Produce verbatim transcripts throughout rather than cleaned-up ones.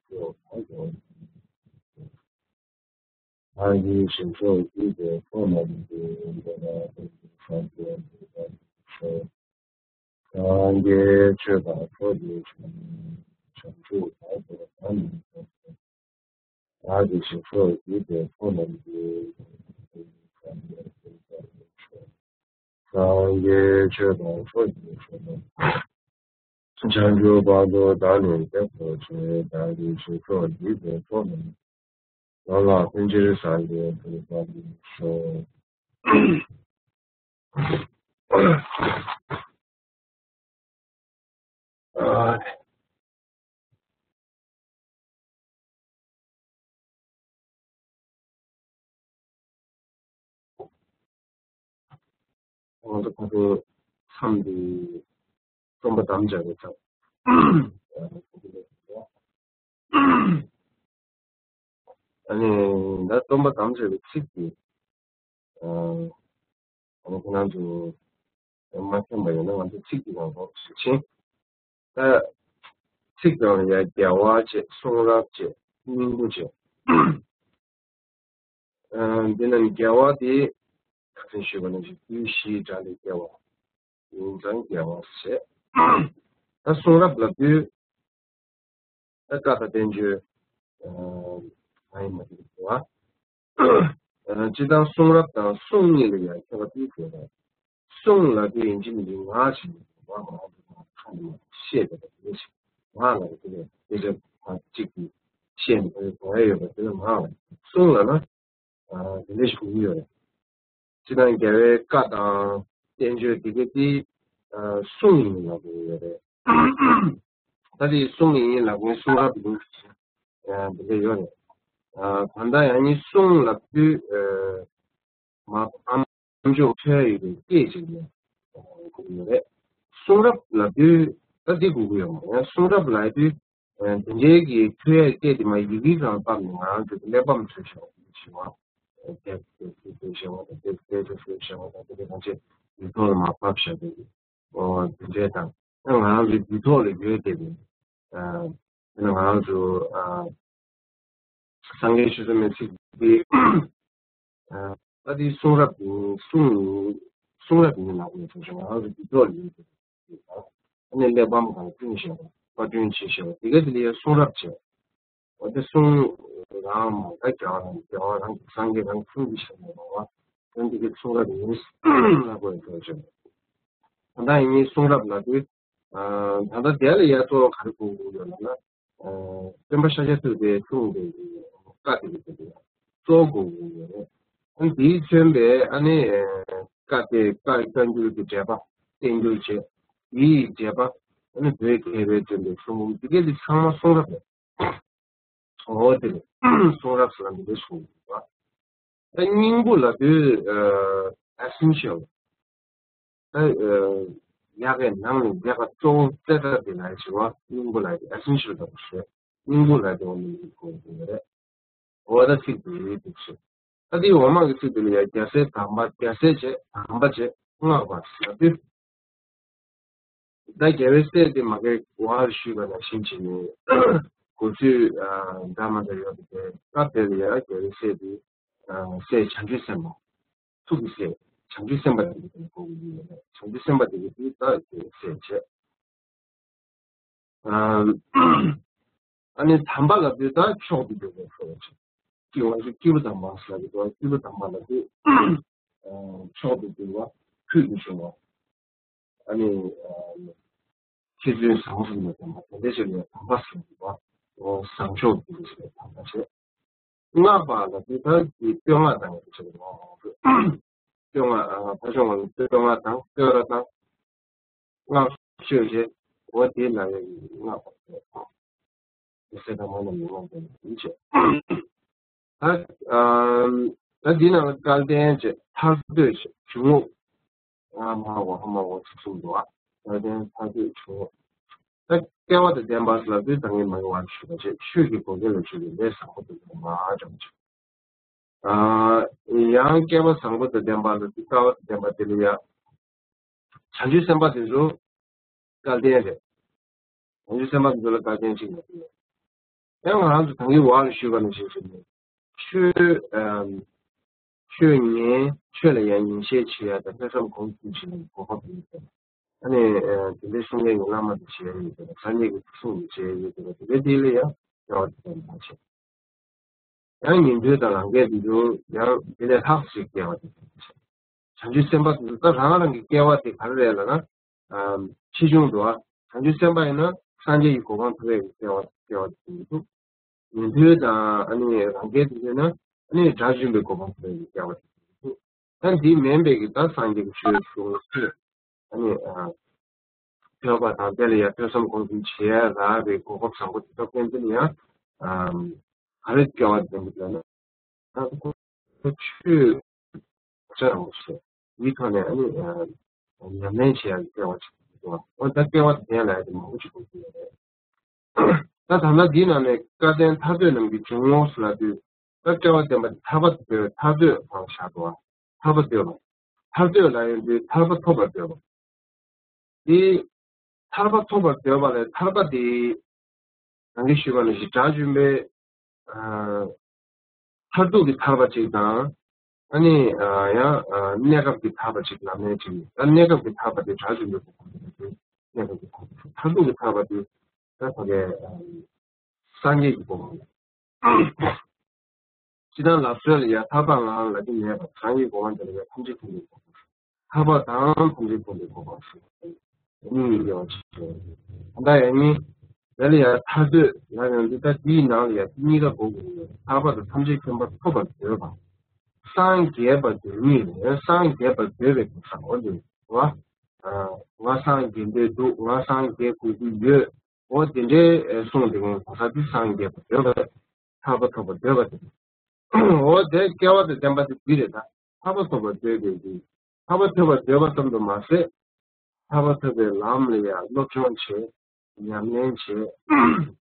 ཕྱོགས་གང་དུ། བདག་གིས་ཞིང་སོགས་བགྱིས་པའི་ཚོགས་རྣམས་ཀྱིས། འགྲོ་བ་ཀུན་གྱི་སངས་རྒྱས་འགྲུབ་པར་ཤོག། སངས་རྒྱས་ཆོས་དང་ཕྱོགས་ཀྱི་མཆོག། བྱང་ཆུབ་བར་དུ་བདག་ནི་འགོད་པའི། བདག་གིས་ཞིང་སོགས་བགྱིས་པའི་ཚོགས་རྣམས་ཀྱིས། སངས་རྒྱས་ཆོས་དང་ཕྱོགས་ཀྱི་མཆོག། བྱང་ཆུབ་བར་དུ་བདག་ནི་འགོད་པར་བྱེད། བདག་གིས་ཞིང་སོགས་བགྱིས་པའི་ཚོགས་རྣམས། ལམ་ལ་ཕན་ཕྱིར་སངས་རྒྱས་འགྲུབ་པར་ཤོག། ང་ཚོ་ཁོ་ཚོ་མཚམས་འདི་རྩོམ་པ་དམ་བཅའ་རེད་ཙང་། ཨ་ནི་ད་རྩོམ་པ་དམ་བཅའ་བའི་ཚིག་འདི། ཨ་ནི་ཁོ་རང་ཚོ་མ་མཁྱེན་པ་ཡོད་ན་ང་ཚོ་ཚིག་འདི་ནང་ལོགས་སུ་ཕྱིན། ད་ཚིག་ནང་ལ་ཡ་རྒྱལ་བ་བྱས། གསུང་རབ་བྱས། སྙིང་པོ་བྱས། ཨ་འདི་ནང་རྒྱལ་བ་དེ་ཁ་སང་ཞུས་པ་ནང་བཞིན་བརྒྱུད་བཞིའི་གྲངས་ལས་རྒྱལ་བ་ཡིན་ཙང་རྒྱལ་བ་ཞེས། ད་གསུང་རབ་ལབ་དུས་ད་བཀའ་དང་བསྟན་བཅོས་ཨ་ཡིན་མ་དེ་རེད་བ། ཨ་སྤྱིར་བཏང་གསུང་རབ་དང་གསུང་གཉིས་ལ་ཡང་ཁྱད་པར་ཏོག་ཙམ་ཡོད་རེད། གསུང་ལབ་དུས་ཡིན་གཅིག་མིན་གཅིག་ངག་ཅིག་ཡོད་པ་མང་པོ་ཁ་ནས་མར་བཤད་པ་དང་དེ་འདྲ་ཞིག་ངག་ལབ་དུས་དེ་ལས་དཔེ་ཆ་གཅིག་གིས་བཤད་ནས་དགོངས་ཡ་ཡོད་པ་དེ་ལ་ངག་ལབ། གསུང་ལབ་ན་ཨ་དེ་འདྲ་ཞིག་གོ་གི་ཡོད་རེད། སྤྱིར་བཏང་རྒྱལ་བའི་བཀའ་དང་བསྟན་བཅོས་དེ་ག་དེ་ཨ་གསུང་ཡིན་ལབ་དགོས་ཡོད་རེད། ད་དེ་གསུང་ཡིན་ལབ་མཁན་གསུང་རབ་ཡིན་ཨ་དེ་འདྲ་ཡོད་རེད། ཨ་ད་ལྟ་ཡང་ནི་གསུང་ལབ་དུས་ཨ་མ་ཨམ་ཅོག་ཐོས་ཡོད་པའི་སྐད་ཅིག་ནས་གོ་གི་ཡོད་རེད། གསུང་རབ་ལབ་དུས་ད་འདི་གོ་གི་ཡོད་མ་རེད། གསུང་རབ་ལབ་དུས་ཨ་དེ་འདྲའི་གི་ཐོས་ཡ་སྐད་དེ་མ་ཡི་གེའི་སྒང་ཕབ་ནས་ང་རང་ཚོ་གི་གླེགས་བམ་བཟོས་བཞག་པ་ཞིག་བ། དེབ་དེབ་དེབ་བཟོས་བཞག་པ་དང་དེབ་དེབ་དེ་བཟོས་བཞག་པ་དང་དེ་ག་ཐམས་ཅད་ཡིག་ཐོག་ལ་མར་ཕབ་བཞག་པའི་ཨོ་དེ་འདྲའི་དང་ང་རང་ཚོའི་ཡིག་ཐོག་ལ་ཡོད་བསྡད་པའི་ཨ་དེ་ནི་ང་རང་ཚོ་ཨ་སངས་རྒྱས་ཆོས་ཚོགས་མའི་ཚིག་འདི་ཨ་ད་དེ་གསུང་རབ་ཡིན། གསུང་ཡིན། གསུང་རབ་ཡིན་ལབ་ནས་ཐོག་ཞིག་ང་རང་ཚོ་འདི་ཐོག་ལ་ཡིན་ཟེར་ཨ་ནི་གླེགས་བམ་སྒང་བསྐྲུན་བཞག་པ་པར་སྐྲུན་བྱས་བཞག་པ་དེ་ག་དེ་ལ་ཡང་གསུང་རབ་བྱས། འོ་དེ་གསུང་རང་མ་ད་རྒྱལ་བ་རང་རྒྱལ་བ་རང་གི་སངས་རྒྱས་རང་གི་གསུང་གི་ཞིག་མ་རེད་བ། ད་འདི་གའི་གསུང་རབ་ཡིན་ལབ་དགོས་ཡོད་ཟེར་བྱས། ད་ལྟ་ཡིན་གསུང་རབ་ལབ་དུས། ཨ་ད་ལྟ་དེ་ལ་ཡ་གཙོ་བོ་ག་རེ་དགོས་ཀྱི་ཡོད་ལབ་ན། ཨ་སྟོན་པ་ཤཱཀྱ་ཐུབ་པའི་གསུང་དེ་བཀའ་དེ་རེད་དེ་གཙོ་བོ་དགོས་ཀྱི་ཡོད་རེད། ཨ་ནི་དེའི་མཚོན་པའི་ཨ་ནི་བཀའ་དེ་བཀའ་བཀའ་འགྱུར་གྱི་འགྲེལ་པ་བསྟན་འགྱུར་བྱས། དེའི་འགྲེལ་པ་ཨ་ནི་བོད་མཁས་པའི་སྟོན་པའི་གསུང་འདི་གས་འདི་ཚང་མ་གསུང་རབ་རེད། འོ་དེ་རེད། གསུང་རབ་ཟེར་ན་འདི་འདྲ་ཞིག་ཡིན་པ། ད་སྙིང་པོ་ལབ་དུས་ཨ་essential། ད་ཨ་ཡག་གི་ནང་ནས་ཡག་ག་གཙོ་བོ་རྩེ་གྲ་དེ་ལ་ཞེས་པ་སྙིང་པོ་ལབ་དུས་essential་ལབ་པ་ཞེས། སྙིང་པོ་ལབ་དུས་འོ་ནི་གོ་དགོས་ཀྱི་རེད། འོ་ད་ཚིག་དེ་འདུག་ཞེས། ད་དེའི་འོག་མ་གི་ཚིག་དེ་ལ་ཡང་རྒྱལ་སྲས་དམ་པ། རྒྱལ་སྲས་བྱས། དམ་པ་བྱས། བསྔགས་པ་ཟེར་དུས། ད་རྒྱལ་བའི་སྲས་དེ་མ་གིར་ཞུས་པ་ནང་བཞིན་བྱས་ནས་གོ་ཚུལ་ཨ་འདྲ་མ་འདྲ་ཡོད་པ་དེ་སྐབས་དེ་ལ་ཡང་རྒྱལ་བའི་སྲས་དེ་ཨ་སྲས་བྱང་ཆུབ་སེམས་དཔའ། ཐུགས་ཀྱི་སྲས་བྱང་ཆུབ་སེམས་དཔའ་དེ་གི་དེ་གོ་གི་ཡོད་རེད། བྱང་ཆུབ་སེམས་དཔའ་དེ་གི་དེ་ད་རྒྱལ་བའི་སྲས་བྱས། ཨ་ཨ་ནི་དམ་པ་ལབ་དུས་ད་མཆོག་ཏུ་གྱུར་པའི་འཁོར་བ་ཅིག་སྐྱེ་བ་ཅིག་སྐྱེས་བུ་དམ་པ་ཟེར་གྱི་འདུག་སྐྱེས་བུ་དམ་པ་ལབ་དུས་ཨ་མཆོག་ཏུ་གྱུར་པ། ཕུལ་དུ་བྱུང་བ། ཨ་ནི་ཨ་ཤེས་བརྩོན་ཟབ་མོ་ཟེར་ནས་དམ་པ་དེ་འདྲ་ཞིག་ལ་དམ་པ་ཟེར་གྱི་འདུག་བཟང་མཆོག་ཏུ་གྱུར་པའི་དམ་པ་བྱས། བསྔགས་པ་ལབ་དུས་ད་ཀྱི་བསྟོད་བསྔགས་དང་ཡང་ཆེ་བ་མང་པོ། བསྟོད་བསྔགས་ཨ་ཕ་ཆུང་བ་ལ་བསྟོད་བསྔགས་དང་བསྟོད་ར་དང་། བསྔགས་བརྗོད་བྱས། འོ་དེ་ལ་ཡང་བསྔགས་པ་ཟེར། དེ་སྲས་དང་མ་རྣམས་ནི་བསྔགས་པ་ཡིན་བྱས། ད་ཨ་ད་འདི་ནང་ལ་སྐལ་ལྡན་བྱས། ཐར་འདོད་བྱས། འཇུག་ངོགས། ཨ་མ་འོ་ཧ་མ་འོ་ཚིག་གསུམ་འདུག་ཨ། སྐལ་ལྡན་ཐར་འདོད་འཇུག་ངོགས། ད་སྐལ་བ་དང་ལྡན་པ་ལབ་དུས་ད་ངས་མ་འོངས་པར་ཞུས་པ་བྱས། ཆོས་ཀྱི་འགོག་བདེན་ལ་ཞུགས་པའི་ལས་བཟང་པོ་དེ་ཚོ་མ་འདྲ་བ་བྱས། ཨ་ཡང་སྐལ་བ་བཟང་པོ་དང་ལྡན་པ་ལབ་དུས་སྐལ་བ་དང་ལྡན་པ་དེ་ལ་ཡང་བྱང་ཆུབ་སེམས་དཔའ་དེ་ཚོ་སྐལ་ལྡན་རེད། བྱང་ཆུབ་སེམས་དཔའ་དེ་ཚོ་ལ་སྐལ་ལྡན་གཅིག་ཡོད་དེ། ཡང་ང་རང་ཚོ་ད་གིན་བར་ལ་ཞུས་པ་ནང་བཞིན་བྱས་ནས་ཆོས་ཨམ། ཆོས་ཉན། ཆོས་ལ་ཡང་ཉན་བཤད་བྱེད་ཡ་དང་ཐོས་བསམ་སྒོམ་གསུམ་བྱེད་ཡ་གོ་སྐབས་ཡོད་པས། ཨ་ནི་ཨ་དེ་འདྲའི་གསུང་མཁན་གྱི་བླ་མ་དང་བྱེད་ཡ་ཡོད་པས། སངས་རྒྱས་ཀྱི་གསུང་དང་བྱེད་ཡ་ཡོད་པས། དེ་འདྲའི་དེ་ལ་ཡང་སྐལ་བ་དེ་ལྟར་མ་བྱེད། ཡང་ཉན་ཐོས་དང་རང་རྒྱལ་དེ་ཚོ་ཡང་དེ་ལས་ལྷག་ཅིག་སྐལ་བ་དེ་ལྟར་མ་བྱེད། བྱང་ཆུབ་སེམས་དཔའ་དེ་ཚོ་ད་རང་རང་གི་སྐལ་བ་དེ་ག་རེ་རེད་ལབ་ན། ཨམ། ཆེ་ཆུང་འདུག་ཨ། བྱང་ཆུབ་སེམས་དཔའ་ཡིན་ན་སངས་རྒྱས་ཀྱི་གོ་འཕང་ཐོབ་པའི་སྐལ་བ་སྐལ་བ་དེ་མི་འདུག་ཉན་ཐོས་དང་ཨ་ནི་རང་རྒྱལ་དེ་ཚོ་ཡིན་ན་ཨ་ནི་དགྲ་བཅོམ་པའི་གོ་འཕང་ཐོབ་པའི་སྐལ་བ་དེ་མི་འདུག་ད་འདི་མིན་པའི་གི་ད་སངས་རྒྱས་ཀྱི་ཆོས་གསུང་ཚུལ་ཨ་ནི་ཨ། ཐོས་པ་དང་དེ་ལ་ཡང་ཐོས་བསམ་སྒོམ་གསུམ་བྱེད་ཡ་རག་པའི་གོ་སྐབས་བཟང་པོ་དེ་ཐོབ་མཁན་དེ་ནི་ཡང་ཨམ། ག་རེ་སྐལ་བ་ལྡན་པ་ལབ་ན། ད་ཁོ་ཆོས་ཆ་རང་བྱས་དེའི་ཐོག་ནས་ཨ་ནི་ཨམ། ཉམས་ལེན་བྱེད་ཡ་གི་སྐལ་བ་ཅིག་འདུག་འོ་ད་སྐལ་བ་དེ་ལྡན་ལབ་ཡ་དེ་མང་པོ་ཞིག་འདུག་ཟེར་ཡ་རེད། ད་ད་ལྟ་འདིའི་ནང་ནས་སྐལ་ལྡན་ཐར་འདོད་རྣམས་ཀྱི་འཇུག་ངོགས་སུ་ལབ་དུས། ད་སྐལ་བ་ལྡན་པ་དེ་ཐར་པ་དེ་ཐར་འདོད་ལ་བཞག་འདུག་བ། ཐར་པ་འདོད་པ། ཐར་འདོད་ལབ་ཡོང་དུས་ཐར་པ་ཐོབ་པར་འདོད་པ། དེ་ཐར་པ་ཐོབ་པར་འདོད་པ་ལས་ཐར་པ་དེ་ནང་གི་ཞུས་པ་ནང་བཞིན་དགྲ་བཅོམ་པའི་ཨ། མཐར་ཐུག་གི་ཐར་པ་ཅིག་དང་། ཨ་ནི་ཨ། ཡང་ཨ། གནས་སྐབས་ཀྱི་ཐར་པ་ཅིག་ལབ་ནའི་ཅིག་ད་གནས་སྐབས་ཀྱི་ཐར་པ་དེ་དགྲ་བཅོམ་པའི་གོ་འཕང་དེ་གནས་སྐབས་ཀྱི་ཐར་པ། མཐར་ཐུག་གི་ཐར་པ་དེ་ད་ཕ་གའི་ཨ། སངས་རྒྱས་ཀྱི་གོ་འཕང་། སྤྱིར་བཏང་ལབ་སྲོལ་ལ་ཡང་ཐར་པ་ལའང་ལབ་ཀྱི་མེད་པར་སངས་རྒྱས་གོ་འཕང་དེ་ལ་ཡང་ཐམས་ཅད་མཁྱེན་པའི་གོ་འཕང་། ཐར་པ་དང་ཐམས་ཅད་མཁྱེན་པའི་གོ་འཕང་ཟེར་གཉིས་ཡོད་པ་ཅིག་ཡོད། ད་ཡང་གཉིས། དེ་ལ་ཡང་ཐར་འདོད་ལབ་ཡོང་དུས་ད་དེའི་ནང་ལ་ཡང་གཉིས་ཀ་གོ་དགོས་ཀྱི་ཡོད། ཐར་པ་དང་ཐམས་ཅད་མཁྱེན་པ་ཐོབ་པར་འདོད་པ། སངས་རྒྱས་པར་འདོད་གཉིས་ལས་སངས་རྒྱས་པར་འདོད་པའི་གོ་ས་འོ་དེ་བ། ང་སངས་རྒྱས་འདོད་འདུག་ང་སངས་རྒྱས་དགོས་ཀྱི་ཡོད། འོ་དེ་འདྲའི་གསུངས་དེ་ངས་གོ་ས་དེ་སངས་རྒྱས་པར་འདོད་པ། ཐར་པ་ཐོབ་པར་འདོད་པ་དེ། འོ་དེ་སྐལ་བ་དང་ལྡན་པ་དེ་འདི་རེད་ད། ཐར་པ་ཐོབ་པར་འདོད་པའི་གི། ཐར་པ་ཐོབ་པར་འདོད་པ་ཙམ་དུ་མ་ཟད། ཐར་པ་ཐོབ་པའི་ལམ་ལ་ཡང་སློབ་སྦྱོང་བྱེད། ཉམས་ལེན་བྱེད།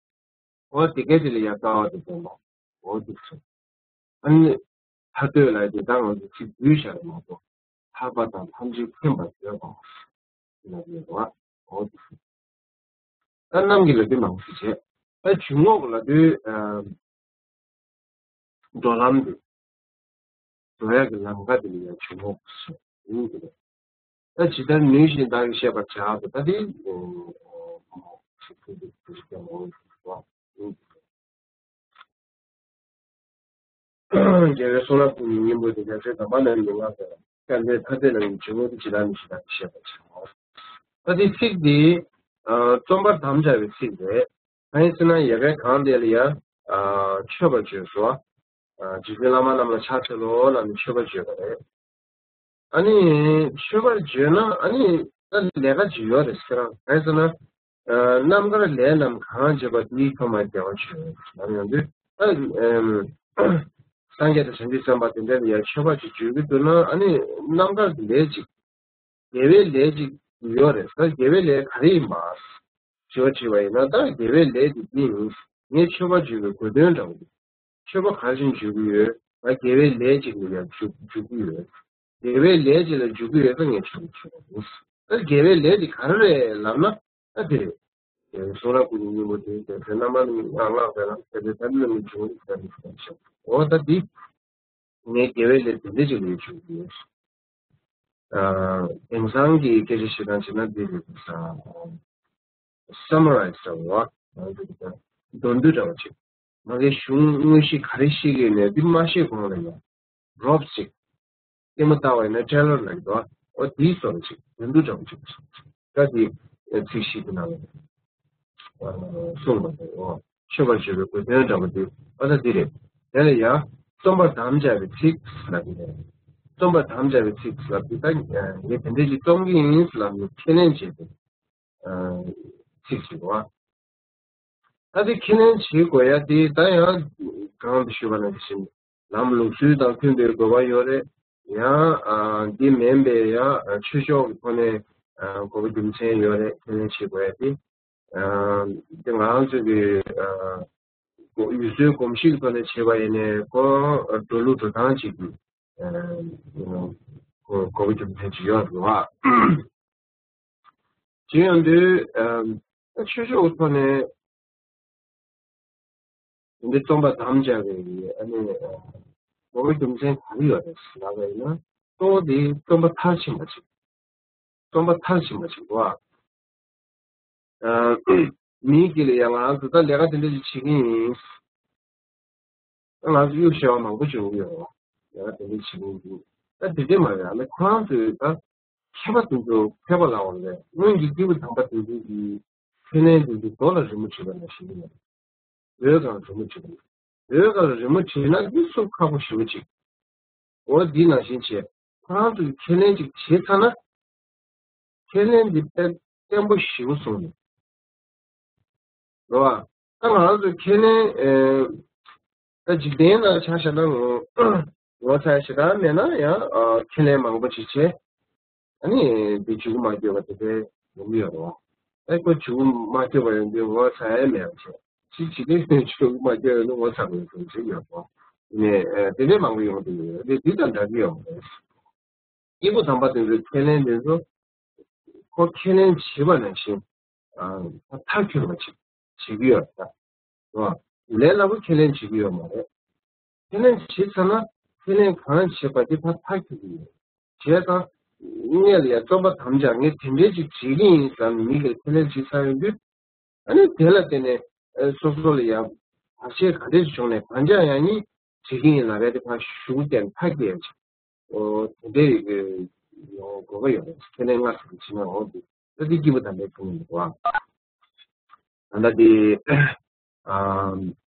འོ་དེ་གས་དེ་ལ་ཡང་སྐལ་བ་དང་ལྡན་པ། འོ་དེ་ཚོ། ཨ་ནི། ཐར་འདོད་ལ་དེ་དག་ང་ཚོ་ཚིག་བསྡུས་བཞག་མ་གཏོགས། ཐར་པ་དང་ཐམས་ཅད་མཁྱེན་པར་འདོད་པ། ལབ་ཡོད་པ། འོ་དེ་ཚོ། ད་རྣམ་གྱི་ལ་དུས་མང་པོ་ཞིག་བྱས། ད་འཇུག་ངོགས་ལ་དུས། ཨམ། འགྲོ་ལམ་དེ། འགྲོ་ཡག་གི་ལམ་ཁ་དེ་ལ་ཡང་འཇུག་ངོགས་ཞེས་ཡིན་གྱི་རེད། ད་ཇི་ལྟར་ནུས་བཞིན་བདག་གིས་ཤེས་པར་བྱ་སྟེ་ད་དེ། རྒྱལ་བའི་གསུང་རབ་ཀུན་གྱི་སྙིང་པོ་དེ་རྒྱལ་སྲས་དམ་པ་རྣམས་ཀྱིས་བསྔགས་པའི་སྐལ་ལྡན་ཐར་འདོད་རྣམས་ཀྱི་འཇུག་ངོགས་དེ་ཇི་ལྟར་ནུས་བཞིན་བདག་གིས་ཤེས་པར་བྱའོ། ད་དེ་ཚིག་འདི་རྩོམ་པར་དམ་བཅའ་བའི་ཚིག་རེད། གང་ཡིན་ཟེར་ན་ཡ་གའི་གང་དེ་ལ་ཡ་མཆོད་པར་བརྗོད་སོ། རྗེ་བཙུན་བླ་མ་རྣམས་ལ་ཕྱག་འཚལ་ལོ་ལབ་ནས་མཆོད་པར་བརྗོད་པ་རེད། ཨ་ནི་མཆོད་པར་བརྗོད་ན་ཨ་ནི་ད་ལས་ཀ་ཅིག་ཡོད་རེད་ཟེར་རང་གང་ཟེར་ན། རྣམ་དཀར་ལས་རྣམས་གང་བྱེད་པ་དེའི་ཐོག་མར་བདེ་བ་ཆོས་ལབ་ཡོང་དུས་ད། སངས་རྒྱས་དང་བྱང་ཆུབ་སེམས་དཔའ་དེ་འདྲ་ལ་ཡང་མཆོད་པ་ཅིག་བརྗོད་ཀྱི་འདུག་ན་ཨ་ནི་རྣམ་དཀར་གྱི་ལས་ཅིག་དགེ་བའི་ལས་ཅིག་ཡོད་རེད། ད་དགེ་བའི་ལས་ག་རེ་ཡིན་པ། དྲི་བ་དྲིས་པ་ཡིན་ན་ད་དགེ་བའི་ལས་དེ་འདི་ཡིན། ངས་མཆོད་པ་བརྗོད་པའི་དགོས་དོན་འདྲ་བོ་འདུག་མཆོད་པ་ག་རེ་བྱས་ནས་བརྗོད་ཀྱི་ཡོད། ང་དགེ་བའི་ལས་ཅིག་ལ་ཡང་འཇུག་འཇུག་གི་ཡོད། དགེ་བའི་ལས་ཅིག་ལ་འཇུག་གི་ཡོད་ཙང་ངས་མཆོད་པ་བརྗོད་པ་ཡིན། ད་དགེ་བའི་ལས་དེ་ག་རེ་རེད་ལབ་ན་ད་དེ་རེད། གསུང་རབ་ཀུན་གྱི་སྙིང་པོ་དེ་དེ་ཚེ་རྣམ་པར་སྨིན་ལ་བསྔགས་པས་ན་དེ་ཚེ་ཐར་འདོད་རྣམས་ཀྱི་འཇུག་ངོགས་དེ་ལྟར་ཞེས་པ་ཞེས་པ། འོ་ད་འདི། ངས་དགེ་བའི་ལས་དེ་འདྲ་ཅིག་ལས་བྱུང་གི་ཡོད། ཨ། དེང་སང་གི་སྐད་ཆ་བཤད་སྟངས་བྱས་ན་འདི་རེད་ས། སམ་རའི་ཛི་འདྲ་བོ། མདོར་བསྡུས་འདྲ་བོ་ཅིག་མ་གིའི་གཞུང་དངོས་གཞི་ག་རེ་བཤད་ཀྱི་ཡོད་མེད་འདི་མ་ཤེས་གོང་ལ་ཡང་རོབ་ཅིག་ལྟད་མོ་ལྟ་བ་ཡིན་ན་ཊེ་ལར་ལབ་ཀྱི་འདུག་འོ་དེའི་བཟོ་འདྲ་ཅིག་མདོར་བསྡུས་འདྲ་བོ་ཅིག་ད་དེ་ཚིག་བཞི་གི་ནང་ལ་གསུངས་པ་རེད། འོ་མཆོད་པར་བརྗོད་པའི་དགོས་དོན་འདྲ་བོ་དེ་ཨ་ད་འདི་རེད། དེ་ལ་ཡང་རྩོམ་པར་དམ་བཅའ་བའི་ཚིག་ལབ་ཀྱི་རེད། རྩོམ་པར་དམ་བཅའ་བའི་ཚིག་ལབ་དུས་ད་ངས་དེ་འདྲ་ཞིག་རྩོམ་གྱི་ཡིན་ལབ་ནས་ཁས་ལེན་བྱས་ཏེ་ཚིག་ཅིག་རེད་བ། ད་དེ་ཁས་ལེན་བྱེད་དགོས་ཡ་དེ་ད་ཡང་གོང་དུ་ཞུས་པ་ནང་བཞིན་ལམ་ལུགས་སྲོལ་དང་མཐུན་པའི་དགོས་པ་ཡོད་རེད། ཡང་ཨ་འདི་མིན་པའི་ཡང་ཆོས་ཕྱོགས་ཀྱི་ཐོག་ནས་ཨ་དགོས་པ་རྒྱུ་མཚན་ཡོད་རེད། ཁས་ལེན་བྱེད་དགོས་ཡ་དེ་ཨ་དེ་ང་རང་ཚོ་གི་ཨ་ཡུལ་སྲོལ་གོམས་གཤིས་ཀྱི་ཐོག་ནས་བྱས་པ་ཡིན་ནའི་ཁོ་འགྲོ་ལུགས་འགྲོ་སྟངས་ཅིག་གི་ཨ་དགོས་པ་རྒྱུ་མཚན་ཅིག་ཡོད་རེད་བ། བྱེད་ཡོང་དུས་ཨ་ཆོས་ཕྱོགས་ཀྱི་ཐོག་ནས། དེ་འདྲའི་རྩོམ་པ་དམ་བཅའ་བའི་ཨ་ནི་འགོག་པའི་རྒྱུ་མཚན་ག་རེ་ཡོད་རེད་ལབ་པ་ཡིན་ན། གཙོ་བོ་དེ་རྩོམ་པ་མཐར་ཕྱིན་པ་ཞིག་རྩོམ་པ་མཐར་ཕྱིན་པ་ཞིག་རེད་བ། ཨ། མིའི་དཀྱིལ་ལ་ཡང་ང་རང་ཚོ་ད་ལས་ཀ་དེ་འདྲ་ཞིག་བྱེད་ཀྱི་ཡིན། ང་ཚོ་གཡུག་བཤད་པ་མང་པོ་བྱུང་ཡོད། ཡང་དེ་འདྲ་བྱེད་ཀྱི་འདུག་ད་དེ་འདྲ་མ་རེད། ཨ་ནི་ཁོ་རང་ཚོས་ད་མཁས་པ་དེ་ཚོ་མཁས་པ་ལབ་པ་རེད། སྔོན་གྱི་སྐྱེས་བུ་དམ་པ་དེ་ཚོ་གིས་ཁས་ལེན་དེ་ཚོ་རྡོ་ལ་རི་མོ་བྲིས་པ་ནང་བཞིན་ཡིན། འོད་གང་རི་མོ་བྲིས་པ། འོད་གང་རི་མོ་བྲིས་ན་འདི་སུ་ཁག་པོ་ཞེ་པོ་ཅིག་འོ་འདི་ནང་བཞིན་བྱས། ཁོ་རང་ཚོས་ཁས་ལེན་ཅིག་བྱས་ཚར་ན། ཁས་ལེན་འདི་དཔེ་བརྟན་པོ་ཞེ་པོ་བཟུང་ནས། རེད་བ། ད་ང་རང་ཚོས་ཁས་ལེན། ཨེ། ད་འཇིག་རྟེན་ནང་ཆ་བཞག་ན་ངོ་ངོ་ཚ་ཞེ་དྲག་མེད་ན་ཡང་ཨ་ཁས་ལེན་མང་པོ་ཅིག་བྱས། ཨ་ནི་འདི་འཇུག་མ་སྐྱོ་བ་དེ་འདྲའི་ཡོང་གི་ཡོད་རེད་བ། ཨེ་ཁོ་འཇུག་མ་སྐྱོ་བ་ཡོང་དུས་ངོ་ཚ་ཡ་མེད་པ་བྱས། ཅི་ཅི་ལས་འཇུག་མ་སྐྱོ་ཡོང་དུས་ངོ་ཚ་དགོས་བཟོ་ཅིག་ཡོད་རེད་བ། ཨ་ནི་ཨེ་དེ་འདྲའི་མང་པོ་ཡོང་གི་ཡོད་རེད། འདི་འདི་དང་འདྲ་གི་ཡོད་རེད། སྐྱེས་བུ་དམ་པ་དེ་ཚོའི་ཁས་ལེན་དེ་ཚོ། ཁོ་ཁས་ལེན་བྱས་པ་ནང་བཞིན། ཨ། མཐར་འཁྱོལ་བ་ཅིག་བྱེད་ཀྱི་ཡོད་རེད། ལས་སླ་པོ་ཁས་ལེན་བྱེད་ཀྱི་ཡོད་མ་རེད། ཁས་ལེན་བྱས་ཚར་ན། ཁས་ལེན་གང་བྱས་པ་དེ་ཕར་མཐར་འཁྱོལ་གྱི་ཡོད། བྱས་ཙང་། སྔོན་ལ་ཡ་རྩོམ་པ་དམ་བཅའ་ངས་དེ་འདྲའི་ཅིག་བྱེད་ཀྱི་ཡིན་བསམ་མི་གིས་ཁས་ལེན་བྱས་ཚར་ཡོང་དུས། ཨ་ནི་དེ་ལ་བརྟེན་ནས་ཨ་སོ་སོ་ལ་ཡང་བར་ཆད་ག་འདྲས་བྱུང་ནས་གང་ཅག་ཡང་ནི་བྱེད་ཀྱི་ཡིན་ལབ་པའི་དེ་ཕར་ཞུགས་ཏེ་མཐའ་སྐྱེལ་ཡ་ཅིག་འོ་དེ་འདྲའི་ཡོང་དགོས་པ་ཡོད་རེད། ཁས་ལེན་སྔ་ས་ནས་བྱེད་ན་འོ་དེ་ད་དེ་སྐྱེས་བུ་དམ་པའི་ཁས་ལེན་འདུག་བ། ད་ལྟ་དེ་ཨ་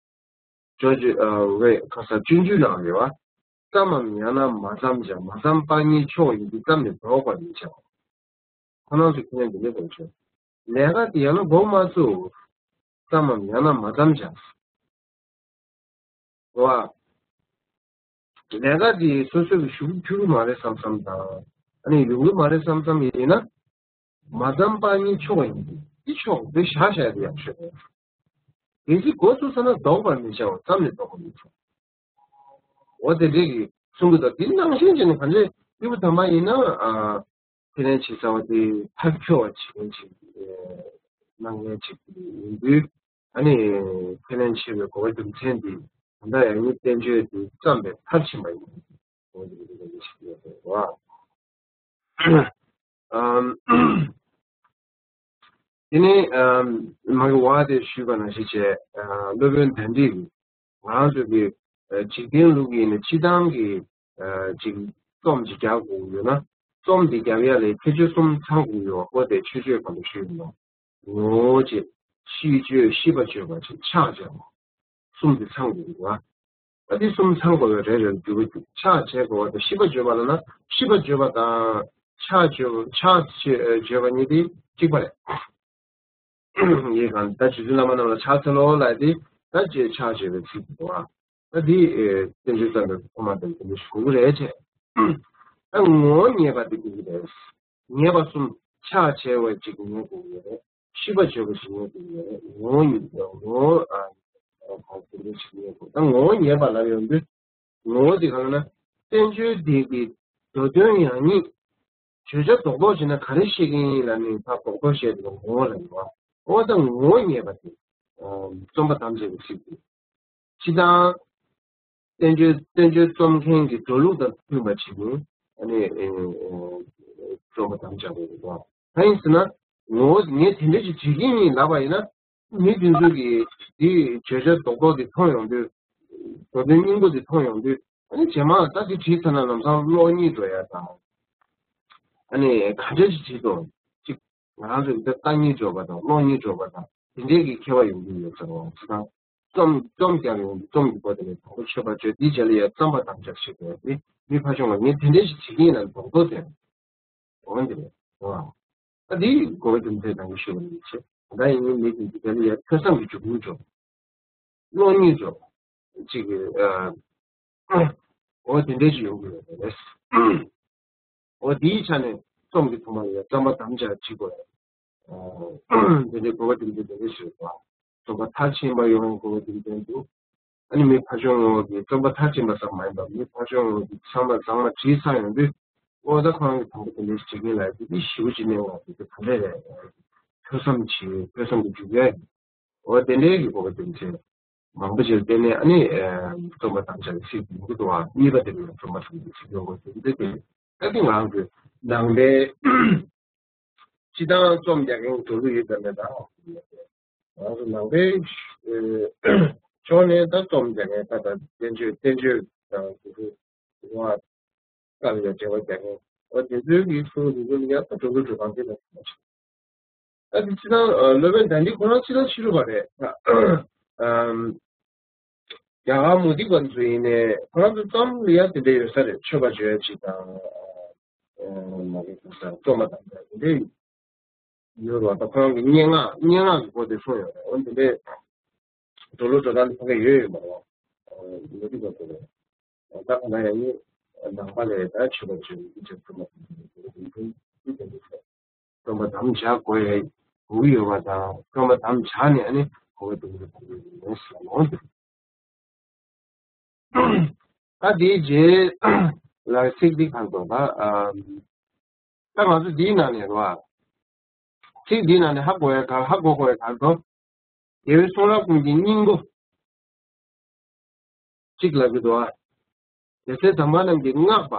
ཅོ་ཅོ་ཨ་ཝེ་ཁ་ས་སྤྱོད་འཇུག་ནང་རེད་བ། ཙམ་མམ་ཡང་ན་མ་ཙམ་བྱ། མ་ཙམ་པ་ཉིད་མཆོག་ཡིན་དུས་ཙམ་ནི་ལྡོག་པར་མི་བྱ། ཁོ་རང་ཚོས་ཁས་ལེན་དེ་འདྲ་དགོས་བྱུང་། ལས་ཀ་དེ་ཡང་ན་འགོ་མ་བཙུགས། ཙམ་མམ་ཡང་ན་མ་ཙམ་བྱ། རེད་བ། ལས་ཀ་དེ་སོ་སོ་གི་ཞུགས་འཁྱུར་གི་མ་རེད་བསམ་བསམ་དང་། ཨ་ནི་ཡོང་གི་མ་རེད་བསམ་བསམ་ཡིན་ན། མ་ཙམ་པ་ཉིད་མཆོག་ཡིན་དུས་འདི་མཆོག་འདི་བཞག་བཞག་དེ་ཡག་ཤོས་རེད། གལ་སྲིད་འགོ་བཙུགས་ཚར་ན་ལྡོག་པར་མི་བྱའོ། ཙམ་ནི་ལྡོག་པར་མི་བྱའོ། འོ་དེ་འདྲས་ཀྱི་གསུང་གི་འདུག་དེ་ནང་བཞིན་བྱས་ནས་གང་ཅི་སྐྱེས་བུ་དམ་པ་ཡིན་ན་ཨ། ཁས་ལེན་བྱེད་ཚར་བ་དེ་མཐར་འཁྱོལ་བ་བྱེད་མཁན་ཅིག་གནང་མཁན་ཅིག་ཡིན་དུས། ཨ་ནི་ཁས་ལེན་བྱེད་པའི་དགོས་པ་རྒྱུ་མཚན་དེ་ད་ལྟ་ཡང་ནི་བསྟན་བཅོས་དེ་བརྩམས་པའི་མཐར་ཕྱིན་པ་ཡིན། འོ་དེ་འདྲ་ཞིག་ཡོད་རེད་བ། ཨམ། དེ་ནས་ཨམ། མ་གི་བ་དེ་ཞུས་པ་ནང་བཞིན་བྱས། ཨ། སློབ་དཔོན་དཎྜི་གིས་ང་རང་ཚོ་གི་ཨ། འཇིག་རྟེན་ལུགས་ཡིན་ན་སྤྱི་བཏང་གི་ཨ། ཅིག་རྩོམ་ཅིག་རྒྱག་དགོས་ཡོད་ན། རྩོམ་དེ་རྒྱག་ཡ་ལ་ཁྱད་ཆོས་གསུམ་ཚང་དགོས་ཡོད། འོ་དེ་ཆོས་སྤྱོད་སྒང་ལ་ཞུས་ཡོད་ནོ། ངོ་བོ་བྱས། ཤེས་བརྗོད། ཤེས་པ་བརྗོད་པ་བྱས། ཕྱག་བྱས་པ། གསུམ་དེ་ཚང་དགོས་ཀྱི་འདུག་ཨ། ད་དེ་གསུམ་ཚང་དགོས་པའི་རེ་རེ་ལ་འགྱུར་བ་འདུག་ཕྱག་བྱེད་དགོས་པ་དང་ཤེས་པ་བརྗོད་པ་ལ་ན་ཤེས་པ་བརྗོད་པ་དང་ཕྱག་བརྗོད་ཕྱག་བྱེད་བརྗོད་པ་གཉིས་དེ་གཅིག་པ་རེད། ཡིན་གང་ད་རྗེ་བཙུན་བླ་མ་རྣམས་ལ་ཕྱག་འཚལ་ལོ་ལབ་དེ་ད་ཅེས་ཕྱག་བྱེད་པའི་ཚིག་དེ་འདུག་ཨ། ད་དེ་བསྟན་བཅོས་བརྩམས་པའི་ཐོག་མ་དང་དེ་འདྲ་ཞིག་དགོས་ཀྱི་རེད་ཅེས། ད་ངོ་བོ་ངེས་པ་དེ་དགོས་ཀྱི་རེད། ངེས་པ་གསུམ། ཕྱག་བྱས་པ་གཅིག་ངེས་དགོས་ཀྱི་རེད། ཤེས་པ་བརྗོད་པ་ཞིག་ངེས་དགོས་ཀྱི་རེད། ངོ་བོ་ཉིད་ངོ་བོ་ཨ་ཨ་དེ་འདྲ་ཞིག་ངེས་དགོས། ད་ངོ་བོ་ངེས་པ་ལབ་ཡོང་དུས། ངོ་བོ་དེ་གང་ལ་ན། བསྟན་བཅོས་འདི་གི་མདོ་དོན་ཡང་ཉིད། བརྗོད་བྱ་རྡོག་རྡོག་བྱས་ན་ག་རེ་བཤད་ཀྱི་ཡིན་ལབ་ནས་ཕར་རྡོག་རྡོག་བཤད་དེ་ངོ་བོ་ལ་ཡོད་པ། འོ་ད་ངོ་བོ་ངེས་པ་དེ། རྩོམ་པ་དམ་བཅའ་གི་ཚིག་དེ། སྤྱི་བཏང་། བསྟན་བཅོས་བསྟན་བཅོས་རྩོམ་མཁན་གྱི་འགྲོ་ལུགས་དང་མཐུན་པ་བྱེད་མཁན་ཨ་ནི་རྩོམ་པ་དམ་བཅའ་དགོས་འདུག་ག་ཡིན་ཟེར་ན། ངོ་བོ་ངས་དེ་འདྲ་ཞིག་བྱེད་ཀྱི་ཡིན་ལབ་པ་ཡིན་ན། མི་དེ་ཚོ་གིས་དེའི་བརྗོད་བྱ་རྡོག་རྡོག་དེ་མཐོང་ཡོང་དུས། མདོ་དོན་སྙིང་པོ་དེ་མཐོང་ཡོང་དུས། ཨ་ནི་རྗེས་མ་ད་དེ་བྲིས་ཚར་ན་ལམ་སང་གློག་བརྙན་འགྲོ་ཡ་དང་། ཨ་ནི་ག་འདྲ་ཞིག་བྲིས་འདུག་ཅིག་ང་རང་ཚོའི་འདི་ལྟ་ཉིད་འགྲོ་བ་དང་ཀློག་ཉིད་འགྲོ་བ་དང་དེ་འདྲའི་གི་ཁྱད་པར་ཡོང་གི་ཡོད་ཟེར་བ་ཚོ་དང་། རྩོམ་རྩོམ་རྒྱག་ཡོང་དུས་རྩོམ་གྱི་སྐོར་དེ་ནས་དང་པོ་མཆོད་པ་བརྗོད། དེའི་རྗེས་ལ་ཡང་རྩོམ་པ་དམ་བཅའ་བྱེད་དགོས་པ་དེ་མི་ཕར་ཕྱོགས་ལ་ངས་དེ་འདྲའི་ཞིག་བྱེད་ཀྱི་ཡིན་ལབ་རྡོག་རྡོག་དེ། འོ་འདི་རེད། འོ། ད་འདི་གོ་བ་རྒྱུ་མཚན་དང་ཞུ་བ་ཡིན་ཆེ། ད་ཡིན་ངེས་མེད་ཀྱི་འདི་ག་ལ་ཡ་ཐོས་བསམ་གྱི་འཇུག་ཡུལ་འགྲོ། གློག་བརྙན་འགྲོ། གཅིག་གི་ཨ། འོ་དེ་འདྲའི་ཅིག་ཡོང་གི་ཡོད་རེད། འོ་དེའི་ཆ་ནས་རྩོམ་གྱི་ཐོག་མ་ལ་ཡ་རྩོམ་པ་དམ་བཅའ་བྱེད་དགོས་རེད། ཨ། དེ་འདྲའི་གོ་བ་རྒྱུ་མཚན་དེ་འདྲ་ཞིག་རེད་པ། རྩོམ་པ་མཐར་ཕྱིན་པ་ཡོང་གོ་བ་རྒྱུ་མཚན་འདུག་ཨ་ནི་མི་ཕར་ཕྱོགས་ངོ་བོ་གི་རྩོམ་པ་མཐར་ཕྱིན་པ་ཙམ་མ་ཡིན་པར་མི་ཕར་ཕྱོགས་ངོ་བོ་གི་ཚང་མ་ཚང་མ་བྲིས་ཚར་ཡོང་དུས། ཨོ་ད་ཁོ་རང་གི་དང་པོ་དེ་འདྲའི་བྱེད་ཀྱིན་ལ་དེ་འདི་ཞེ་པོ་ཅིག་གནས་བ་དེ་ག་འདྲ་རེད། ཐོས་བསམ་བྱེད་ཐོས་བསམ་གྱི་འཇུག་ཡ་ཡིན། ཨོ་དེ་འདྲའི་གི་གོ་བ་རྒྱུ་མཚན། མང་པོ་ཞིག་བལྟས་ནས་ཨ་ནི་རྩོམ་པ་དམ་བཅའ་ཚིག་ཡོང་གི་འདུག་བ། གཉིས་པ་དེ་ལ་རྩོམ་པ་དམ་བཅའ་ཚིག་ཡོང་དགོས་ཟེར་གྱི་འདུག་ད་དེ་ང་རང་གི་ནང་པའི་སྤྱི་བཏང་རྩོམ་རྒྱག་མཁན་འགྲོ་གི་ཡོད་པ་མེད་ད། ང་ཚོ་ནང་པའི་ཕྱོགས་ནས་ད་རྩོམ་རྒྱག་མཁན་ད་ལྟ་བསྟན་བཅོས་བསྟན་བཅོས་དང་དེ་ཚོ་བ་དཀའ་ལས་འབྲེལ་བ་རྒྱག་མཁན་འོ་དེ་ཚོའི་གི་གསུང་དེ་ཚོ་ཡང་ད་འགྲོ་གི་འགྲོ་གང་དེ་ལ་ད་དེ་སྤྱི་བཏང་སློབ་དཔོན་དཱན་ཌི་ཁོ་རང་སྤྱི་བཏང་ཕྱི་རུ་བ་རེད། རྒྱ་གར་མུ་སྟེགས་པ་ཚོ་ཡིན་ནའི་ཁོ་རང་ཚོ་ཙམ་ལ་ཡ་དེ་འདྲ་ཡོད་ས་རེད། མཆོད་པ་བརྗོད་ཡ་ཅིག་དང་། མ་གི་ས་རྩོམ་པ་དང་དེ་འདྲ་ཡོད་རེད་བ། ད་ཁོ་རང་གི་སྙན་ངག་སྙན་ངག་གི་སྐོར་དེ་གསུངས་ཡོད་རེད། འོན་ཏེ་འདྲའི་འགྲོ་ལུགས་འགྲོ་སྟངས་དེ་ཕ་གི་ཡོད་ཡོད་མ་རེད་བ། མུ་སྟེགས་པ་ཚོ་རེད། ད་ག་ན་ཡང་ནི་ནང་པ་ལས་ད་མཆོད་པ་བརྗོད་ཡ་ཅིག་རྩོམ་པ་དང་དེ་འདྲ་ཡོད་རེད། རྩོམ་པ་དམ་བཅའ་དགོས་ཡ་དགོས་ཀྱི་ཡོད་པ་དང་རྩོམ་པ་དམ་བཅའ་ནས་ཨ་ནི་གོ་བ་སྡུག་རུ་གཏོང་གི་ཡོད་ཟེར་ནོ། ད་དེའི་རྗེས་ལ་ཚིག་འདི་གང་དགོས་པ། ད་ང་ཚོ་འདིའི་ནང་ནས་རེད་བ། ཚིག་འདིའི་ནང་ནས་ཧ་གོ་ཡ་ག་ཧ་གོ་དགོས་ཡ་གང་དགོས། རྒྱལ་བའི་གསུང་རབ་ཀུན་གྱི་སྙིང་པོ། གཅིག་ལབ་ཀྱི་འདུག་ཨ། རྒྱལ་སྲས་དམ་པ་རྣམས་ཀྱིས་བསྔགས་པ།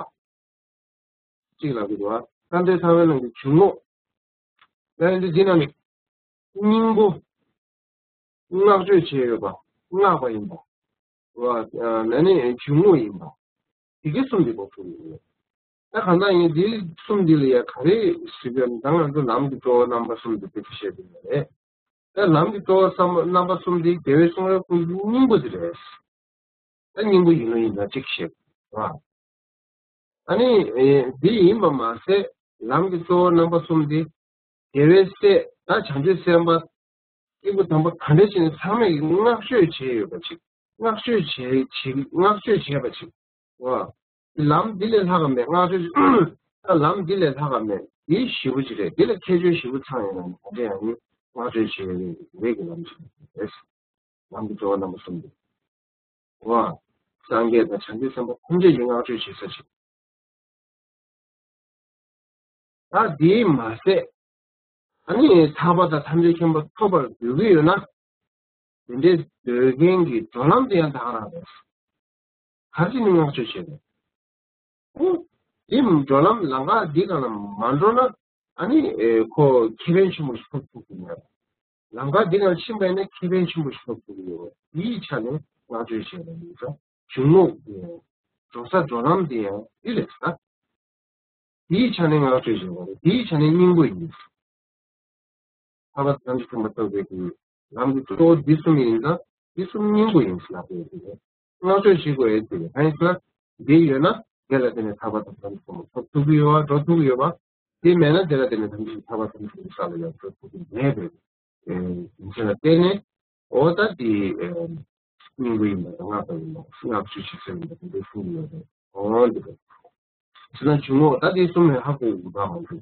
གཅིག་ལབ་ཀྱི་འདུག་ཨ། བཀའ་འདུས་ཚང་བའི་ནང་གི་འཇུག་ངོགས། ད་ཡིན་དུས་འདི་ནང་ནས་སྙིང་པོ། བསྔགས་བརྗོད་བྱས་ཡོད་པ། བསྔགས་པ་ཡིན་པ། བ་ཨ་ན་ནི་འཇུག་ངོགས་ཡིན་པ། དེ་གའི་གསུམ་འདི་གོ་ཐུབ་ཡོད། ད་གང་ལྟར་ཡིན་འདི་གསུམ་འདི་ལ་ཡ་ག་རེ་ཞིག་ཡོད་ན། ད་ང་ཚོ་ལམ་གྱི་གཙོ་བོ་རྣམ་པ་གསུམ་འདི་དེ་བཤད་དགོས་ཡོད་རེད། ད་ལམ་གྱི་གཙོ་བོ་བསམ་རྣམ་པ་གསུམ་འདི་རྒྱལ་བའི་གསུང་རབ་ཀུན་གྱི་སྙིང་པོ་འདི་རེད། ད་སྙིང་པོ་ཡིན་ནོ་ཡིན་ན་གཅིག་བཤད་དགོས། ཨ་ནི་འདི་ཡིན་པ་མ་ཟད་ལམ་གྱི་གཙོ་བོ་རྣམ་པ་གསུམ་འདི་རྒྱལ་བའི་སྲས་ད་བྱང་ཆུབ་སེམས་དཔའ་སྐྱེས་བུ་དམ་པ་ག་འདྲ་ཞིག་ནི་ཚང་མས་བསྔགས་བརྗོད་བྱས་ཡོད་པ་ཅིག་བསྔགས་བརྗོད་བྱས་བྱས་བསྔགས་བརྗོད་བྱས་པ་ཅིག་བ། ལམ་འདི་ལས་ལྷག་ག་མེད། བསྔགས་བརྗོད་ད་ལམ་འདི་ལས་ལྷག་ག་མེད། འདི་ཞེ་པོ་ཅིག་རེད། འདི་ལས་ཁྱད་ཆོས་ཞེ་པོ་ཚང་ཡོད་ན་ནི་ག་འདྲ་ཡང་ནི་བསྔགས་བརྗོད་བྱས་ཡོད་པའི་གི་ལམ་ཞིག་རེད། ལམ་གྱི་གཙོ་བོ་རྣམ་པ་གསུམ་འདི་བ། སངས་རྒྱས་དང་བྱང་ཆུབ་སེམས་དཔའ་ཐམས་ཅད་ཀྱིས་བསྔགས་བརྗོད་བྱེད་ས་ཅིག་ད་དེས་མ་ཟད། ཨ་ནི་ཐར་པ་དང་ཐམས་ཅད་མཁྱེན་པ་ཐོབ་པར་འདོད་ཀྱི་ཡོད་ན། དེ་འདྲའི་འདོད་མཁན་གྱི་འགྲོ་ལམ་དེ་ཡང་དེ་ག་རང་རེད། ག་རེ་བྱས་ནས་བསྔགས་བརྗོད་བྱེད་དགོས། འོ། དེ་འགྲོ་ལམ་ལམ་ཁ་འདི་ག་ལ་མ་འགྲོ་ན། ཨ་ནི་ཨེ་ཁོ་ཁེ་ཕན་ཆེན་པོ་ཞིག་ཐོབ་ཐུབ་ཀྱི་མེད། ལམ་ཁ་འདི་ནང་ཕྱིན་པ་ཡིན་ན་ཁེ་ཕན་ཆེན་པོ་ཞིག་ཐོབ་ཐུབ་ཀྱི་ཡོད། དེའི་ཆ་ནས་བསྔགས་བརྗོད་བྱས་པ་ཡིན་ཙང་འཇུག་ངོགས་དེ་ཡང་འགྲོ་ས་འགྲོ་ལམ་དེ་ཡང་འདི་རེད་ཟེར། དེའི་ཆ་ནས་བསྔགས་བརྗོད་བྱས་པ་རེད། དེའི་ཆ་ནས་སྙིང་པོ་ཡིན། ཐར་པ་དང་ཐམས་ཅད་མཁྱེན་པ་ཐོབ་པའི་གི་ལམ་གྱི་གཙོ་བོ་འདི་གསུམ་ཡིན་ཙང་འདི་གསུམ་སྙིང་པོ་ཡིན་ཟེར་ལབ་པའི་གི་བསྔགས་བརྗོད་བྱེད་དགོས་ཡོད་དེ་གང་ཡིན་ཟེར་ན། འདི་ཡོད་ན་དེ་ལ་བརྟེན་ནས་ཐར་པ་དང་ཐམས་ཅད་མཁྱེན་པ་ཐོབ་ཐུབ་ཀྱི་ཡོད་པ། འགྲོ་ཐུབ་ཀྱི་ཡོད་པ། དེ་མེད་ན་དེ་ལ་བརྟེན་ནས་ཐམས་ཅད་ཐར་པ་ཐམས་ཅད་ཀྱི་ས་ལ་ཡང་འགྲོ་ཐུབ་ཀྱི་མེད་པའི་ཡིན་ཚུལ་ལ་བརྟེན་ནས། འོ་ད་དེ་སྙིང་པོ་ཡིན་པ་དང་བསྔགས་པ་ཡིན་པ་བསྔགས་བརྗོད་བྱེད་ས་ཡིན་པ་དེ་འདྲ་གསུངས་ཡོད་རེད། འོ་འདི་རེད། ཅི་ན་འཇུག་ངོགས་ད་དེ་གསུམ་ལས་ཧ་གོ་དགོས་པ་མ་འདུག་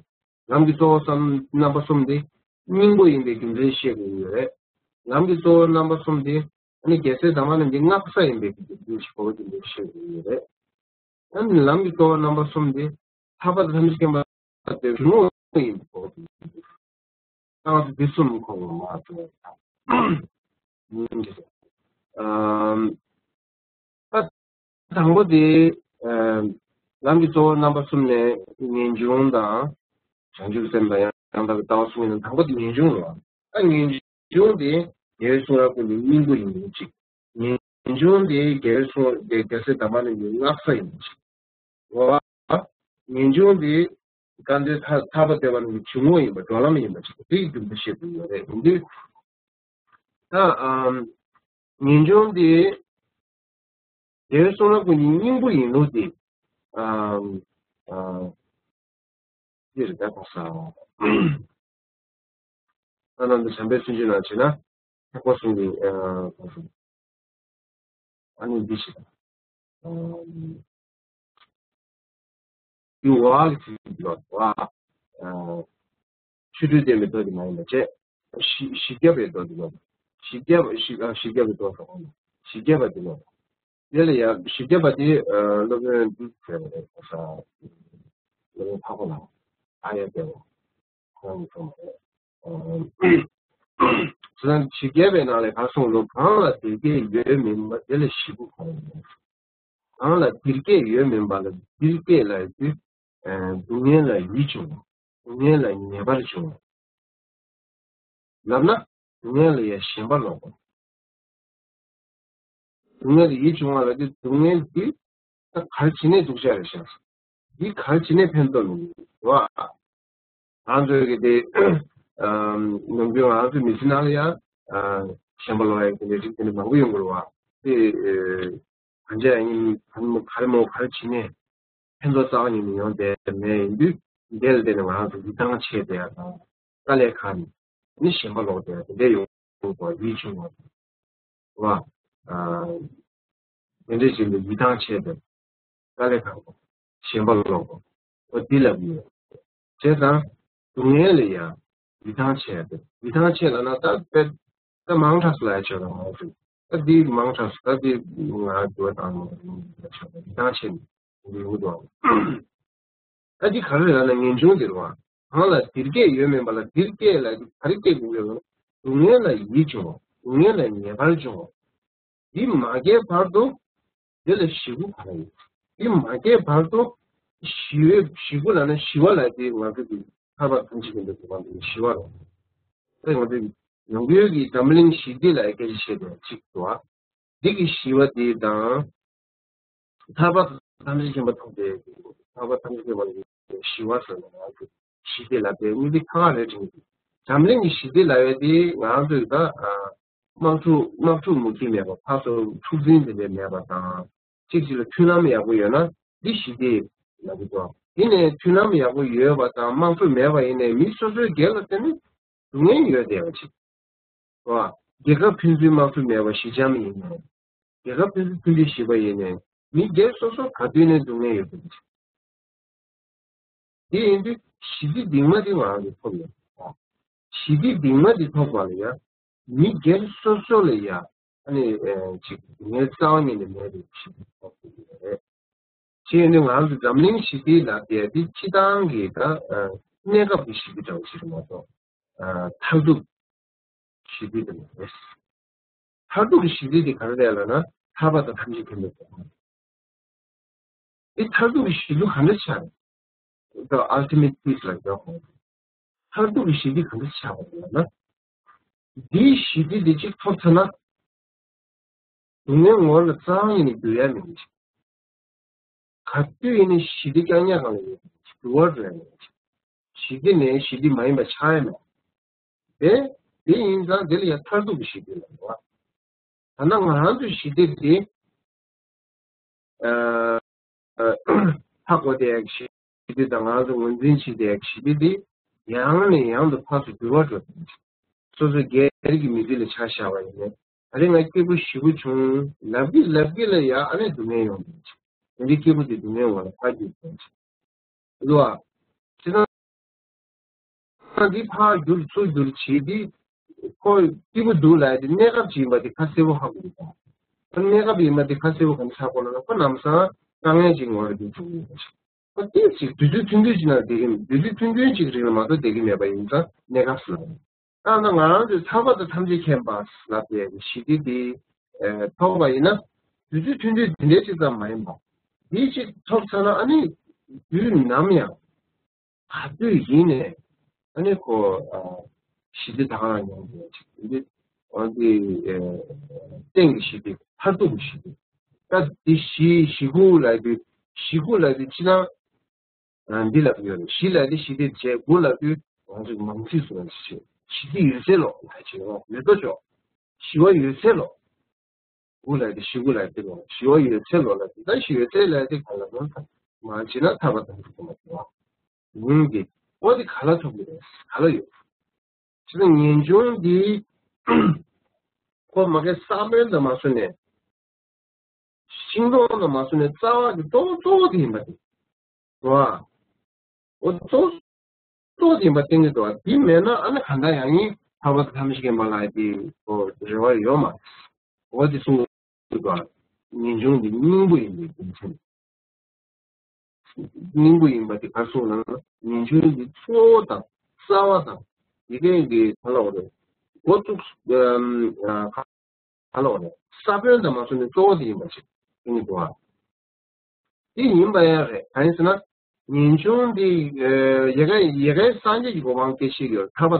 ལམ་གྱི་གཙོ་བོ་གསུམ་རྣམ་པ་གསུམ་དེ་སྙིང་པོ་ཡིན་པའི་རྒྱུ་མཚན་བཤད་དགོས་ཡོད་རེད། ལམ་གྱི་གཙོ་བོ་རྣམ་པ་གསུམ་དེ་ཨ་ནི་རྒྱལ་སྲས་དམ་པ་རྣམས་ཀྱི་བསྔགས་ས་ཡིན་པའི་རྒྱུ་མཚན་ཞིག་གོ་བ་རྒྱུ་མཚན་བཤད་དགོས་ཡོད་རེད། ཨ་ནི་ལམ་གྱི་གཙོ་བོ་རྣམ་པ་གསུམ་དེ་ཐར་པ་དང་ཐམས་ཅད་མཁྱེན་པ་དེ་འཇུག་ངོགས་ཡིན་པའི་གོ་བ་རྒྱུ་མཚན་ཨ་འདི་གསུམ་གོ་བ་མ་གཏོགས། ཨམ། ད་དང་པོ་དེ། ཨམ། ལམ་གྱི་གཙོ་བོ་རྣམ་པ་གསུམ་ལས་ངེས་འབྱུང་དང་། བྱང་ཆུབ་སེམས་དང་ཡང་དག་པའི་ལྟ་བ་གསུམ་ཡིན་ན་དང་པོ་དེ་ངེས་འབྱུང་རེད་བ། ད་ངེས་འབྱུང་དེ་རྒྱལ་བའི་གསུང་རབ་ཀུན་གྱི་སྙིང་པོ་ཡིན་པ་གཅིག་ངེས་འབྱུང་དེ་རྒྱལ་བའི་གསུང་རྒྱལ་རྒྱལ་སྲས་དམ་པ་རྣམས་ཀྱི་བསྔགས་ས་ཡིན་པ་གཅིག་འོ། ངེས་འབྱུང་དེ་བཀའ་འདུས་ཐར་ཐར་པ་སྟེར་བ་རྣམས་ཀྱི་འཇུག་ངོགས་ཡིན་པ། འགྲོ་ལམ་ཡིན་པ་ཅིག་དེའི་རྒྱུ་མཚན་བཤད་དགོས་ཡོད་རེད། ཡིན་དུས། ད་ཨམ། ངེས་འབྱུང་དེ་རྒྱལ་བའི་གསུང་རབ་ཀུན་གྱི་སྙིང་པོ་ཡིན་ལུགས་དེ། ཨམ། ཨ། འདི་རེད་ད་གོ་ས། ཨ་ནི་འདི་བྱམས་པའི་སུན་འབྱིན་ནང་བྱས་ན་ཐེག་པ་གསུམ་གྱི་ཨ་གོ་ས། ཨ་ནི་འདི་ཞིག་དང་། འདི་བ་གི་ཚིག་འདི་བ། ཆོས་སྤྲུལ་བསྟན་པའི་མདོ་འདི་མ་ཡིན་པ་བྱས། བཞི་བཞི་བརྒྱ་པའི་མདོ་འདི་ལ། བཞི་བརྒྱ་པ་བཞི་ཨ་བཞི་བརྒྱ་པའི་མདོ་ཟེར་བ་ནི། བཞི་བརྒྱ་པ་འདི་ལ། དེ་ལ་ཡང་བཞི་བརྒྱ་པ་འདི་སློབ་དཔོན་འདི་ཟེར་བ་རེད་གོ་ས། སློབ་དཔོན་འཕགས་པ་ལ་ཨ་ཡ་བསྟན་པ། ཁོང་གིས་གསུངས་པ་རེད། ཚུལ་ཁྲིམས་བཅོ་བརྒྱད་པའི་ནང་ལས་ག་རེ་གསུངས་འདུག། གང་ལ་དེ་སྐད་ཡོད་མིན་པ་དེ་ལ་ཞེ་དགུ་གང་ཡིན། གང་ལ་འདིར་སྐད་ཡོད་མིན་པ་ལ་འདིར་སྐད་ལ་ཡོད་དུས། སྡུག་བསྔལ་ལ་ཡིད་བྱུང་བ། སྡུག་བསྔལ་ལ་ངེས་པར་བྱུང་བ། ལབ་ན་སྡུག་བསྔལ་ལ་ཡང་ཞེན་པ་ལོག་པ། སྡུག་བསྔལ་ལ་ཡིད་བྱུང་བ་ལ་དེ་སྡུག་བསྔལ་འདི་ད་ག་རེ་བྱས་ནས་སྡུག་ཅག་རེད་ཤག། འདི་ག་རེ་བྱས་ནས་ཕན་ཐོགས་མི་འདུག་བ། ང་ཚོས་གི་དེ་ནམ་རྒྱུན་ང་ཚོའི་མི་ཚེ་ནང་ལ་ཡང་ཞེན་པ་ལོག་ཡག་གི་ལས་རིགས་དེ་འདྲ་མང་པོ་ཡོང་གི་རེད་བ། དེ་གང་ཅི་ཡང་ཡིན་ག་རེ་མོ་ག་རེ་བྱས་ནས་ཕན་ཐོགས་རྩ་བ་ཉིད་ནས་ཡོང་བསྡད་མེད། ཡིན་དུས་འདི་ལ་བརྟེན་ནས་ང་རང་ཚོ་ཡིད་ཐང་ཆད་བསྡད་ཡག་དང་དཀའ་ལས་ཁག་ནས་ནི་ཞེན་པ་ལོག་བསྡད་ཡག་དེ་འདྲ་ཡོང་གི་འདུག་བ། ཡིད་བྱུང་བ་བ། དེ་འདྲ་བྱས་ནས་ཡིད་ཐང་ཆད་བསྡད་དཀའ་ལས་ཁག་པོ། ཞེན་པ་ལོག་པོ། འོ་འདི་ལབ་ཀྱི་ཡོད། བྱས་ཙང་སྡུག་བསྔལ་ལ་ཡང་ཡིད་ཐང་ཆད་དེ། ཡིད་ཐང་ཆད་ལབ་ན་ད་དཔེ་ད་མང་དྲགས་སུ་ལབ་ཡག་ཆོག་ད་མང་ཚོད། ད་འདི་མང་དྲགས་སུ་ད་འདི་ང་འགྱུར་བ་བཏང་མ་ཡིན་ཆོག་ཡིད་ཐང་ཆད་ནས་འདི་ཡོང་གི་འདུག་ཨ། ད་འདི་ག་རེ་རེད་ལབ་ན་ངེས་འབྱུང་འདི་རེད་བ། གང་ལ་འདིར་སྐད་ཡོད་མིན་པ་ལ་འདིར་སྐད་ལ་ག་རེ་སྐད་དགོས་ཀྱི་ཡོད་ལབ་ན་སྡུག་བསྔལ་ལ་ཡིད་བྱུང་བ། སྡུག་བསྔལ་ལ་ངེས་པར་བྱུང་བ། འདི་མ་སྐྱེས་བར་དུ་དེ་ལ་ཞེ་དགུ་ག་རེ་ཡོད། འདི་མ་སྐྱེས་བར་དུ་ཞི་བའི་ཞེ་དགུ་ལབ་ན་ཞི་བ་ལ་དེ་ང་ཚོ་གི་ཐར་པ་ཐམས་ཅད་མཁྱེན་པའི་གོ་འཕང་དེ་ཞི་བ་རེད། དེ་ང་ཚོ་ནང་ཁུལ་གྱི་འཛམ་གླིང་ཞི་བདེ་ལ་སྐད་ཆ་བཤད་པའི་ཚིག་ཏུ་བ། འདི་གི་ཞི་བ་དེ་དང་། ཐར་པ་ཐམས་ཅད་མཁྱེན་པ་ཐོབ་པའི་ཐར་པ་ཐམས་ཅད་མཁྱེན་པ་ལ་ཞི་བ་ཟེར་ན་ང་ཚོ་ཞི་བདེ་ལབ་པའི་དངོས་གཞི་ཁག་ཁག་རེད་དྲན་གྱི། འཛམ་གླིང་གི་ཞི་བདེ་ལབ་ཡ་དེ་ང་ཚོས་ད་དམག་འཁྲུག་དམག་འཁྲུག་མུ་མཐུད་མེད་པ། ཕར་ཚུར་འཁྲུག་འཛིང་དེ་འདྲ་མེད་པ་དང་། གཅིག་གཅིག་ལ་མཐུན་ལམ་ཡག་པོ་ཡོད་ན་འདི་ཞི་བདེ་ལབ་ཀྱི་འདུག། དེ་ནས་མཐུན་ལམ་ཡག་པོ་ཡོད་པ་དང་དམག་འཁྲུག་མེད་པ་ཡིན་ནའི་མི་སོ་སོའི་སྒེར་ལ་བརྟེན་ནས་སྡུག་བསྔལ་ཡོད་བསྡད་པ་ཅིག། རེད་བ། རྒྱལ་ཁབ་ཕན་ཚུན་དམག་འཁྲུག་མེད་པ་ཞི་འཇམ་ཡིན་ནའི། རྒྱལ་ཁབ་ཕན་ཚུན་མཐུན་སྒྲིལ་ཞི་བ་ཡིན་ནའི། མི་སྒེར་སོ་སོ་ག་དུས་ནས་སྡུག་བསྔལ་ཡོད་པ་ཅིག། དེ་ཡིན་དུས་ཞི་བདེ་འདི་མ་འདི་ང་རང་གིས་ཐོབ་ཡོད། ཞི་བདེ་འདི་མ་འདི་ཐོབ་པ་ལ་ཡ། མི་སྒེར་སོ་སོ་ལ་ཡ། ཨ་ནི་ཨེ་ཅིག་ངའི་རྩ་བ་ཉིད་ནས་མེད་པའི་ཞི་བདེ་ཐོབ་ཐུབ་ཀྱི་རེད། དེ་ཡིན་དུས་ང་ཚོ་འཛམ་གླིང་ཞི་བདེ་ལབ་དེ་འདི་སྤྱི་བཏང་གི་ད་ཨ་གནས་སྐབས་ཀྱི་ཞི་བདེ་འདྲ་བོ་ཞིག་རེད་མ་གཏོགས། ཨ་མཐར་ཐུག་ཞི་བདེ་དེ་མ་རེད། མཐར་ཐུག་གི་ཞི་བདེ་དེ་ག་རེ་རེད་ལབ་ན་ཐར་པ་དང་ཐམས་ཅད་མཁྱེན་པའི་གོ་འཕང་། འདི་མཐར་ཐུག་གི་ཞི་ལུགས་ག་འདྲ་ཆགས་རེད། The ultimate peace ལབ་ཀྱི་ཡོད། མཐར་ཐུག་གི་ཞི་བདེ་ག་འདྲ་ཆགས་པ་རེད་ལབ་ན། འདིའི་ཞི་བདེ་འདི་གཅིག་ཐོབ་ཚར་ན། སྡུག་བསྔལ་ངོ་ལ་རྩ་བ་ཉིད་ནས་འགྱུར་ཡ་མེད། ག་དུས་ཡིན་ནའི་ཞི་བདེ་རྐྱང་རྐྱང་སྒང་ལ་ཡོད། འགྱུར་བ་འགྲོ་ཡ་མེད། ཞི་བདེ་ནས་ཞི་བདེ་མ་ཡིན་པ་ཆགས་ཡ་མེད། དེ་དེ་ཡིན་ཙང་དེ་ལ་ཡང་མཐར་ཐུག་གི་ཞི་བདེ་ལབ་འདུག་བ། ད་ནང་ང་རང་ཚོའི་ཞི་བདེ་དེ། ཨ་ཨ་ཧ་གོ་བདེ་ཡག་ཞི་བདེ་དང་ང་ཚོ་ངོས་འཛིན་བྱེད་བདེ་ཡག་ཞི་བདེ་དེ་ཡང་ནས་ཡང་དུ་ཕར་ཚུར་འགྱུར་བ་འགྲོ་བདེ། སོ་སོའི་སྒེར་གྱི་མི་ཚེ་ལ་ཆ་བཞག་པ་ཡིན་ན། ད་རེས་ང་སྐྱིད་པོ་ཞེ་པོ་བྱུང་ལབ་ཀྱི་ལབ་ཀྱི་ལ་ཡ་ཨ་ནི་སྡུག་བསྔལ་ཡོང་བདེ། དེ་འདྲའི་སྐྱིད་པོ་དེ་སྡུག་བསྔལ་འོག་ལ་ཕར་འགྱུར་བདེ། རེད་བ། ཅི་ད། ང་འདི་ཕར་བསྒྱུར་ཚུར་བསྒྱུར་བྱེད་དེ། ཁོ་སྐྱིད་པོ་འདུག་ལབ་ཡ་དེ་གནས་སྐབས་ཅིག་ཡིན་པ་དེ་ཁ་གསལ་པོ་ཧ་གོ་གི་འདུག། ཁོ་གནས་སྐབས་ཡིན་པ་དེ་ཁ་གསལ་པོ་ག་འདྲ་ཆགས་གོ་ལབ་ན་ཁོ་ལམ་སང་དཀའ་ངལ་ཅིག་ངོ་རེ་འདུག་བྱུང་ཡོད་པ་ཞིག། ཁོ་ཏོག་ཙམ་དུས་ཚོད་ཐུང་ཐུང་ཅིག་ན་བསྡད་ཀྱི་དུས་ཚོད་ཐུང་ཐུང་ཅིག་རིང་ལ་མ་གཏོགས་བསྡད་ཀྱི་མེད་པ་ཡིན་ཙང་གནས་སྐབས་སུ་ལ། ད་ང་རང་ཚོས་ཐར་པ་དང་ཐམས་ཅད་མཁྱེན་པ་ལབ་པའི་ཞི་བདེ་དེ་ཐོབ་པ་ཡིན་ན་དུས་ཚོད་ཐུང་ཐུང་དེ་འདྲའི་ཅིག་ཙམ་མ་ཡིན་པ། དེ་ཅིག་ཐོབ་ཚར་ན་ཨ་ནི་དུས་ནམ་ཡང་། ག་དུས་ཡིན་ནའི་ཨ་ནི་ཁོ་ཞི་བདེ་ད་ག་རང་ཉམས་ཡོད་ཅིག་འདི་འདི་སྟེང་གི་ཞི་བདེ་མཐར་ཐུག་གི་ཞི་བདེ། ད་འདི་ཞི་ཞི་དགུ་ལབ་དུས་ཞི་དགུ་ལབ་དུས་ཕྱི་ནང་འདི་ལབ་ཡོད་རེད། ཞི་ལབ་དུས་ཞི་བདེ་བྱས། དགུ་ལབ་དུས་ང་ཚོས་མང་ཚིག་སུ་ལ་ཞི་ཞི་བདེ་ཡོད་ཚད་ལོ་ལ་བྱེད་རོགས་ཡོད་དོ་ཅོག་ཞི་བ་ཡོད་ཚད་ལོ། དགུ་ལ་དེ་ཞི་དགུ་ལ་དེ་ལོ་ཞི་བ་ཡོད་ཚད་ལོ་ལ་དེ་ད་ཞི་ཡོད་ཚད་ལ་དེ་ག་ལ་ནོར་ཐ་མ་བྱེད་ན་ཐར་པ་དང་དེ་མ་དེ་བ། ཡིན་གྱི་འོ་དེ་ག་ལ་ཐུབ་ཀྱི་རེད་ག་ལ་ཡོད། ཅི་ན་ངེས་འབྱུང་འདི་ཁོ་མ་གི་ས་བོན་དུ་མ་སོང་ནས་ཤིང་སྡོང་དུ་མ་སོང་ནས་རྩ་བ་གི་གཙོ་བོ་གཙོ་བོ་དེ་ཡིན་པ་དེ་རེད་བ། འོ་གཙོ་གཙོ་དེ་ཡིན་པ་བསྟན་གྱི་འདུག་བ། དེ་མེད་ན་ཨ་ནི་གང་ལྟར་ཡང་ཡིན་ཐར་པ་དང་ཐམས་ཅད་མཁྱེན་པ་ལ་དེ་འོ་རེ་བ་ཡོད་མ་རེད། འོ་དེ་གསུངས་འདུག་བ། ངེས་འབྱུང་འདི་སྙིང་པོ་ཡིན་པའི་རྒྱུ་མཚན། སྙིང་པོ་ཡིན་པ་དེ་ག་རེ་གསུངས་ན་ངེས་འབྱུང་འདི་གཙོ་བོ་དང་རྩ་བ་དང་དེ་གའི་གི་ག་ལ་འོ་རེད། འགོ་བཙུགས། ཨམ། ཨ། ག་ལ་བ་རེད། ས་བོན་དང་མ་སོང་ནས་གཙོ་བོ་དེ་ཡིན་པ་ཞིག་ཡིན་གྱི་འདུག་ཨ། དེ་ཡིན་པ་ཡང་རེད། གང་ཡིན་ཟེར་ན། ངེས་འབྱུང་འདི། ཨ། ཡལ་ག་ཡལ་གའི་སངས་རྒྱས་ཀྱི་གོ་འཕང་སྐྱེ་ཤེས་ཡོད། ཐར་པ་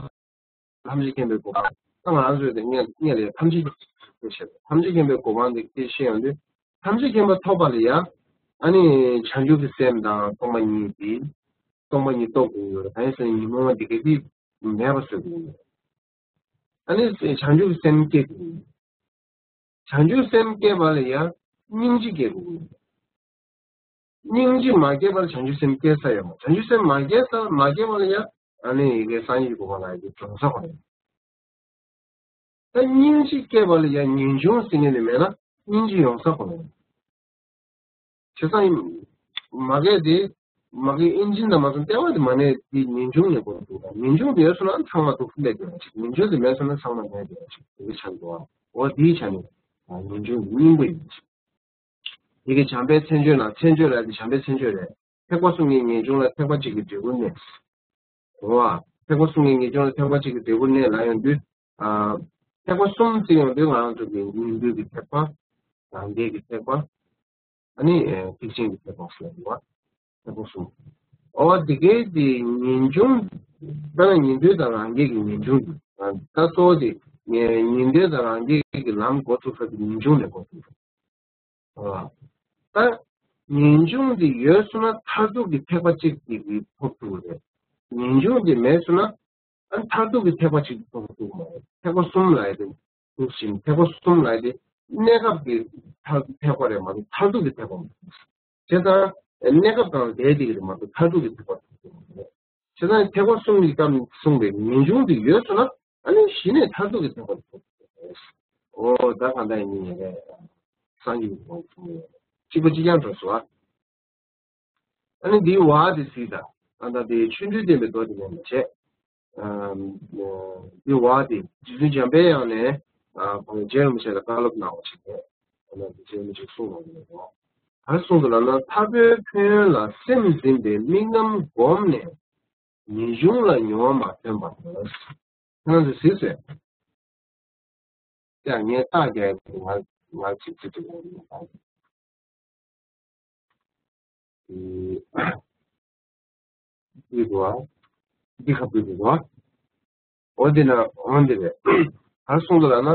ཐམས་ཅད་མཁྱེན་པའི་གོ་འཕང་། ད་ང་རང་ཚོས་དེ་སྔོན་སྔོན་ལ་ཐམས་ཅད་སྐྱེ་ཤེས། ཐམས་ཅད་མཁྱེན་པའི་གོ་འཕང་འདི་སྐྱེ་ཤེས་ཡོང་དུས། ཐམས་ཅད་མཁྱེན་པ་ཐོབ་པ་ལ་ཡང་། ཨ་ནི་བྱང་ཆུབ་ཀྱི་སེམས་དང་སྟོང་པ་ཉིད་དེ། སྟོང་པ་ཉིད་རྟོགས་དགོས་ཡོད། གང་ཡིན་ཟེར་ན་ཉོན་མོངས་པ་འདི་ག་དེ་མེད་པ་བཟོ་དགོས་ཡོད། ཨ་ནི་བྱང་ཆུབ་སེམས་སྐྱེ་དགོས། བྱང་ཆུབ་སེམས་སྐྱེ་བ་ལ་ཡང་སྙིང་རྗེ་སྐྱེ་དགོས། སྙིང་རྗེ་མ་སྐྱེ་བར་བྱང་ཆུབ་སེམས་སྐྱེ་ས་ཡོད་མ། བྱང་ཆུབ་སེམས་མ་སྐྱེ་ས་མ་སྐྱེ་བ་ལ་ཡང་ཨ་ནི་ཡི་གེ་སངས་རྒྱས་ཀྱི་གོ་འཕང་ལ་ཡི་གེ་འགྲོ་ས་ཁོ་ན་ཡོད། ད་སྙིང་རྗེ་སྐྱེ་བ་ལ་ཡང་ངེས་འབྱུང་ཟེར་མཁན་ནི་མེད་ན་སྙིང་རྗེ་ཡོང་ས་ཁོ་ན་ཡོད། བྱས་ཙང་མ་གས་དེ། མ་གས་ཨིན་ཇིན་དང་མ་སོང་ལྟེ་བ་དེ་མ་ནས་དེ་ངེས་འབྱུང་ནས་གོ་འདུག་ད་ངེས་འབྱུང་དེ་ཡོད་སོང་ན་ཚང་མ་འདུག་སླེབས་ཡོད་ཅིག་ངེས་འབྱུང་དེ་མེད་སོང་ན་ཚང་མ་མེད་ཡོད་ཅིག་དེ་གི་ཆ་འདུག་འོ་དེའི་ཆ་ནས་ངེས་འབྱུང་དེ་སྙིང་པོ་ཡིན་ཅིག་དེ་གི་བྱམས་པའི་མཚན་བརྗོད་ལ་མཚན་བརྗོད་ལ་དེ་བྱམས་པའི་མཚན་བརྗོད་རེད། ཐེག་པ་གསུམ་གྱི་ངེས་འབྱུང་ལ་ཐེག་པ་གཅིག་གི་འབྲས་བུ་གནས། འོ། ཐེག་པ་གསུམ་གྱི་ངེས་འབྱུང་ལ་ཐེག་པ་གཅིག་གི་འབྲས་བུ་གནས་ལ་ཡོང་དུས། ཨ། ཐེག་པ་གསུམ་ཟེར་ཡོང་དུས་ང་རང་ཚོ་གི་ཉན་ཐོས་ཀྱི་ཐེག་པ། རང་རྒྱལ་གྱི་ཐེག་པ། ཨ་ནི་ཐེག་ཆེན་གྱི་ཐེག་པ་ཟེར་བ། ཐེག་པ་གསུམ། འོ་དེ་གའི་དེ་ངེས་འབྱུང་། དཔེར་ན་ཉན་ཐོས་དང་རང་རྒྱལ་གྱི་ངེས་འབྱུང་དེ། ད་གཙོ་བོ་དེ་ཉན་ཐོས་དང་རང་རྒྱལ་གྱི་ལམ་འགོ་ཚུགས་ས་དེ་ངེས་འབྱུང་ལས་འགོ་ཚུགས་ས། ཨ། ད་ངེས་འབྱུང་འདི་ཡོད་སོང་ན་མཐར་ཐུག་གི་ཐེག་པ་གཅིག་གཅིག་གིས་ཐོབ་ཐུབ་ཀྱི་རེད། ངེས་འབྱུང་འདི་མེད་སོང་ན་ཨ་མཐར་ཐུག་གི་ཐེག་པ་གཅིག་ཐོབ་ཐུབ་མ་རེད། ཐེག་པ་གསུམ་ལ་ཡི་དེ་ཐུག་ཕྱིན། ཐེག་པ་གསུམ་ལ་ཡི་དེ་གནས་སྐབས་ཀྱི་ཐ་ཐེག་པ་རེད་མ་གཏོགས་མཐར་ཐུག་གི་ཐེག་པ་མ་རེད། བྱས་ཙང་གནས་སྐབས་དང་ལྡན་བསྡད་ཀྱི་རེད་མ་གཏོགས་མཐར་ཐུག་གི་ཐེག་པ་ཐོབ་ཐུབ་མ་རེད། བྱས་ཙང་ཐེག་པ་གསུམ་གྱི་སྐབས་གསུངས་པའི་ངེས་འབྱུང་འདི་ཡོད་སོང་ན་ཨ་ནི་གཞི་ནས་མཐར་ཐུག་གི་ཐེག་པ་ཐོབ་ཐུབ་རེད། འོ་ད་གང་ལྟར་ཡིན་ནའི་རེད། སངས་རྒྱས་ཀྱི་གོ་འཕང་ཐོབ་ནས་གཅིག་པ་གཅིག་རྐྱང་འགྲོ་སོང་ཨ། ཨ་ནི་འདིའི་བ་དེ་གཟིགས་དང་། ཨ་ད་དེ་ཆོ་འཕྲུལ་བསྟན་པའི་མདོ་དེ་ནས་མ་བྱས། ཨ་འདིའི་བ་དེ་རྗེ་བཙུན་འཇམ་པའི་དབྱངས་ནས་ཨ་ཁོང་རྗེ་རིན་པོ་ཆེ་ལ་བཀའ་སློབ་གནང་བ་ཞིག་རེད། ཨ་ནི་འདི་རྗེ་རིན་པོ་ཆེས་གསུངས་གནང་གི་འདུག་ག་རེ་གསུངས་འདུག་ལབ་ན། ཐར་པའི་ཕན་ཡོན་ལ་སེམས་འཛིན་པའི་དམིགས་རྣམ་བསྒོམས་ནས་ངེས་འབྱུང་ལ་མྱོང་བ་མ་ཐོན་པར། ཁྱེད་རང་ཚོས་གཟིགས་སོང་། ཡ་ངས་རྟགས་རྒྱག་ཡ་ང་ང་ཚིག་ཚིག་ཏུ་ཡོང་ཡོད་པ། འདི་འདུག་བ། འདི་ཁ་འདི་འདུག་བ། འོ་འདི་ན་འོ་འདི་རེད། ག་རེ་གསུངས་འདུག་ལབ་ན།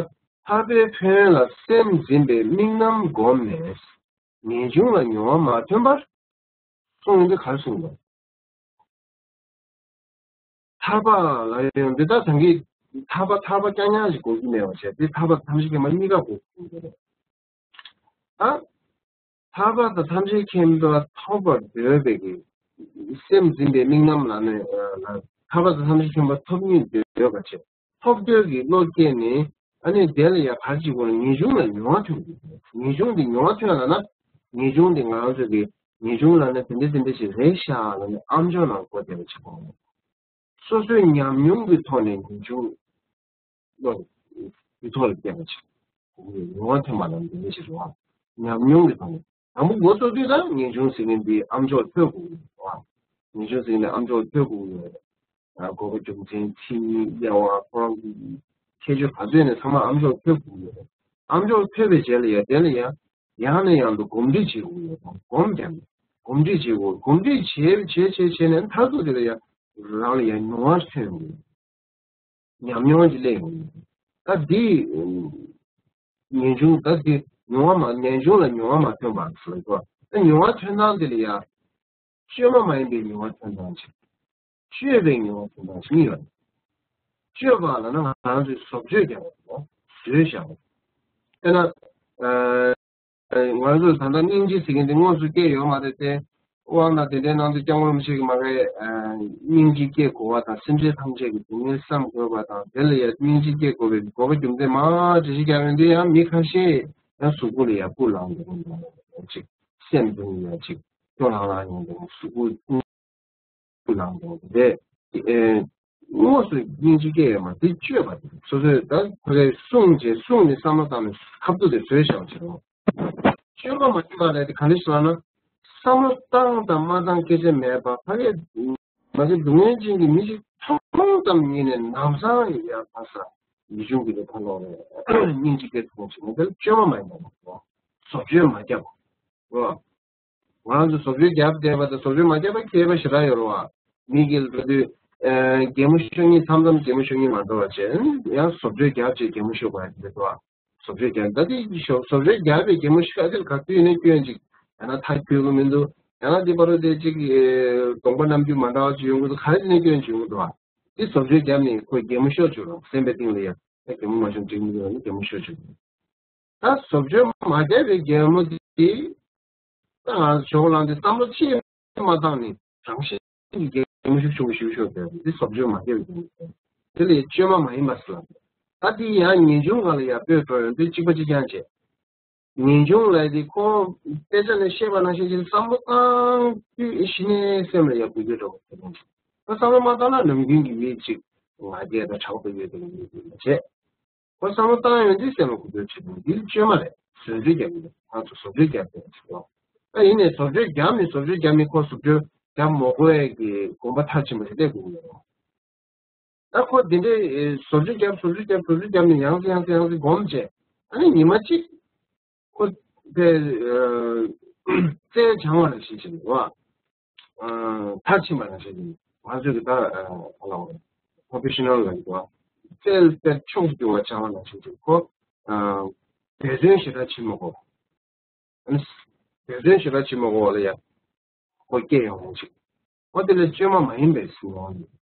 ཐར་པའི་ཕན་ཡོན་ལ་སེམས་འཛིན་པའི་དམིགས་རྣམ་བསྒོམས་ནས་ངེས་འབྱུང་ལ་མྱོང་བ་མ་ཐོན་པར། གསུངས་ཡོང་དུས་ག་རེ་གསུངས་འདུག་ཐར་པ་ལ་ཡང་འདི་ལྟར་ད་གིན་ཐར་པ་ཐར་པ་རྐྱང་རྐྱང་ཞིག་དགོས་ཀྱི་མེད་པ་བྱས་ཏེ་ཐར་པ་ཐམས་ཅད་མཁྱེན་པ་གཉིས་ཀ་དགོས་ཀྱི་ཡོད་རེད། ད་ཐར་པ་དང་ཐམས་ཅད་མཁྱེན་པ་ཐོབ་པར་འདོད་པའི་གི་སེམས་འཛིན་པའི་དམིགས་རྣམ་ལ་ནི་ཐར་པ་དང་ཐམས་ཅད་མཁྱེན་པ་ཐོབ་སྙིང་འདོད་པ་བྱས། ཐོབ་འདོད་ཀྱི་བློ་སྐྱེས་ནས་ཨ་ནི་དེ་ལ་ཡང་ག་རེ་བྱེད་དགོས་ན། ངེས་འབྱུང་ལ་མྱོང་བ་ཐོན་དགོས། ངེས་འབྱུང་འདི་མྱོང་བ་ཐོན་ལབ་ན། ངེས་འབྱུང་འདི་ང་རང་ཚོ་གི་ངེས་འབྱུང་ལབ་ན་དེ་འདྲ་དེ་འདྲ་ཞིག་རེད་ཤག་ལབ་ནས་ཨམ་ཅོག་ནང་བཀོད་བསྡད་པ་ཅིག་གོ། སོ་སོའི་ཉམས་མྱོང་གི་ཐོག་ནས་ངེས་འབྱུང་བློ་དེ་ཐོག་ལ་སྐྱེས་པ་ཅིག་མྱོང་བ་ཐོན་པ་ལབ་ན་དེ་འདྲ་ཞིག་རེད་བ། ཉམས་མྱོང་གི་ཐོག་ནས་དང་པོ་འགོ་བཙུགས་དུས་ད་ངེས་འབྱུང་ཟེར་མཁན་འདི་ཨམ་ཅོག་ཐོས་དགོས་ཀྱི་རེད་བ། ངེས་འབྱུང་ཟེར་མཁན་འདི་ཨམ་ཅོག་ཐོས་དགོས་ཀྱི་རེད། ཨ་གོ་བ་རྒྱུ་མཚན་མཚན་ཉིད་དབྱེ་བ་ཁོ་རང་གི་ཁྱད་ཆོས་ག་ཚོད་ནས་ཚང་མ་ཨམ་ཅོག་ཐོས་དགོས་ཀྱི་རེད། ཨམ་ཅོག་ཐོས་པའི་རྗེས་ལ་ཡང་དེ་ལ་ཡང་ཡང་ནས་ཡང་དུ་གོམས་འདྲིས་བྱེད་དགོས་ཀྱི་རེད། གོམས་ཀྱང་གོམས་འདྲིས་བྱེད་དགོས། གོམས་འདྲིས་བྱེད་བྱེད་བྱེད་བྱེད་ནས་མཐར་ཐུག་དེ་ལ་ཡང་རང་ལ་ཡང་མྱོང་བ་ཐོན་ཡོང་གི་རེད། ཉམས་མྱོང་ཅིག་སླེབས་ཡོང་གི་རེད། ད་འདི་ངེས་འབྱུང་ད་འདི་མྱོང་བ་མ་ངེས་འབྱུང་ལ་མྱོང་བ་མ་ཐོན་པ་ཟེར་གོ། ད་མྱོང་བ་ཐོན་སྟངས་དེ་ལ་ཡང་། བཅོས་མ་མ་ཡིན་པའི་མྱོང་བ་ཐོན་སྟངས་ཤིག་བཅོས་པའི་མྱོང་བ་ཐོན་སྟངས་ཤིག་གཉིས་ཡོད། བཅོས་པ་ལབ་ན་ང་རང་ཚོས་བཟོ་བཅོས་རྒྱག་པ་དང་བཟོས་བཞག་པ། དཔེར་ན། ཨ་ང་ཚོས་ད་ལྟ་སྙིང་རྗེ་ཟེར་མཁན་དེ་དངོས་སུ་སྐྱེས་ཡོད་མ་རེད་དེ། དབང་དང་དེ་འདྲའི་ནང་དུ་སྐྱབས་མགོན་རིན་པོ་ཆེ་གིས་མ་རེད། ཨ་སྙིང་རྗེ་སྐྱེ་དགོས་པ་དང་སེམས་ཅན་ཐམས་ཅད་ཀྱི་སྡུག་བསྔལ་བསམ་དགོས་པ་དང་དེ་ལ་ཡང་སྙིང་རྗེ་སྐྱེ་དགོས་པའི་དགོས་པ་རྒྱུ་མཚན་མང་ཇི་ཞིག་ཀྱང་ཡོད་འདི་ཡང་མི་ཁ་ཤས་ཡང་གཟུགས་པོ་ལ་ཡང་སྤུ་ལངས་འདུག་ཅིག་སེམས་སྡུག་ཡང་ཅིག་སྐྱོ་ལྷང་ལྷང་ཡོང་དུས་གཟུགས་པོ་སྤུ་ལངས་དང་དེ་འདྲས། ཨེ། དངོས་སུ་སྙིང་རྗེ་སྐྱེ་ཡོད་མ་དེ་བཅོས་པ་དེ་སོ་སོས་ད་ཁོ་རའི་གསུངས་རྗེས་གསུངས་ནས་བསམ་བློ་བཏང་ནས་ཁ་ཐུག་དེ་བཟོས་བཞག་བྱེད་རོགས། བཅོས་པ་མ་ཡིན་པ་རེད་དེ་ག་འདྲས་ཞིག་ལབ་ན། བསམ་བློ་བཏང་དང་མ་བཏང་སྐད་ཆ་མེད་པ་ཕ་གིའི་མ་གི་སྡུག་བསྔལ་ཅན་གྱི་མི་ཞིག་མཐོང་ཙམ་ཉིད་ནས་ནམ་སང་ཡང་ཕ་ས། ཡིད་བྱུང་གི་ལས་ཕར་ལོག་རེད། སྙིང་རྗེ་སྐྱེ་ཐུབ་པ་བྱེད་ན་དེ་ལ་བཅོས་མ་མ་ཡིན་པ་རེད། བཟོ་བཅོས་མ་བརྒྱབ་པ་རེད། ང་རང་ཚོ་བཟོ་བཅོས་བརྒྱབ་བསྡད་པ་དང་བཟོ་བཅོས་མ་བརྒྱབ་པའི་ཁྱད་པར་ཞེ་དྲག་ཡོད་རེད་བ། མི་གིས་འགྲོ་དུས་ཨ་གད་མོ་ཤོར་མཁན་མཚམས་མཚམས་གད་མོ་ཤོར་མཁན་མ་འགྲོ་བ་བྱས། ཡང་བཟོ་བཅོས་བརྒྱབ་བྱས་གད་མོ་ཤོར་བ་ཡང་འདུག་བ། བཟོ་བཅོས་བརྒྱབ་ད་དེ་བཟོ་བཅོས་བརྒྱབ་པའི་གད་མོ་ཤོར་དེ་ལ་ག་དུས་ནས་སྐྱོན་ཅིག་ཡང་ན་ཐག་ཆོད་གི་མི་འདུག་ཡང་ན་དེ་བར་དུ་དེ་ཅིག་གདོང་པ་རྣམ་འགྱུར་མ་འདྲ་བ་ཅིག་ཡོང་གི་འདུག་ག་རེ་ནས་སྐྱོན་ཅིག་ཡོང་གི་འདུག་བ། དེ་བཟོ་བཅོས་བརྒྱབ་ནས་ཁོས་གད་མོ་ཤོར་བཅུག་རོགས་སེམས་པའི་གཏིང་ལ་ཡ། ད་གད་མོ་མ་ཤོར་འགྲིག་མི་འདུག་ལབ་ནས་གད་མོ་ཤོར་བཅུག་ད་བཟོ་བཅོས་མ་བརྒྱབ་པའི་གད་མོ་དེ། ད་ང་ཚོ་ཞོགས་ལངས་དུས་བསམ་བློ་ཅི་ཡང་མ་བཏང་ནས་རང་བཞིན་གྱིས་གད་མོ་ཤུགས་ཆུང་ངུ་ཤུགས་ཤུགས་བཟོས་པ་འདི་བཟོ་བཅོས་མ་བརྒྱབ་པའི་གད་མོ་རེད། དེ་ལས་བཅོས་མ་མ་ཡིན་པ་ཟེར་ལབ། ད་འདི་ཡང་ངེས་འབྱུང་སྒང་ལ་ཡར་སྤོས་འགྲོ་ཡོང་དུས་གཅིག་པ་གཅིག་རྐྱང་བྱས། ངེས་འབྱུང་ལབ་དེ་ཁོ་དཔེ་ཆ་ནས་བཤད་པ་ནང་བཞིན་གྱི་བསམ་བློ་བཏང་དུས་གཞི་ནས་སེམས་ལ་ཡར་འགུལ་སྐྱོད་འགྲོ་བ་དེ་རེད། ཁོ་བསམ་བློ་མ་བཏང་ན་ནམ་རྒྱུན་གྱི་མི་གཅིག་ང་རྒྱལ་དང་དྲག་པོ་ཡོད་པའི་མི་དེ་མ་བྱས། ཁོ་བསམ་བློ་བཏང་ཡོང་དུས་སེམས་ལ་འགུལ་སྐྱོད་བྱེད་དགོས། འདི་བཅོས་མ་རེད། བཟོ་བཅོས་རྒྱབ་ཀྱི་རེད། ང་ཚོ་བཟོ་བཅོས་རྒྱབ་ཀྱི་རེད་ཟེར་རོ། ད་ཡིན་ནའི་བཟོ་བཅོས་རྒྱབ་མི་བཟོ་བཅོས་རྒྱབ་མི་ཁོ་བཟོ་བཅོས་རྒྱབ་མ་དགོས་ཡས་ཀྱི་དགོངས་པ་མཐར་ཕྱིན་པ་ཞིག་སླེབས་དགོས་ཀྱི་རེད། ད་ཁོ་འདི་འདྲའི་བཟོ་བཅོས་རྒྱབ་བཟོ་བཅོས་རྒྱབ་བཟོ་བཅོས་རྒྱབ་ནས་ཡང་སེ་ཡང་སེ་ཡང་སེ་སྒོམ་བྱས། ཨ་ནི་ཉི་མ་གཅིག་ཁོ་དེ་རྩལ་སྦྱང་བ་ལ་ཞིག་བྱེད་དགོས། མཐར་ཕྱིན་པ་ནང་བཞིན་ཡིན། ང་ཚོས་ཀྱི་ད་ཨ་ལ་པོ་རོ་ཕེ་ཤོ་ནལ་ལ་འགྲོ་བ། རྩལ་དཔེ་ཕྱོགས་སུ་བསྒྱུར་བ་སྦྱང་བ་ནང་བཞིན་གྱི་ཁོ་འབད་བརྩོན་ཞེ་དྲག་བྱེད་མ་དགོས། ཨ་ནི་འབད་བརྩོན་ཞེ་དྲག་བྱེད་མ་དགོས་པ་ལ་ཡ་ཁོ་སྐྱེ་ཡོང་བ་ཅིག་ཁོ་དེ་ལས་བཅོས་མ་མ་ཡིན་པའི་སུ་ཡོང་བ་ཡིན། བྱས་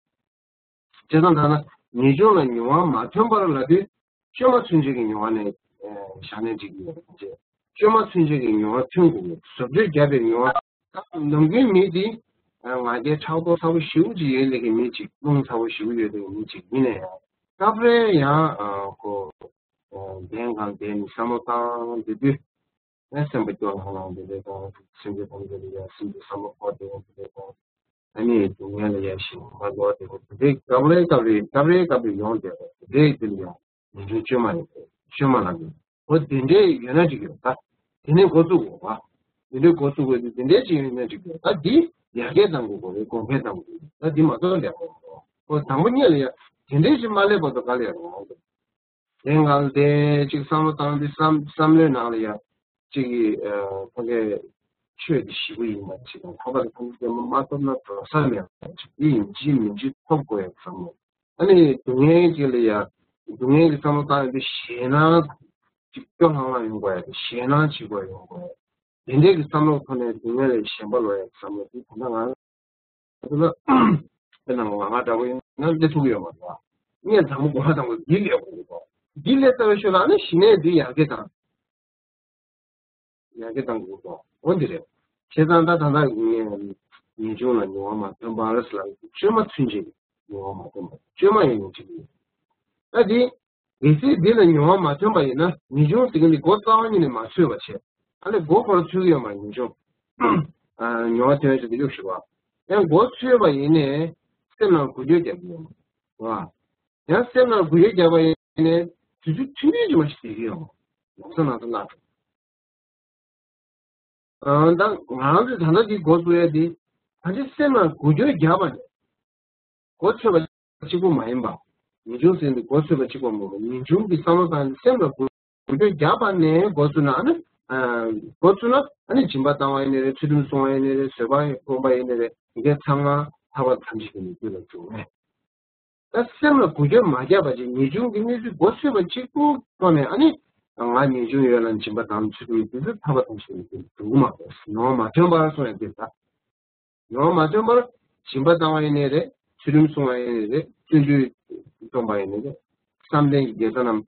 ཙང་ད་ལྟ་ངེས་འབྱུང་ལ་མྱོང་བ་མ་ཐོན་པར་ལབ་དུས་བཅོས་མ་ཚུན་ཆད་ཀྱི་མྱོང་བ་ནས་བཞག་ནས་འགྲིག་གི་ཡོད་རེད། བཅོས་མ་ཚུན་ཆད་ཀྱི་མྱོང་བ་ཐོན་དགོས་ཀྱི་བཟོ་བཅོས་བརྒྱབ་པའི་མྱོང་བ། ད་ནམ་རྒྱུན་མི་དེ་ང་རྒྱལ་ཕྲག་དོག་ཚ་པོ་ཞེ་པོ་ཅིག་ཡོད་ལས་ཀྱི་མི་ཅིག་རླུང་ཚ་པོ་ཞེ་པོ་ཡོད་ལས་ཀྱི་མི་ཅིག་ཡིན་ན་ཡང་སྐབས་རེ་ཡང་ཁོ་གདན་གང་བསྡད་ནས་བསམ་བློ་བཏང་བསྡད་དུས། ཨེ་སེམས་པ་སྐྱོ་ལྷང་ལྷང་དེ་འདྲ་དང་སེམས་ཅན་ཐམས་ཅད་ལ་ཡང་སེམས་ཀྱི་བསམ་བློ་འཁོར་བསྡད་ཡོང་དེ་འདྲ་དང་། ཨ་ནི་སྡུག་བསྔལ་ལ་ཡང་ཞེན་པ་ལོག་དེ་འདྲ་དེ་སྐབས་རེ་སྐབས་རེ་སྐབས་རེ་སྐབས་རེ་ཡོང་བསྡད་པ་དེ་འདྲའི་དེ་ལ་ཡང་ངེས་འབྱུང་བཅོས་མ་ཡིན་པས་བཅོས་མ་ལབ་ཡོད། འོ་དེ་འདྲའི་ཡོད་ན་ཅིག་ཡོད་ད། དེ་ནས་འགོ་བཙུགས་དགོས་པ། དེ་འདྲའི་འགོ་བཙུགས་དགོས་དེ་དེ་འདྲའི་ཅིག་ཡོད་ན་ཅིག་ཡོད་ད། འདི་ཡར་རྒྱས་གཏང་དགོས་དགོས་རེད། གོང་འཕེལ་གཏང་དགོས་རེད། ད་འདི་མ་གཏོགས་ལས་ཀ་འོ་དང་པོ་ཉིད་ལ་ཡང་དེ་འདྲའི་ཅིག་མ་སླེབས་བར་དུ་ག་ལ་ཡང་རུང་། དེ་ངང་དེ་གཅིག་བསམ་བློ་བཏང་དུས་བསམ་བསམ་བློའི་ནང་ལ་ཡང་གཅིག་གིས་ཕ་གའི་ཆོས་དེ་ཞི་བ་ཡིན་པ་ཅིག་དང་། འཕགས་པ་དང་ཐམས་ཅད་མཁྱེན་པ་མ་ཐོབ་ན་འགྲོ་ས་མེད་པ་ཅིག་འདི་ཡིན་གཅིག་མིན་གཅིག་ཐོབ་དགོས་ཡ་བསམ་བློ། ཨ་ནི་སྡུག་བསྔལ་ཅིག་ལ་ཡང་སྡུག་བསྔལ་གྱི་བསམ་བློ་བཏང་ཡོང་དུས་ཞེད་སྣང་ཅིག་སྐྱོ་ལྷང་ལྷང་ཡོང་དགོས་ཡ་དེ་ཞེད་སྣང་བྱེད་དགོས་ཡོང་དགོས་ཡ། དེ་འདྲའི་གི་བསམ་བློ་ཐོག་ནས་སྡུག་བསྔལ་ལ་ཞེན་པ་ལོག་ཡ་བསམ་བློ་དེ་ད་ལྟ་ང་ཚོ་ལ་དཔེར་ན་ང་ང་འདྲ་པོ་ཡིན་ན་སླེབས་ཐུབ་ཀྱི་ཡོད་མ་རེད་བ། ངས་དང་པོ་གོ་བ་དང་པོ་འདི་སླེབས་དགོས་ཀྱི་འདུག་འདི་སླེབས་ཚར་བའི་ཤུལ་ལ་ཨ་ནི་གཞི་ནས་འདི་ཡར་རྒྱས་བཏང་ཡར་རྒྱས་བཏང་དགོས་ཀྱི་འདུག་འོ་འདི་རེད། བྱས་ཙང་ད་ད་ལྟ་ངས་ངེས་འབྱུང་ལ་མྱོང་བ་མ་ཐོན་པར་ཟེར་ལ་བཅོས་མ་ཚུན་ཆད་མྱོང་བ་མ་ཐོན་པ་བཅོས་མ་ཡིན་ནོ་ཅིག་ཡིན། ད་འདི་གལ་སྲིད་འདི་ལ་མྱོང་བ་མ་ཐོན་པ་ཡིན་ན་ངེས་འབྱུང་ཟེར་མཁན་འདི་འགོ་རྩ་བ་ཉིད་ནས་མ་ཚོས་པ་བྱས། ཨ་ནི་མགོ་ཁོ་རང་ཚོས་ཀྱི་ཡོད་མ་རེད། ངེས་འབྱུང་། ཨ། མྱོང་བ་ཐོན་ཡོད་ཟེར་དུས་གཡུག་ཞུ་བ། ཡང་མགོ་ཚོས་པ་ཡིན་ནའི་སེམས་ནང་འགུལ་སྐྱོད་རྒྱག་གི་ཡོད་མ་རེད། ཡང་སེམས་ནང་འགུལ་སྐྱོད་རྒྱག་པ་ཡིན་ནའི་དུས་ཚོད་ཐུང་ཐུང་ཅིག་མ་ཞིག་བསྡད་ཀྱི་ཡོད་མ་རེད། ལམ་སང་ལམ་སང་ལ། ཨ། ད་ང་རང་ཚོས་ད་ལྟ་འདི་འགོ་བཙུགས་ཡ་འདི་ད་ལྟ་སེམས་ནང་འགུལ་སྐྱོད་རྒྱག་པ་ནས། མགོ་ཚོས་པ་གཅིག་པུ་མ་ཡིན་པ། ངེས་འབྱུང་ཟེར་འདི་མགོ་ཚོས་པ་གཅིག་པུ་མ་ཡིན་པ། ངེས་འབྱུང་གི་བསམ་བློ་བཏང་ནས་སེམས་ལ་འགུལ་སྐྱོད་རྒྱག་པ་ནས་འགོ་བཙུགས་ན། ཨ་ནི། ཨ། འགོ་བཙུགས་ན་ཨ་ནི་སྦྱིན་པ་བཏང་བ་ཡིན་ནའི་རེད། ཚུལ་ཁྲིམས་སྲུང་བ་ཡིན་ནའི་རེད། བཟོད་པ་སྒོམ་པ་ཡིན་ནའི་རེད། འདི་གའི་ཚང་མ་ཐར་པ་ཐམས་ཅད་ཀྱི་ནུས་མཐུ་ལ་འཇུག་ངེས། ད་སེམས་ལ་འགུལ་སྐྱོད་མ་རྒྱག་པ་ཅིག་ངེས་འབྱུང་གི་གནས་ཚུལ་མགོ་ཚོས་པ་གཅིག་པུ་ཐོག་ནས། ཨ་ནི་ང་ངེས་འབྱུང་ཡོད་ལ་སྦྱིན་པ་དང་ཚུལ་ཁྲིམས་ཡོད་དུས་ཐར་པ་ཐམས་ཅད་ཀྱི་ནུས་མཐུ་འགྲུབ་ཀྱི་མ་རེད། མྱོང་བ་མ་ཐོན་པར་གསུངས་ཡ་འདི་ད། མྱོང་བ་མ་ཐོན་པར་སྦྱིན་པ་བཏང་བ་ཡིན་ནའི་རེད། ཚུལ་ཁྲིམས་སྲུང་བ་ཡིན་ནའི་རེད། བརྩོན་འགྲུས་རྩོམ་པ་ཡིན་ནའི་རེད། བསམ་གཏན་གྱི་དགེ་རྩ་རྣམས་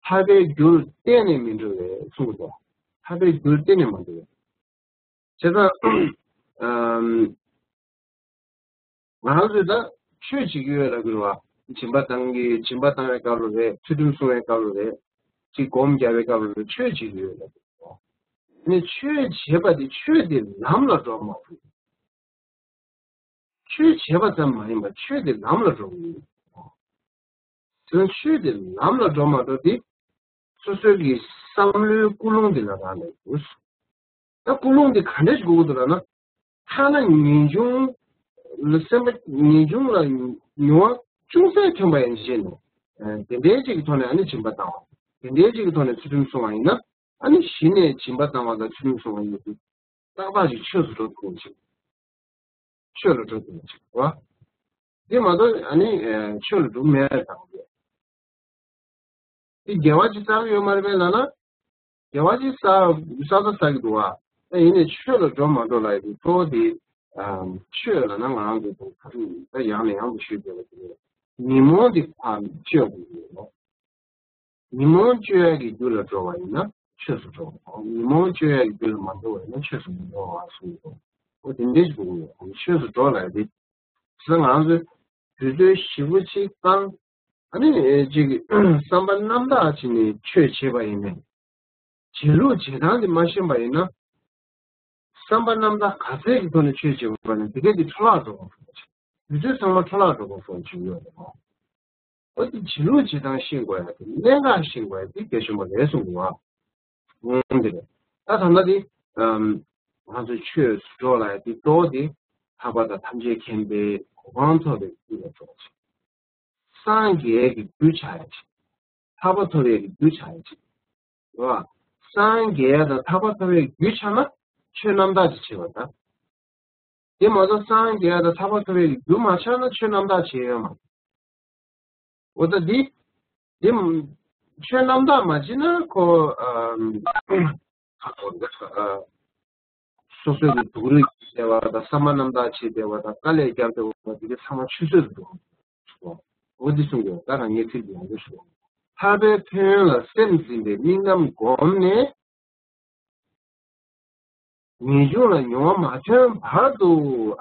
ཐར་པའི་རྒྱུར་གཏན་ནས་མི་འགྲོ་བས་གསུངས་སོ། ཐར་པའི་རྒྱུར་གཏན་ནས་མ་འགྲོ་བས། བྱས་ཙང་། ཨམ། ང་རང་ཚོས་ད་ཆོས་བྱེད་ཀྱི་ཡོད་ལབ་ཀྱི་རེད་བ། སྦྱིན་པ་བཏང་གི། སྦྱིན་པ་བཏང་བའི་སྐབས་ལ་རེད། ཚུལ་ཁྲིམས་སྲུང་བའི་སྐབས་ལ་རེད། ཅིག་སྒོམ་རྒྱག་པའི་སྐབས་ལ་རེད། ཆོས་བྱེད་ཀྱི་ཡོད་ལབ་ཀྱི་རེད་བ། ནི་ཆོས་བྱེད་པ་དེ་ཆོས་དེ་ལམ་ལ་འགྲོ་མ་ཐུབ། ཆོས་བྱེད་པ་ཙམ་མ་ཡིན་པར་ཆོས་དེ་ལམ་ལ་འགྲོ་དགོས། དེ་ནི་ཆོས་དེ་ལམ་ལ་འགྲོ་མ་འགྲོ་དེ་སོ་སོའི་གི་བསམ་བློའི་ཀུན་སློང་དེ་ལ་རག་ལས་དགོས། ད་ཀུན་སློང་དེ་ག་འདྲ་ཞིག་དགོས་ཀྱི་འདུག་ལབ་ན། ཐ་ན་ངེས་འབྱུང་ལ་སེམས་པ་ངེས་འབྱུང་ལ་མྱོང་བ་ཅུང་ཟད་ཐོན་པ་ཡིན་ཕྱིན་ནོ། དེ་འདྲའི་ཅིག་གི་ཐོག་ནས་ཨ་ནི་སྦྱིན་པ་བཏང་བ། དེ་འདྲའི་ཅིག་གི་ཐོག་ནས་ཚུལ་ཁྲིམས་སྲུང་བ་ཡིན་ན། ཨ་ནི་གཞི་ནས་སྦྱིན་པ་བཏང་བ་དང་ཚུལ་ཁྲིམས་སྲུང་བ་ཡིན་ན། ཏག་ཏག་ཅིག་ཆོས་སུ་འགྲོ་ཐུབ་ཅིག་ཆོས་ལ་འགྲོ་ཐུབ་ཅིག་བ། དེ་མ་གཏོགས་ཨ་ནི་ཆོས་ལ་འགྲོ་མེད་དང་། དེ་དགེ་བ་ཅིག་བསགས་ཡོད་མ་རེད་པས་ལབ་ན། དགེ་བ་ཅིག་བསགས་བསགས་ས་བསགས་ཀྱི་འདུག་བ། ད་ཡིན་ནའི་ཆོས་ལ་འགྲོ་མ་འགྲོ་ལ་ཡི་གཙོ་བོ་དེ། ཆོས་ལབ་ན་ང་རང་གི་ད་ཡང་ནས་ཡང་དུ་ཞུས་བསྡད་པ་དེ་ཉོན་མོངས་དེ་ཕར་གཅོད་དགོས་ཀྱི་ཡོད། ཉོན་མོངས་གཅོད་ཡག་གི་རྒྱུ་ལ་འགྲོ་བ་ཡིན་ན་ཆོས་སུ་འགྲོ་བ། ཉོན་མོངས་གཅོད་ཡག་གི་རྒྱུ་ལ་མ་འགྲོ་བ་ཡིན་ན་ཆོས་སུ་མི་འགྲོ་བ་གསུངས་ཡོད། འོ་དེ་འདྲའི་ཞིག་དགོས་ཡོད། ཆོས་སུ་འགྲོ་ལབ་ཡག་དེ། ས་ང་ཚོས་དུས་ཚོད་ཞེ་པོ་ཅིག་བཏང་། ཨ་ནི་ཅིག་བསམ་པ་རྣམ་དག་བྱས་ནས་ཆོས་བྱེད་པ་ཡིན་ནའི། བྱེད་ལུགས་བྱེད་སྟངས་དེ་མ་ཤེས་པ་ཡིན་ན། བསམ་པ་རྣམ་དག་ག་ཚད་ཀྱི་ཐོག་ནས་ཆོས་བྱེད་པ་ཡིན་ན་དེ་གས་དེ་འཕྲོ་བརླག་འགྲོ་གི་ཡོད་རེད། དུས་ཚོད་ཚང་མ་འཕྲོ་བརླག་འགྲོ་གི་ཡོད་རེད། འོ་དེ་བྱེད་ལུགས་བྱེད་སྟངས་ཤེས་དགོས་ཡ་དེ་གནད་འགག་ཤེས་དགོས་ཡ་དེ་གལ་ཆེན་པོ་རེད་གསུངས་འདུག་བ། འོང་འདི་རེད། ད་ད་ལྟ་དེ་ང་ཚོ་ཆོས་སུ་འགྲོ་ལ་ཡ་དེ་གཙོ་བོ་དེ་ཐར་པ་དང་ཐམས་ཅད་མཁྱེན་པའི་གོ་འཕང་ཐོབ་པའི་རྒྱུ་ལ་འགྲོ་ཆེ། སངས་རྒྱས་ཀྱི་རྒྱུ་ཆགས་ཡ་ཆེ། ཐར་པ་ཐོབ་པའི་རྒྱུ་ཆགས་ཡ་ཆེ། རེད་བ། སངས་རྒྱས་དང་ཐར་པ་ཐོབ་པའི་རྒྱུ་ཆགས་ན་ཆོས་རྣམ་དག་ཅིག་བྱེད་པ་དང་། དེ་མ་གཏོགས་སངས་རྒྱས་དང་ཐར་པ་ཐོབ་པའི་རྒྱུ་མ་ཆགས་ན་ཆོས་རྣམ་དག་བྱེད་ཡོད་མ་རེད། འོ་ད་འདི། འདི་ཆོས་རྣམ་དག་མ་བྱེད་ན་ཁོ། ཨ། སོ་སོའི་གི་སྡུག་རུས་བྱས་པ་དང་བསམ་པ་རྣམ་དག་བྱེད་བསྡད་པ་དང་དཀའ་ལས་རྒྱབ་བསྡད་པ་དེ་ག་ཚང་མ་ཆུད་ཟོས་སུ་འགྲོ། འོ་འདི་གསུང་དགོས། ད་རང་ངས་ཚིག་འདི་ཡང་འདི་ཞུ། ཐར་པའི་ཕན་ཡོན་ལ་སེམས་འཛིན་པའི་དམིགས་རྣམ་བསྒོམས་ནས། ངེས་འབྱུང་ལ་མྱོང་བ་མ་ཐོན་བར་དུ་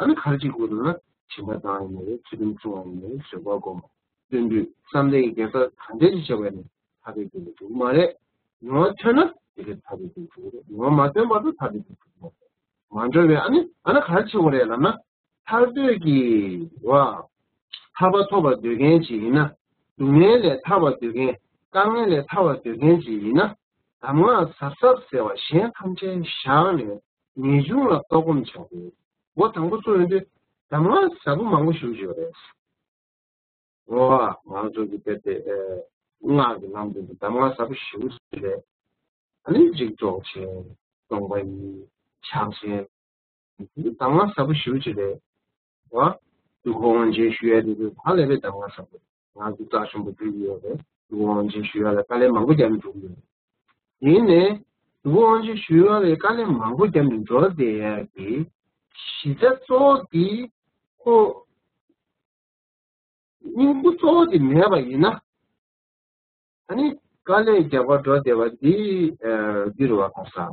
ཨ་ནི་ག་རེ་བྱེད་དགོས་འདུག་ན། སྦྱིན་པ་བཏང་ཡིན་ནའི་ཚུལ་ཁྲིམས་སྲུང་བ་ཡིན་ནའི་བཟོད་པ་སྒོམ་པ། བརྩོན་འགྲུས་བསམ་གཏན་གྱི་དགེ་རྩ་གང་འདྲ་ཞིག་བྱས་པ་ཡིན་ནའི་ཐར་པའི་རྒྱུ་ལ་འགྲོ་གི་མ་རེད། མྱོང་བ་ཐོན་ན་དེ་གས་ཐར་པའི་རྒྱུ་ལ་འགྲོ་གི་རེད། མྱོང་བ་མ་ཐོན་བར་དུ་ཐར་པའི་རྒྱུ་ལ་འགྲོ་གི་མ་རེད། མ་འགྲོ་བའི་ཨ་ནི་ཨ་ནི་ག་རེ་བྱེད་དགོས་རེད་ལབ་ན། ཐར་འདོད་ཀྱི་བ། ཐར་པ་ཐོབ་པར་འདོད་མཁན་ཅིག་ཡིན་ན། སྡུག་བསྔལ་ལས་ཐར་བར་འདོད་མཁན། དཀའ་ངལ་ལས་ཐར་བར་འདོད་མཁན་ཅིག་ཡིན་ན། གདམས་ངག་ཟབ་ཟབ་ཟེར་བ་གཞན་ཐམས་ཅད་བཞག་ནས་ངེས་འབྱུང་ལ་ལྟོགས་སྐོམ་བྱ་དགོས། འོ་དང་པོ་གཙོ་ཡིན་དུས་གདམས་ངག་ཟབ་པོ་མང་པོ་ཞིག་ཡོད་རེད། འོ་ང་ཚོ་གི་དཔེ་དེ་སྔགས་ཀྱི་ལམ་དུ་གདམས་ངག་ཟབ་པོ་ཞིག་རེད། ཨ་ནི་འཇིགས་སྐྱོབ་ཆེན། སྟོང་པ་ཉིད། ཕྱག་ཆེན། འདི་གདམས་ངག་ཟབ་པོ་ཞེ་པོ་ཅིག་རེད། བ། སྡུག་གུ་དབང་ཆེན་ཞུ་ཡ་དེ་ཚོ་ཧ་ལས་པའི་གདམས་ངག་ཟབ་པོ། ང་ཚོ་རྩ་ཆེན་པོ་སྒྲུབ་ཀྱི་ཡོད་རེད། སྡུག་གུ་དབང་ཆེན་ཞུ་ཡ་ལ་དཀའ་ལས་མང་པོ་བརྒྱབ་ནས་སྒྲུབ་ཀྱི་ཡོད་རེད། ཡིན་ནའི། སྡུག་གུ་དབང་ཆེན་ཞུ་ཡ་ལ་དཀའ་ལས་མང་པོ་བརྒྱབ་ནས་འགྲོ་བསྡད་ཡ་གི་གཞི་རྩ་གཙོ་བོ་དེ་ཁོ། སྙིང་པོ་གཙོ་བོ་དེ་མེད་པ་ཡིན་ན། ཨ་ནི་དཀའ་ལས་རྒྱག་པར་འགྲོ་བསྡད་པ་འདི་འདི་རུ་བ་ག་ས།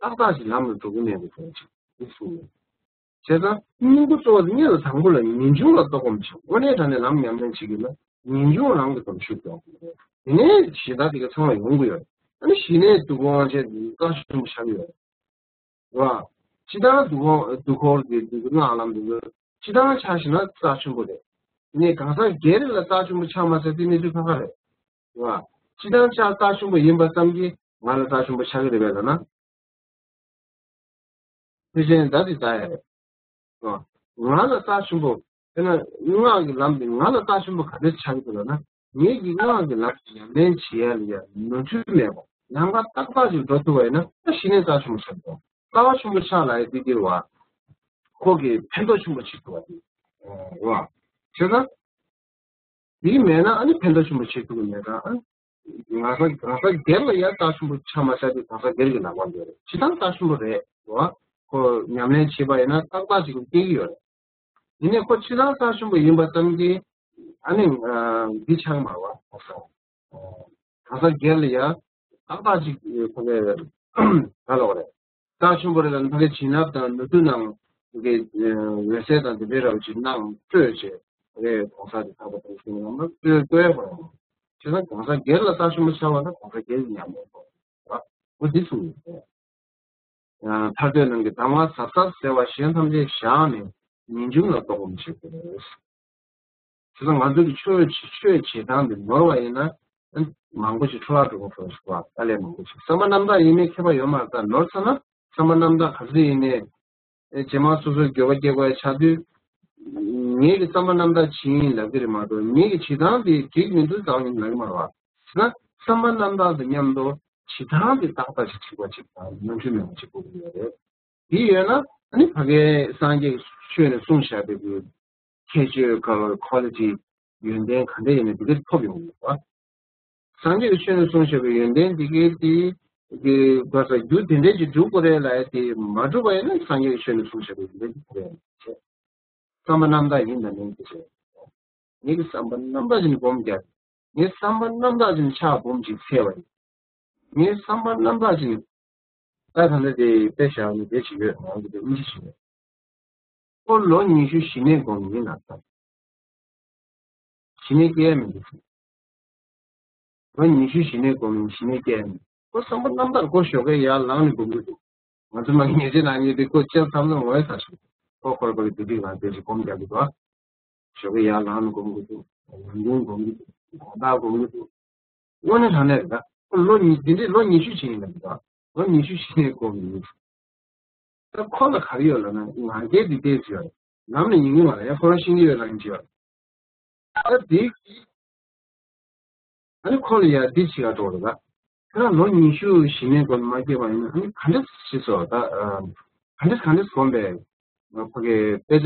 ཏག་ཏག་ཅིག་ལམ་ལ་འགྲོ་གི་མེད་པའི་དོན་ཅིག་འདི་གསུངས་ཡོད། བྱས་ཙང་སྙིང་པོ་གཙོ་བོ་དེ་གཉེར་ལ་དང་པོ་ལ་ངེས་འབྱུང་ལ་ལྟོགས་སྐོམ་བྱེད། དངོས་གནས་དྲང་གནས་ལམ་ཉམས་ལེན་བྱེད་ཀྱི་ན་ངེས་འབྱུང་རང་གི་དོན་ཤུགས་རྒྱག་དགོས་རེད། དེ་ནས་གཞན་དག་དེ་ག་ཚང་མ་ཡོང་གི་ཡོད་རེད། ཨ་ནི་གཞི་ནས་སྡུག་གུ་དབང་ཆེན་དེ་རྩ་ཆེན་པོ་ཆགས་ཀྱི་ཡོད་རེད། རེད་བ། སྤྱི་བཏང་སྡུག་གུ་སྡུག་གུ་དེ་སྡུག་གུ་སྔགས་ལམ་དུ་སྤྱི་བཏང་ཆ་བཞག་ན་རྩ་ཆེན་པོ་རེད། ནས་གང་ཟག་སྒེར་ལ་རྩ་ཆེན་པོ་ཆགས་མ་ཚད་དེ་གནས་ཚུལ་ཁ་ཁ་རེད། རེད་བ། སྤྱི་བཏང་ཆ་རྩ་ཆེན་པོ་ཡིན་པ་ཙམ་གྱིས་ང་ལ་རྩ་ཆེན་པོ་ཆགས་ཀྱི་རེད་པས་ལབ་ན། ཕལ་ཆེར་ད་དེ་ད་ཡ་རེད། ང་ལ་རྩ་ཆེན་པོ། དཔེར་ན་སྔགས་ཀྱི་ལམ་དེ་ང་ལ་རྩ་ཆེན་པོ་ག་འདྲ་ཆགས་ཀྱི་འདུག་ལབ་ན། ངེད་ཀྱིས་སྔགས་ཀྱི་ལམ་དེ་ཉམས་ལེན་བྱེད་ཡ་ལ་ཡ་ནོར་འཁྲུལ་མེད་པ། ལམ་ཁ་ཏག་ཏག་ཅིག་འགྲོ་ཐུབ་པ་ཡིན་ན་ད་གཞི་ནས་རྩ་ཆེན་པོ་ཆགས་འདུག་རྩ་བ་ཆེན་པོ་ཆགས་ལ་ཡ་དེ་དེ་བ། ཁོ་གིས་ཕན་ཐོགས་ཆེན་པོ་བྱེད་ཐུབ་པ་དེ། རེད་བ། བྱས་ཙང་། དེ་མེད་ན་ཨ་ནི་ཕན་ཐོགས་ཆེན་པོ་བྱེད་ཐུབ་ཀྱི་མེད་ཙང་ཨ། ང་ས་གང་ཟག་སྒེར་ལ་ཡང་རྩ་ཆེན་པོ་ཆགས་མ་ཆགས་དེ་གང་ཟག་སྒེར་གྱི་ལག་པར་འདུག་རེད། སྤྱི་བཏང་རྩ་ཆེན་པོ་རེད་བ། ཁོ་ཉམས་ལེན་བྱེད་པ་ཡིན་ན་ཏག་ཏག་ཅིག་སྐྱེ་གི་ཡོད་རེད། ཡིན་ནའི་ཁོ་སྤྱི་བཏང་རྩ་ཆེན་པོ་ཡིན་པ་ཙམ་གྱིས་ཨ་ནི་འདི་ཆགས་མ་བ་གང་ཟག་གང་ཟག་སྒེར་ལ་ཡང་ཏག་ཏག་ཅིག་ཁོ་གས་ག་ལོག་རེད། རྩ་ཆེན་པོ་རེད་ལ་ཕ་གི་བྱིན་རླབས་དང་ནུས་མཐུ་ནང་གི་འོད་གསལ་དང་དེ་འདྲའི་རབ་ཅིག་གནང་སྤྲོད་བྱས་རེད། གོང་ས་དེ་ཐག་པ་དང་ཤིང་ལམ་ལ་སྤྲོད་སྤྲོད་པ་ཡང་བྱས་ན་གང་ཟག་སྒེར་ལ་རྩ་ཆེན་པོ་ཆགས་པ་ན་གང་ཟག་སྒེར་གྱི་ཉམས་ལེན་ཐོག་རེད། འོ་འདི་གསུངས་ཡོད་རེད། ཐར་འདོད་རྣམས་ཀྱིས་གདམས་ངག་ཟབ་ཟབ་ཟེར་བ་གཞན་ཐམས་ཅད་བཞག་ནས་ངེས་འབྱུང་ལ་ལྟོགས་སྐོམ་བྱེད་དགོས། བྱས་ཙང་ང་ཚོ་གི་ཆོས་ཆོས་བྱེད་སྟངས་འདི་ནོར་བ་ཡིན་ན་མང་པོ་ཞིག་འཕྲོ་བརླག་འགྲོ་གི་ཡོད་རེད་བ། དཀའ་ལས་མང་པོ་ཞིག་བསམ་པ་རྣམ་དག་ཡིན་མིན་ཁྱད་པར་ཡོད་མ་རེད། ད་ནོར་ཚར་ན་བསམ་པ་རྣམ་དག་ག་ཚོད་ཡིན་ནའི་རྗེས་མ་སོ་སོའི་འགྱོད་པ་སྐྱེ་དགོས་ཡ་ཆགས་དུས་ ངེད་ཀྱི་བསམ་པ་རྣམ་དག་ཇི་ཡིན་ལབ་ཀྱི་རེད་མ་གཏོགས། ངེད་ཀྱི་བྱེད་སྟངས་དེ་འགྲིག་མི་འདུག་ཟེར་བ་ཡིན་ལབ་ཀྱི་མ་རེད་བ། བྱས་ན་བསམ་པ་རྣམ་དག་དང་མཉམ་དུ་བྱེད་སྟངས་དེ་ཏག་ཏག་ཅིག་འགྲིག་པ་ཅིག་དང་ནོར་འཁྲུལ་མེད་པ་ཅིག་དགོས་ཀྱི་ཡོད་རེད། དེ་ཡོད་ན་ཨ་ནི་ཕ་གའི་སངས་རྒྱས་ཀྱི་ཆོས་ནས་གསུངས་བཞག་པའི་གི་ཁྱད་ཆོས་ཀ་ལོ་ཁོ་ལི་ཊི་ཡོན་ཏན་ག་འདྲ་ཡིན་ན་དེ་འདྲ་ཐོབ་ཡོང་གི་རེད་བ། སངས་རྒྱས་ཀྱི་ཆོས་ནས་གསུངས་བཞག་པའི་ཡོན་ཏན་འདི་གའི་དེ་གི་ག་ས་རྒྱུ་དེ་འདྲས་ཀྱི་འགྲུབ་དགོས་རེད་ལབ་ཡ་དེ་མ་གྲུབ་པ་ཡིན་ན་སངས་རྒྱས་ཀྱི་ཆོས་ནས་གསུངས་བཞག་པའི་ཡོན་ཏན་འདི་ག་རེ་ཡིན་ཟེར། བསམ་པ་རྣམ་དག་ཡིན་དང་མིན་དེ་ཟེར། ངེད་ཀྱི་བསམ་པ་རྣམ་དག་ཅིག་ནས་སྒོམ་རྒྱག་ངའི་བསམ་པ་རྣམ་དག་ཅིག་ནས་ཕྱག་འབུམ་གཅིག་འཚལ་བ་ཡིན། ངའི་བསམ་པ་རྣམ་དག་ཅིག་ནས་ད་ད་ལྟ་དེ་དཔེ་བཞག་ནས་དེ་ཅིག་ཡོད་ང་གི་དེ་ཨིན་ཇི་ཞིག་ཡོད། ཁོ་ལོ་ཉི་ཤུ་ཞི་གནས་སྒོམ་ཡིན་ལ་ད། ཞི་གནས་སྐྱེ་ཡ་མི་འདུག་ལོ་ཉི་ཤུ་ཞི་གནས་སྒོམ་ཡིན་ཞི་གནས་སྐྱེ་ཡ་མི་འདུག་ཁོ་བསམ་པ་རྣམ་དག་ཁོ་ཞོགས་ཀས་ཡར་ལངས་ནས་སྒོམ་གྱི་འདུག་ང་ཚོ་མ་ཉེས་ཅན་ནང་ཉེས་པའི་ཁོ་ལྕགས་ཚམ་ཚོམ་ངོ་ཡ་ས་ཞིག་ཁོ་ཁོར་ཁོར་གྱི་བདེ་སྡུག་ལ་དེ་ཞིག་སྒོམ་རྒྱག་གི་འདུག་ཞོགས་ཀས་ཡར་ལངས་ནས་སྒོམ་གྱི་འདུག་ལམ་སྟོན་སྒོམ་གྱི་འདུག་དགོང་དག་སྒོམ་གྱི་འདུག་དངོས་གནས་དྲང་གནས་རེད་ད། ལོ་ཉི་འདི་འདྲའི་ལོ་ཉི་ཤུ་ཕྱིན་ཡིན་ལབ་ད། ལོ་ཉི་ཤུ་ཕྱིན་ནས་སྒོམ་ཡིན། ད་ཁོ་ལ་ག་རེ་ཡོད་ལབ་ན་ང་རྒྱལ་འདི་ལྟས་ཟེར་ཡོད། ནམ་ནས་ཡིན་གྱི་མ་རེད་ཡ། ཁོ་རང་ཤེས་ཀྱི་ཡོད་རང་གི་ཡོད། ད་འདི་ཨ་ནི་ཁོ་ལ་ཡ་འདི་བྱེད་ག་འགྲོ་རེད་ད། ཁྱེད་རང་ལོ་ཉི་ཤུ་ཞིག་ནས་སྒོམ་མ་སྐྱེས་པ་ཡིན་ན་ཨ་ནི་ག་འདྲ་ཞིག་སོ་ད། ག་འདྲ་ག་འདྲ་སྒོམ་པས། ཕ་གི་དཔེ་ཆ་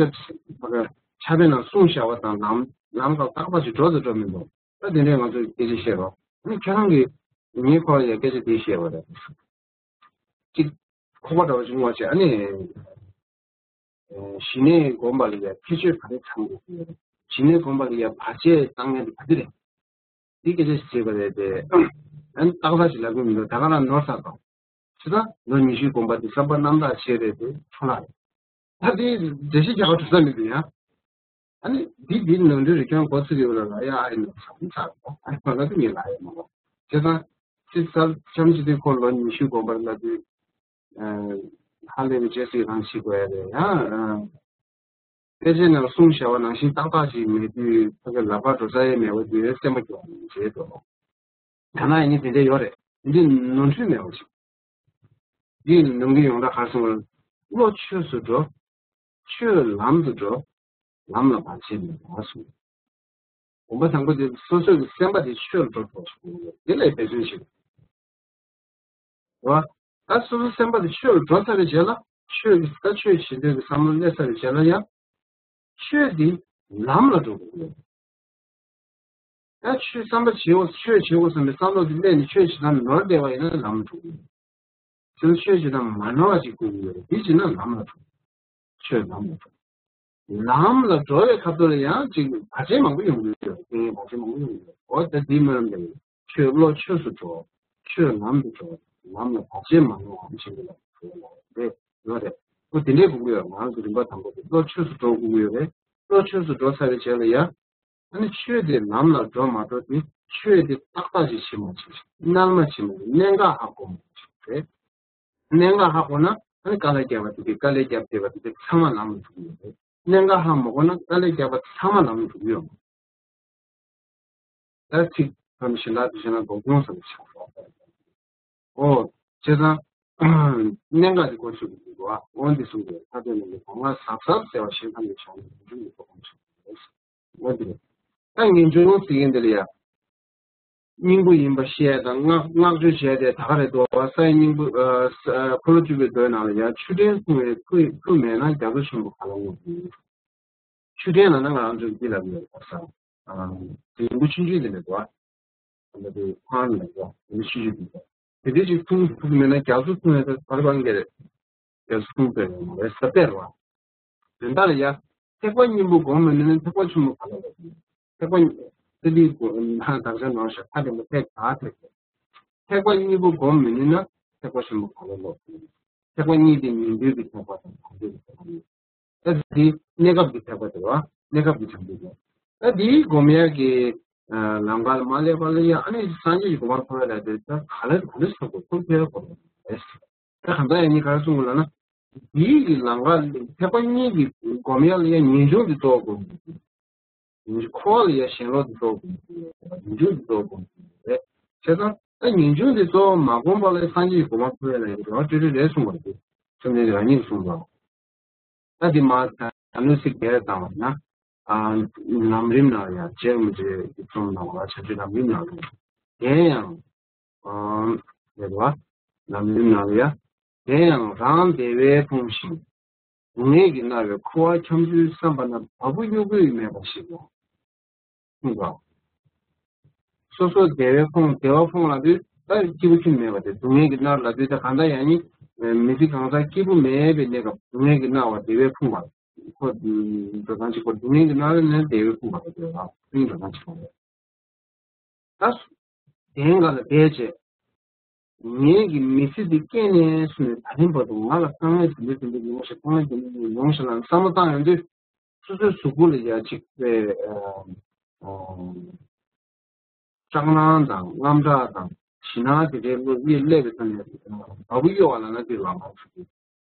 ཕ་གི་ཕྱག་དཔེ་ནང་གསུངས་བཞག་པ་དང་ལམ་ལམ་ཁ་ཏག་ཏག་ཅིག་འགྲོ་དང་འགྲོ་མི་འདུག་ད་དེ་འདྲས་ང་ཚོས་སྐད་ཆ་བཤད་རོགས། ཨ་ནི་ཁྱེད་རང་གིས་ངས་ཁོ་ལ་ཡ་སྐད་ཆ་དེ་བཤད་པ་རེད། གཅིག་ཁོག་པ་འདྲ་བ་ཅིག་ངོ་བྱས་ཨ་ནི། ཞི་གནས་སྒོམ་པ་ལ་ཡ་ཁྱད་ཆོས་ག་རེ་ཚང་དགོས་ཀྱི་ཡོད་རེད། ཞི་གནས་སྒོམ་པ་ལ་ཡ་བར་ཆད་བཏང་མཁན་དེ་ག་དེ་རེད། འདི་སྐད་ཆ་ཞིག་བྱས་པ་རེད་དེ། ཨ་ནི་ཏག་ཏག་ཞིག་ལབ་གི་མི་འདུག་ད་ག་རང་ནོར་ས་དང་། ཅི་ད་ལོ་ཉི་ཤུའི་དགོངས་པ་འདི་བསམ་པ་རྣམ་དག་བྱས་རེད་དེ་ཆོ་ལ་རེད། ད་དེ་འགྲེལ་བཤད་རྒྱག་པ་གྲུབ་ས་མི་འདུག་ཡ། ཨ་ནི་འདི་འདི་ནང་དོན་རེ་ཁྱོད་འགོ་ཚུགས་ཡོད་ལ་ལ་ཡ་ཨ་ཡིན་ནོ་བསམ་ཚར་རེད། ཨ་ནི་ཁོ་ལ་དུ་ངས་ལ་ཡ་མ་གོ། བྱས་ཙང་། ཅི་ཙར་ཆམ་ཅི་དེ་ཁོ་ལོ་ཉི་ཤུའི་དགོངས་པ་ལ་དུས། ཧ་ལས་པའི་རྗེས་སུ་ཡི་རང་བྱེད་དགོས་ཡ་རེད་ཡ། དཔེ་ཆའི་ནང་གསུངས་བཞག་པ་ནང་བཞིན་ཏག་ཏག་ཅིག་མེད་དུས་ཕ་གི་ལག་པ་འགྲོ་ས་ཡས་མེད་པ་དུས་སེམས་པ་སྐྱོ་བ་བྱེད་དོ། ད་ན་ཡིན་དེ་འདྲ་ཡོད་རེད། འདི་ནོར་འཁྲུལ་མེད་པ་ཞིག་འདི་ནང་གི་ཡོངས་གྲགས་གར་སོང་བ། བློ་ཆོས་སུ་འགྲོ། ཆོས་ལམ་དུ་འགྲོ། ལམ་ལ་བར་ཆད་མེད་པར་གསུངས། དགོངས་པ་དང་པོ་དེ་སོ་སོ་གི་སེམས་པ་དེ་ཆོས་ལ་འགྲོ་དགོས་ཞིག་དེ་ལས་འབད་བརྩོན་བྱེད་དགོས། ད་སོ་སོའི་སེམས་པ་དེ་ཆོས་ལ་འགྲོ་ཚར་བའི་རྗེས་ལ་ཆོས་ཀྱི་ད་ཆོས་བྱེད་འདོད་ཀྱི་བསམ་བློ་སླེབས་ཚར་བའི་རྗེས་ལ་ཡང་ཆོས་དེ་ལམ་ལ་འགྲོ་དགོས་ཀྱི་ཡོད། ད་ཆོས་བསམ་པ་བྱེད་དགོས་ཆོས་བྱེད་དགོས་བསམ་པའི་བསམ་བློ་དེ་སླེབས་ནས་ཆོས་བྱེད་སྟངས་ནོར་བསྡད་པ་ཡིན་ན་ལམ་ལ་འགྲོ་གི་ཡོད། དེ་ལ་ཆོས་བྱེད་སྟངས་མ་ནོར་བ་ཅིག་དགོས་ཀྱི་ཡོད་རེད། དེ་བྱེད་ན་ལམ་ལ་འགྲོ། ཆོས་ལམ་ལ་འགྲོ། ལམ་ལ་འགྲོ་བའི་ཁ་ཐོག་ལ་ཡང་ཅིག་བར་ཆད་མང་པོ་ཡོང་གི་ཡོད་རེད། རྐྱེན་ངན་བར་ཆད་མང་པོ་ཡོང་གི་ཡོད་རེད། འོ་ད་དེ་མིན་པའི་ཆོས་བློ་ཆོས་སུ་འགྲོ། ཆོས་ལམ་དུ་འགྲོ། ལམ་ལ་བར་ཆད་མ་ཡོང་བ་བྱེད་དགོས་ལ་འགྲོ་ལ་རེད་ཡོད་རེད། འོ་དེ་འདྲའི་དགོས་ཀྱི་ཡོད། ང་རང་གི་རིམ་པ་དང་པོ་དེ་བློ་ཆོས་སུ་འགྲོ་དགོས་ཀྱི་ཡོད་རེད། བློ་ཆོས་སུ་འགྲོ་ཚར་བའི་རྗེས་ལ་ཡང་། ཨ་ནི་ཆོས་དེ་ལམ་ལ་འགྲོ་མ་འགྲོ་དེ་ཆོས་དེ་ཏག་ཏག་ཅིག་བྱེད་མ་བྱེད་རྣལ་མ་བྱེད་མ་བྱེད་གནད་འགག་ཧ་གོ་མ་བྱེད་རེད། གནད་འགག་ཧ་གོ་ན་ཨ་ནི་དཀའ་ལས་བརྒྱབ་པ་དེ་དེ་དཀའ་ལས་བརྒྱབ་བསྡད་པ་དེ་དེ་ཚང་མ་ལམ་ལ་འགྲོ་གི་ཡོད་རེད། གནད་འགག་ཧ་མ་གོ་ན་དཀའ་ལས་བརྒྱབ་པ་ཚང་མ་ལམ་ལ་འགྲོ་གི་ཡོད་མ་རེད། ད་ཚིག་ཐོག་ནས་གཞན་དག་དེ་བྱས་ན་སྒོམ་སྐྱོང་ཟེར་བ་ཆགས་སོང་། ཨོ། བྱས་ཙང་། གནད་འགག་དེ་གོ་ཆོད་ཀྱི་འདུག་ག་འོ་འདི་གསུངས་པས་ཐ་དད་ནང་གི་སྒོ་ང་ཟབ་ཟབ་ཟེར་བ་ཞིག་ཐམས་ཅད་བྱང་ནས་ངེས་འབྱུང་གི་ཐོག་ཁོང་ཆོད་པ་རེད། འོ་འདི་རེད། ད་ངེས་འབྱུང་ཟེར་མཁན་འདི་ལ་ཡ། སྙིང་པོ་ཡིན་པ་བཤད་དང་བསྔགས་བསྔགས་བརྗོད་བྱས་ཏེ་ད་ག་རེ་འདུག་བ། ས་ཡི་སྙིང་པོ། ཨ། ས། ཨ། འཁོར་ལོ་བཅུ་པའི་མདོའི་ནང་ལ་ཡ་ཆུ་ཕྲན་འཐུང་བའི་མཐུ་མཐུ་མེད་ན་རྒྱ་མཚོ་ཆེན་པོ་ག་ལ་རྔོག་ཡིན། ཆུ་ཕྲན་ལབ་ན་ང་རང་ཚོས་འདི་ལབ་ཡོད་པ་སང་། ཨ། རིང་པོ་ཆུང་ཆུང་དེ་ལས་འདུག་བ། ཨ་ནི་ཁང་ལ་འདུག་བ། དེ་ནི་ཆུ་ཆུ་འདུག་བ། དེ་འདྲའི་ཅིག་འཐུང་ཐུབ་མེད་ན་རྒྱ་མཚོ་འཐུང་ཡ་ད་བར་བང་གི་རེད། རྒྱ་མཚོ་འཐུང་ཐུབ་ཡ་མ་རེད་ས་པེར་བ། དོན་དག་ལ་ཡ། ཐེག་པ་གཉིས་པོ་སྒོམ་མི་ནུས་ན་ཐེག་པ་ཆེན་པོ་ག་ལ་ལོག་ཐེག་པ་གཉིས། ཏི་ལི་སྒོ་ན་དག་ཆ་ནོར་ཤ་ཐ་དེ་མོ་ཐེག་ད་ཐེག་ཐེག་པ་གཉིས་པོ་སྒོམ་མི་ནུས་ན་ཐེག་པ་ཆེན་པོ་ག་ལ་ལོག་ཐེག་པ་གཉིས་དེ་ཉན་ཐོས་ཀྱི་ཐེག་པ་དང་དམ་པའི་ཐེག་པ་གཉིས། ད་དེ་གནས་སྐབས་ཀྱི་ཐེག་པ་དེ་རེད་བ། གནས་སྐབས་ཀྱི་དམ་པའི་ཐེག་པ། ད་དེའི་སྒོམ་ཡག་གི་ལམ་ཁ་ལ་མ་སླེབས་པ་ལ་ཡ་ཨ་ནི་སངས་རྒྱས་ཀྱི་གོ་འཕང་ཐོབ་ཡག་ལ་དེ་ད་ག་ལ་ག་ལ་ཐོབ་དགོས་ཐོབ་ཐུབ་ཡག་གོ་རེད། ད་གང་ལྟར་ཡང་ནི་ག་རེ་གསུངས་དགོས་ལབ་ན། དེའི་གི་ལམ་ཁ་ཐེག་པ་གཉིས་ཀྱི་སྒོམ་ཡག་ལ་ཡ་ངེས་འབྱུང་དེ་གཏོད་དགོས། འཁོར་བ་ལ་ཡ་ཞེན་ལོག་དེ་གཏོད་དགོས། ངེས་འབྱུང་དེ་གཏོད་དགོས་རེད། བྱས་ཙང་ད་ངེས་འབྱུང་དེ་གཏོད་མ་དགོས་པ་ལ་སངས་རྒྱས་ཀྱི་གོ་འཕང་ཐོབ་ཡག་ལ་ཡ་རང་སྤྲོས་བྲལ་རེད་གསུངས་པ་རེད། བཅོམ་ལྡན་འདས་རང་ཉིད་གསུངས་པ། ད་དེ་མ་ད་ ཨ་ནུ་སི་བརྒྱད་བཏང་བ་ན། ཨ། ལམ་རིམ་ནང་ཡང་རྗེ་རིན་པོ་ཆེ་གི་རྩོམ་ནང་ལ་ཆ་འཕྲུལ་ལམ་རིམ་ནང་ལ། དེ་ཡང་། ཨ། རེད་བ། ལམ་རིམ་ནང་ལ་ཡ། དེ་ཡང་རང་བདེ་བས་ཕོངས་ཤིང་། སྡུག་བསྔལ་གྱིས་མནར་བའི་འཁོར་བ་འཁྱམས་ཚུལ་བསམ་པ་ན་བ་སྤུ་གཡོ་འགུལ་མེད་པ་ཞིག་ལ། གསུངས་པ། སོ་སོ་བདེ་བས་ཕོངས། བདེ་བ་ཕོངས་ལབ་དུས་ད་སྐྱིད་པོ་ཁྱོན་མེད་པ་དེ། སྡུག་བསྔལ་གྱིས་མནར་ལབ་དུས་ད་གང་ལྟར་ཡང་ནི་མི་ཚེ་གང་ཚང་སྐྱིད་པོ་མེད་པའི་གནས་སྐབས་སྡུག་བསྔལ་གྱིས་མནར་བ་བདེ་བས་ཕོངས་པ། ཁོ་འགྲོ་སྟངས་གཅིག་པ། སྡུག་བསྔལ་གྱིས་མནར་ནས་བདེ་བས་ཕོངས་པ་དེ་ལ་སེམས་འགྲོ་སྟངས་གཅིག་པ་རེད། ད་གཞན་ག་ལ་བསྡད་བྱས། ངེད་ཀྱི་མི་ཚེ་འདི་སྐྱེལ་ནས་བཟུང་ནས་ད་ལན་བར་དུ་ང་ལ་དཀའ་ངལ་དེ་འདྲ་དེ་འདྲ་ཡོང་ཤག་དཀའ་ངལ་དེ་འདྲ་ཡོང་ཤག་ལ་བསམ་བློ་བཏང་ཡོང་དུས། སོ་སོའི་གཟུགས་པོ་ལ་ཡ་གཅིག་པའི། ཨ། ཨ། སྐྲག་སྣང་དང་དངངས་སྐྲག་དང་ཞེད་སྣང་དེ་འདྲའི་བློ་ཡིས་སླེབས་པའི་ཐོག་ནས་བ་སྤུ་གཡོ་བ་ལབ་ན་དེ་ལ་ང་ཚོ་གི་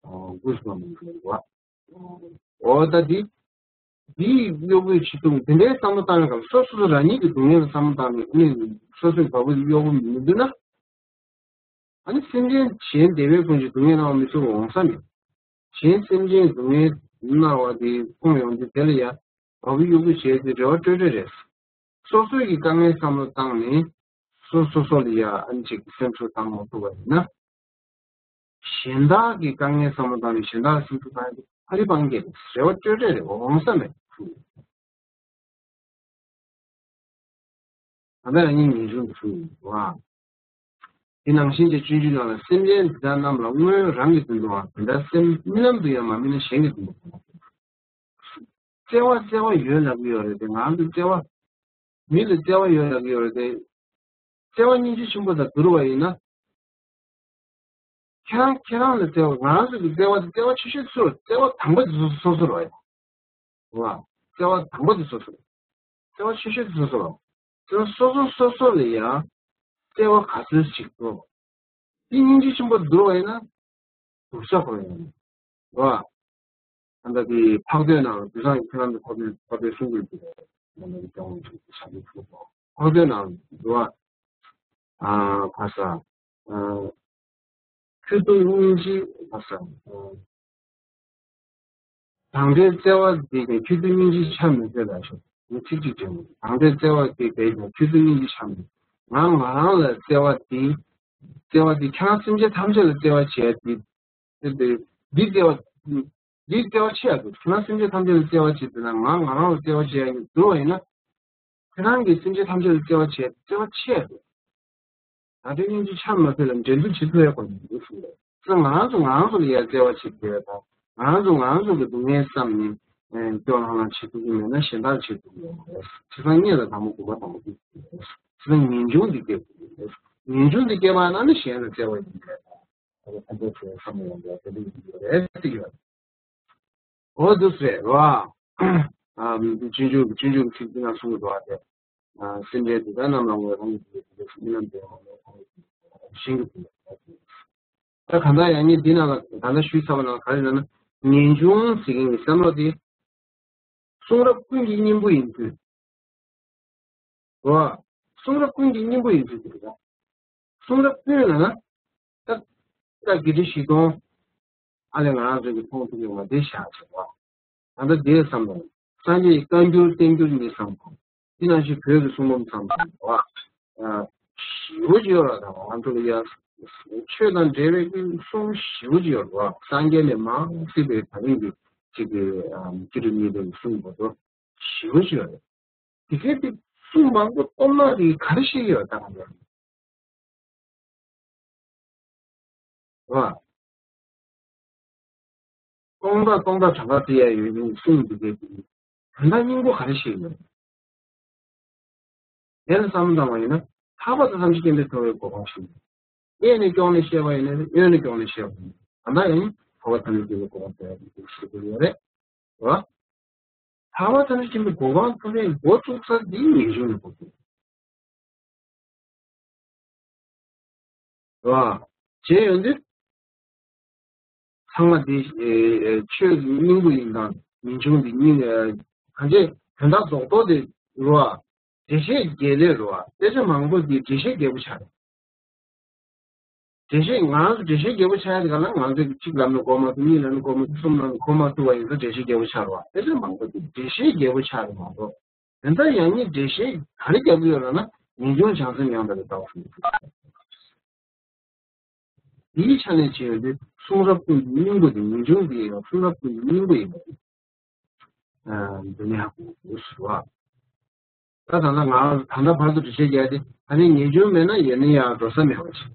འགུལ་སོང་མི་འགྲོ་བ། འོ་ད་འདི། འདིའི་གཡོ་འགུལ་བྱེད་སྟངས་དེ་འདྲའི་བསམ་བློ་བཏང་བའི་སྐབས་སོ་སོ་སོ་རང་ཉིད་ཀྱི་སྡུག་བསྔལ་ལ་བསམ་བློ་བཏང་ནས་ཨ་ནི་སོ་སོའི་བ་སྤུ་གཡོ་བོ་མི་འདུག་ན། ཨ་ནི་སེམས་ཅན་གཞན་བདེ་བའི་ཕུན་ཚོགས་སྡུག་བསྔལ་སྣང་བ་མི་ཚུགས་འོང་ས་མེད། གཞན་སེམས་ཅན་སྡུག་བསྔལ་མནར་བ་དེ་མཐོང་ཡོང་དུས་དེ་ལ་ཡ་བ་སྤུ་གཡོ་འགུལ་བྱས་ཏེ་རེ་བ་སྤྲོད་སྤྲོད་རེད། སོ་སོའི་གི་དཀའ་ངལ་བསམ་བློ་བཏང་ནས་སོ་སོ་སོ་ལ་ཡ་ཨ་ནི་ཅིག་སེམས་ཚོར་བཏང་མ་ཐུབ་པ་ཡིན་ན། གཞན་དག་གི་དཀའ་ངལ་བསམ་བློ་བཏང་ནས་གཞན་དག་ལ་སེམས་ཚོར་བཏང་ཡ་དེ་ཕ་རི་སྤང་གི་རེད། རེ་བ་སྤྲོད་སྤྲོད་རེད། འོང་ས་མེད། ད་ལྟ་རང་ཉིད་ངེས་འབྱུང་དུ་ཞུགས་ཡོད་པ། དེ་ནང་བཞིན་གྱི་སྤྱོད་འཇུག་ནང་ལ་སེམས་ཅན་འདི་དག་རྣམས་ལ་སྔོན་རང་གི་དོན་དུའང་དེ་ལྟར་སེམས་རྨི་ལམ་དུ་ཡང་མ་རྨིས་ན་གཞན་གྱི་དོན་དུ་བསྔོ། བརྩེ་བ་བརྩེ་བ་ཡོད་ལབ་ཀྱི་ཡོད་རེད་དེ། ང་ཚོ་བརྩེ་བ། མི་ལ་བརྩེ་བ་ཡོད་ལབ་ཀྱི་ཡོད་རེད་དེ། བརྩེ་བ་སྙིང་རྗེ་ཆེན་པོ་དང་བསྡུར་བ་ཡིན་ན། ཁྱེད་རང་ཁྱེད་རང་ལ་བརྩེ་བ། ང་རང་ཚོ་གི་བརྩེ་བ་དེ་བརྩེ་བ་ཆེ་ཤོས་སུ་རེད། བརྩེ་བ་དང་པོ་དེ་སོ་སོ་སོ་སོ་རེད་བ། བརྩེ་བ་དང་པོ་དེ་སོ་སོ་རེད། བརྩེ་བ་ཆེ་ཤོས་དེ་སོ་སོ་རེད། བརྩེ་བ་སོ་སོ་སོ་སོ་ལ་ཡང་བརྩེ་བ་ག་ཚོད་ཅིག་འདུག་དེ་སྙིང་རྗེ་ཆེན་པོ་བསྡུར་བ་ཡིན་ན། བསྡུར་ས་ཁོ་ཡིན་བ། ད་ལྟ་དེ་འཕགས་བསྟོད་ནང་དུས་སང་གི་ཁྱེད་རང་ཚོ་ཁོ་པའི་ཁོ་པའི་གསུང་དགོས་ཀྱི་རེད། ང་ལ་ཀྱང་ཆ་རྒྱུས་ཐུབ་པ། འཕགས་བསྟོད་ནང་དུ་བ། ཨ། ཁ་ས། ཨ། ཁྱོད་ཚོ་སྙིང་རྗེ་ཁ་ས། ཨ། དང་འདྲའི་བརྩེ་བ་དེ་ཀྱང་ཁྱོད་ཚོའི་སྙིང་རྗེ་ཆ་མི་ཕྱེད་ལ་ཤོག་ངས་ཚིག་གཅིག་དྲན་མོད། དང་འདྲའི་བརྩེ་བ་དེ་བས་ཀྱང་ཁྱོད་ཚོའི་སྙིང་རྗེ་ཆ་མི། ང་ང་རང་ལ་བརྩེ་བ་དེ། བརྩེ་བ་དེ་ཁྱེད་རང་སེམས་ཅན་ཐམས་ཅད་ལ་བརྩེ་བ་བྱས་དེ། དེ་དེ། འདི་བརྩེ་བ། འདི་བརྩེ་བ་ཆེ་ཡ་དེ། ཁྱེད་རང་སེམས་ཅན་ཐམས་ཅད་ལ་བརྩེ་བ་བྱས་དེ་ན་ང་ང་རང་ལ་བརྩེ་བ་བྱེད་ཡ་ཡིན་འདུག་བ་ཡིན་ན། ཁྱེད་རང་གིས་སེམས་ཅན་ཐམས་ཅད་ལ་བརྩེ་བ་བྱས་བརྩེ་བ་ཆེ་ཡ་དེ། ད་ལྟའི་སྙིང་རྗེ་ཆ་མ་ཕྱེད་ལ་འགྲན་བསྡུར་བྱེད་ཐུབ་ཡ་གོ་ནས་འདུག་ཟེར་བས། ང་རང་ཚོ་ང་རང་ཚོ་ལ་ཡ་བརྩེ་བ་བྱེད་དགོས་ཡ་དང་། ང་རང་ཚོ་ང་རང་ཚོ་གི་སྡུག་བསྔལ་བསམ་ནས། ཨེ། སྐྱོ་ལྷང་ལྷང་བྱེད་ཐུབ་ཀྱི་མེད་ན་གཞན་དག་བྱེད་ཐུབ་ཀྱི་ཡོད་མ་རེད། བྱས་ཙང་སྔོན་ལ་དང་པོ་དགོས་པ་དང་པོ་དེ་རེད། བྱས་ཙང་ངེས་འབྱུང་འདི་སྐྱེ་དགོས་རེད། ངེས་འབྱུང་འདི་སྐྱེས་པ་ན་ནི་གཞན་ལ་བརྩེ་བ་ཡིན་པ་རེད། ད་ལྟ་ཕན་ཐོགས་ཆེ་བའི་བསམ་བློ་ཡོང་པའི་དེ་འདྲ་ཡིན་གྱི་ཡོད་རེད་ཟེར་གྱི་ཡོད། འོ་འདུག་ཟེར་བ། ཨ། སྤྱོད་འཇུག་སྤྱོད་འཇུག་གི་ཚིག་འདི་ན་གསུངས་འདུག་བ་དེ། ཨ། སེམས་ཅན་དེ་དག་རྣམས་ལ་ངོས་རང་གི་རྨི་ལམ་དུ་ཡང་གཞན་གྱི་དོན་དུ། ད་གང་ལྟར་ཡང་ངས་འདི་ནང་ལ་ད་ལྟ་ཞུས་ཚར་བ་ནང་ག་རེ་ལབ་ན། ངེས་འབྱུང་ཟེར་མཁན་གྱི་བསམ་བློ་དེ། གསུང་རབ་ཀུན་གྱི་སྙིང་པོ་ཡིན་ཚུལ། རོ། གསུང་རབ་ཀུན་གྱི་སྙིང་པོ་ཡིན་ཚུལ་དེ་རེད། གསུང་རབ་ཀུན་ལ་ན། ད། ད་དགེ་སྡིག་བཞི་སྟོང་། ཨ་ལས་ང་རང་ཚོ་གི་མཐོང་ཐུབ་ཡོང་བ་འདི་བཞག་བྱས་པ། ད་ལྟ་འདིའི་བསམ་བློ། སངས་རྒྱས་ཀྱི་བཀའ་འགྱུར་བསྟན་འགྱུར་འདི་བསམ་བློ། འདི་ནང་བཞིན་བོད་ཀྱི་གསུང་འབུམ་བསམ་བློ་བ། ཞེ་པོ་ཅིག་ཡོད་རེད། ད་ང་ཚོ་ལ་ཡ། ཆོས་དང་འབྲེལ་བའི་གི་གསུང་ཞེ་པོ་ཅིག་ཡོད་རེད་བ། སངས་རྒྱས་ནས་མར་སྲིད་པའི་ད་རིང་གི་ཅིག་གི། ཨམ། སྤྱི་འགྲོ་གཉིས་ལྡན་གྱི་གསུང་བོ་དོ། ཞེ་པོ་ཅིག་ཡོད་རེད། དེ་གའི་དེ་གསུང་མང་པོ་སྟོང་ན་དེ་ག་རེ་ཤེས་ཀྱི་ཡོད་ད་ག་ཡོད་རེད་བ། སྟོང་ད་སྟོང་ད་གྲངས་ཀ་དེ་ཡ་ཡོད་ནི་གསུང་དེ་གའི་དེ་དོན་དག་སྙིང་པོ་ག་རེ་ཤེས་ཀྱི་ཡོད། དེ་ལ་བསམ་བློ་བཏང་བ་ཡིན་ན་ཐར་པ་དང་ཐམས་ཅད་མཁྱེན་པའི་ཐུབ་པའི་གོ་འཕང་ཞིག་གཡས་ནས་དཀྱོགས་ནས་བཤད་པ་ཡིན་ན་གཡོན་ནས་དཀྱོགས་ནས་བཤད་པ་ཡིན་ན་ད་ལྟ་ཡང་ཐར་པ་ཐམས་ཅད་མཁྱེན་པའི་གོ་འཕང་ཐོབ་ཡ་ཞིག་ཡོད་རེད་བ། ཐར་པ་ཐམས་ཅད་མཁྱེན་པའི་གོ་འཕང་ཐོབ་ཡའི་འགོ་བཙུགས་ས་འདི་ངེས་འབྱུང་ནས་འགོ་བཙུགས། རེད་བ། བྱས་ཡོང་དུས། ཚང་མ་འདི། ཨེ། ཨེ། ཆོས་ཀྱི་སྙིང་པོ་ཡིན་དང་ངེས་འབྱུང་འདི་སྙིང་། ཨེ། གང་ཅི་དོན་དག་རྡོག་རྡོག་དེ་རེད་བ། འགྲེལ་བཤད་རྒྱས་ལོས་རེད་བ། དཔེ་ཆ་མང་པོ་འདི་འགྲེལ་བཤད་རྒྱས་པོ་ཆགས་རེད། འགྲེལ་བཤད་ང་རང་ཚོ་འགྲེལ་བཤད་རྒྱས་པོ་ཆགས་ཡ་དེ་ག་ལ་ང་ཚོས་གཅིག་ལབ་ན་གོ་མ་ཐུབ། གཉིས་ལབ་ན་གོ་མ་ཐུབ། གསུམ་ལབ་ན་གོ་མ་ཐུབ་པ་ཡིན་ཙང་འགྲེལ་བཤད་རྒྱས་པོ་ཆགས་རེད་བ། དེ་ཚོ་མང་པོ་དེ་འགྲེལ་བཤད་རྒྱས་པོ་ཆགས་རེད་མ་གཏོགས། དེ་འདྲ་ཡང་སྙིང་འགྲེལ་བཤད་ག་རེ་རྒྱབ་ཀྱི་ཡོད་ལབ་ན། ངེས་འབྱུང་བྱང་སེམས་ཡང་དག་པའི་ལྟ་བ་གསུངས་ཡོད། དེའི་ཆ་ནས་བྱས་ཡོད་དུས་གསུང་རབ་ཀུན་གྱི་སྙིང་པོ་དེ། ངེས་འབྱུང་དེ་ཡང་གསུང་རབ་ཀུན་གྱི་སྙིང་པོ་ཡིན་པ་དེ། ཨ། འདི་ནས་ཧ་གོ་དགོས་ཟེར་བ། ད་ད་ལྟ་ང་རང་ད་ལྟ་བར་དུ་འགྲེལ་བཤད་རྒྱག་དེ། ད་ནི་ངེས་འབྱུང་མེད་ན་ཡོད་ན་ཡང་འགྲོ་ས་མེད་པ་ཅིག་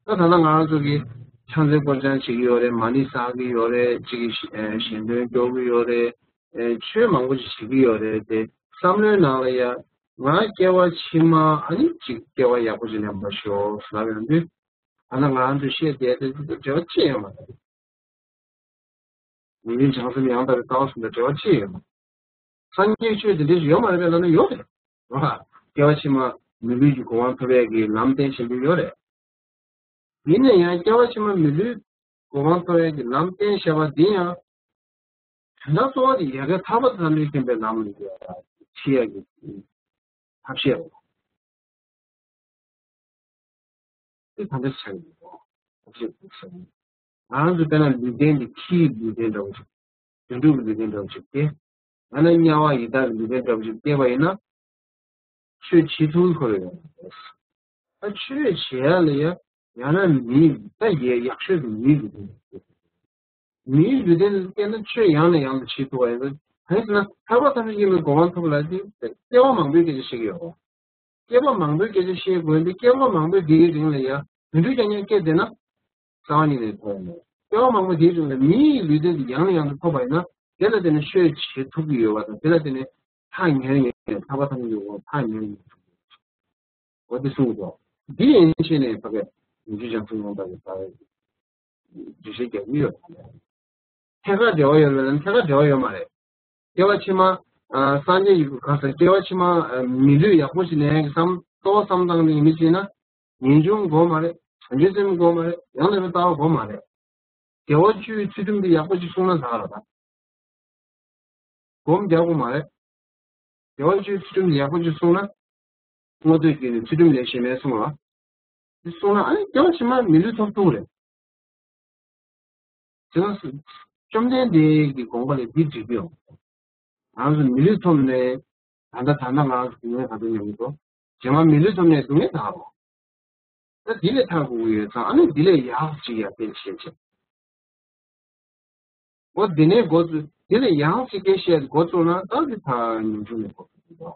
ད་ད་ལྟ་ང་རང་ཚོ་གིས་ཕྱག་འཚལ་སྐོར་སྦྱང་བྱེད་ཀྱི་ཡོད་རེད། མ་ཎི་བསགས་ཀྱི་ཡོད་རེད། གཅིག་གིས་ཨ་ཞལ་འདོན་སྐྱོར་གྱི་ཡོད་རེད། ཨ་ཆོས་མང་པོ་ཞིག་བྱེད་ཀྱི་ཡོད་རེད་དེ། བསམ་བློའི་ནང་ལ་ཡ། ང་སྐྱེ་བ་ཕྱི་མ་ཨ་ནི་གཅིག་སྐྱེ་བ་ཡག་པོ་ཞིག་ལེན་པར་ཤོག་ཟེར་ལབ་ཡོང་དུས། ད་ལྟ་ང་རང་ཚོས་བཤད་བསྡད་དེ་འབྲེལ་བ་ཅི་ཡང་མ་རེད། ངེས་འབྱུང་བྱང་སེམས་ཡང་དག་པའི་ལྟ་བ་གསུམ་དང་འབྲེལ་བ་ཅི་ཡོད་མ། སངས་རྒྱས་ཆོས་དེ་འདྲ་ཞིག་ཡོད་མ་རེད་པས་ལབ་ན་ཡོད་རེད། རེད་བ། སྐྱེ་བ་ཕྱི་མ་མི་ལུས་ཀྱི་གོ་འཕང་ཐོབ་ཡས་ཀྱི་ལམ་བསྟན་བཞིན་དུ་ཡོད་རེད། ཡིན་ན་ཡང་སྐྱེ་བ་ཕྱི་མ་མི་ལུས་གོ་འཕང་ཐོབ་ཡས་ཀྱི་ལམ་བསྟན་བཞག་པ་འདི་ཡང་། དོན་དག་གཙོ་བོ་དེ་ཡ་གི་ཐར་པ་དང་ཐམས་ཅད་མཁྱེན་པའི་ལམ་ལ་ཁྲིད་ཡས་ཀྱི་ཐབས་ཤེས་རེད། དེ་ག་འདྲ་བྱ་ཡི་ཡོད། ཐབས་ཤེས་དེ་བྱ་ཡི། ང་རང་ཚོ་དཔེར་ན་ལུས་རྟེན་དེ་ཁྱིའི་ལུས་རྟེན་འདྲ་བོ་ཞིག་དུད་འགྲོ་གི་ལུས་རྟེན་འདྲ་བོ་ཞིག་སྟེ། ཡང་ན་དམྱལ་བ་ཡི་དྭགས་ཀྱི་ལུས་རྟེན་འདྲ་བོ་ཞིག་སྐྱེས་པ་ཡིན་ན། ཆོས་བྱེད་ཐུབ་ཁོ་རེ་ཡོད། ད་ཆོས་བྱེད་ཡ་ལ་ཡ། ཡང་ན་མིའི་ད་ཡ་ཡག་ཤོས་ཀྱི་མིའི་ལུས་རྟེན་ཞིག་སྐྱེས། མིའི་ལུས་རྟེན་སྐྱེས་ན་ཆོས་ཡང་ནས་ཡང་དུ་བྱེད་ཐུབ་པ་ཡིན་ཙང་། གང་ཡིན་ཟེར་ན་ཐར་པ་ཐམས་ཅད་མཁྱེན་པའི་གོ་འཕང་ཐོབ་པ་ལ་དེ་སྐྱེ་བ་མང་པོའི་སྐད་ཆ་བཤད་ཀྱི་ཡོད་རེད། སྐྱེ་བ་མང་པོའི་སྐད་ཆ་བཤད་དགོས་འདི། སྐྱེ་བ་མང་པོའི་འདིའི་རིང་ལ་ཡ་དུད་འགྲོ་རྐྱང་རྐྱང་སྐྱེས་བསྡད་ན་རྩ་བ་ཉིད་ནས་ཐོབ་ཡ་མེད། སྐྱེ་བ་མང་པོ་འདིའི་རིང་ལ་མིའི་ལུས་རྟེན་འདི་ཡང་ནས་ཡང་དུ་ཐོབ་པ་ཡིན་ན། དེ་ལ་བརྟེན་ནས་ཆོས་བྱེད་ཐུབ་ཀྱི་ཡོད་པ་དང་། དེ་ལ་བརྟེན་ནས་ཐག་ཉེ་ཉེ་ཐར་པ་ཐམས་ཅད་ཀྱི་འོག་ཐག་ཉེ་ཉེ་འོ་དེ་གསུངས་སོ། འདི་ཡན་ཆད་ནས་ཕ་གི་ཡིན་གྱི་ཅང་ཚུལ་ཡོང་དག་གི་ད་འགྲེལ་བཤད་རྒྱག་གི་ཡོད། ཐད་ཀར་འབྲེལ་བ་ཡོད་མེད་ལ་ཐད་ཀར་འབྲེལ་བ་ཡོད་མ་རེད། སྐྱེ་བ་ཕྱི་མ། ཨ། སངས་རྒྱས་ཀྱི་གང་ཟེར། སྐྱེ་བ་ཕྱི་མ། ཨ། མི་ལུས་ཡག་པོ་ཞིག་ལེན་ཡག་གི་བསམ། ལྟོ་བསམ་སྟངས་དེ་ཡིན་མིན་བྱས་ན། ངེས་འབྱུང་དགོས་མ་རེད། བྱང་ཆུབ་སེམས་དགོས་མ་རེད། ཡང་དག་པའི་ལྟ་བ་དགོས་མ་རེད། དགེ་བ་བཅུའི་ཚུལ་ཁྲིམས་དེ་ཡག་པོ་ཞིག་སྲུང་ན་ད་ག་རེད་ད། སྒོམ་རྒྱག་དགོས་མ་རེད། དགེ་བ་བཅུའི་ཚུལ་ཁྲིམས་དེ་ཡག་པོ་ཞིག་སྲུང་ན། བསྔོ་སྡུད་ཀྱི་ཚུལ་ཁྲིམས་ལས་གཞན་མེད་གསུངས་ལ། འདི་སོང་ན་ཨ་ནི་སྐྱེ་བ་ཕྱི་མ་མི་ལུས་ཐོབ་ཐུབ་རེད། དེ་ན་བཅོམ་ལྡན་འདས་ཀྱི་དགོངས་པ་ལས་འདི་འགྲིག་གི་ཡོང་། ང་ཚོ་མི་ལུས་ཐོབ་ནས་ད་ལྟ་ད་ལྟ་ང་ཚོ་སྡུག་བསྔལ་ག་ཚོད་མྱོང་གི་འདུག་རྗེས་མ་མི་ལུས་ཐོབ་ནས་སྡུག་བསྔལ་དག་རོ། ད་འདི་ལས་ཐར་དགོས་ཀྱི་ཡོད་ཙང་ཨ་ནི་འདི་ལས་ཡག་ཅིག་ཡར་འཕེལ་བྱེད་བྱེད། འོ་འདི་ནས་འགོ་བཙུགས། འདི་ལས་ཡང་ཞིག་སྐད་བཤད་འགོ་བཙུགས་ན་ད་འདི་ད་ཉིན་གཅིག་ནས་འགོ་བཙུགས་འདུག་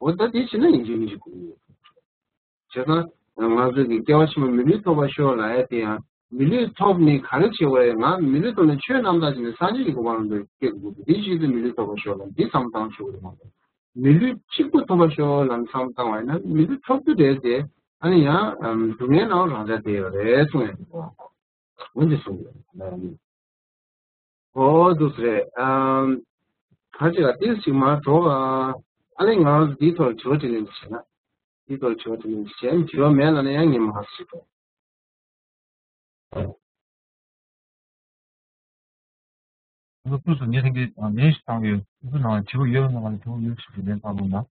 འོ་ད་འདི་བྱས་ན་ཡིན་གཅིག་མིན་གཅིག་དགོས་ཀྱི་ཡོད། བྱས་ཙང་ང་ཚོ་གི་སྐྱེ་བ་ཕྱི་མ་མི་ལུས་ཐོབ་པར་ཤོག་ལབ་ཡ་དེ་ཡང་མི་ལུས་ཐོབ་ནས་ག་རེ་བྱེད་དགོས་རེད། ང་མི་ལུས་ཐོབ་ནས་ཆོས་རྣམ་དག་བྱས་ནས་སངས་རྒྱས་ཀྱི་གོ་འཕང་ལ་སྐྱེ་དགོས་ཀྱི་འདི་ཞིག་ཏུ་མི་ལུས་ཐོབ་པར་ཤོག་ལབ་འདི་བསམ་བཏང་ཆོག་གི་རེད་མ་གཏོགས། མི་ལུས་གཅིག་པུ་ཐོབ་པར་ཤོག་ལབ་བསམ་བཏང་བ་ཡིན་ན་མི་ལུས་ཐོབ་རྒྱུ་རེད་དེ། ཨ་ནི་ཡང་སྡུག་བསྔལ་ནང་རང་འཇགས་བསྡད་ཡོད་རེད་གསུངས་ཡོད་འདུག་འོན་ཏེ་གསུངས་ཡོད་ལ་ཡང་མིན། འོ་འདུག་སེ་རེད། ཨམ། ག་ཅིག་ལ་ཏིལ་ཞིག་མར་འགྲོ་ཨ། ཨ་ལས་ང་རང་ཚོ་འདིའི་ཐོག་ལ་དྲི་བ་དྲིས་ལན་ཅིག་བྱས་ན། འདིའི་ཐོག་ལ་དྲི་བ་དྲིས་ལན་ཅིག་བྱས། དྲི་བ་མེད་ལབ་ན་ཡང་ངས་མར་ཞིག་འགྲོ། སློབ་ཕྲུག་ཚོ་ངས་ཐེངས་འདི་ལན་ཞིག་བཏང་གི་ཡོད། སློབ་ཕྲུག་ནང་ལ་དྲི་བ་ཡོད་མེད་ལ་དྲི་བ་ཡོད་ཞིག་གི་ལན་བཏང་རོགས་གནང་།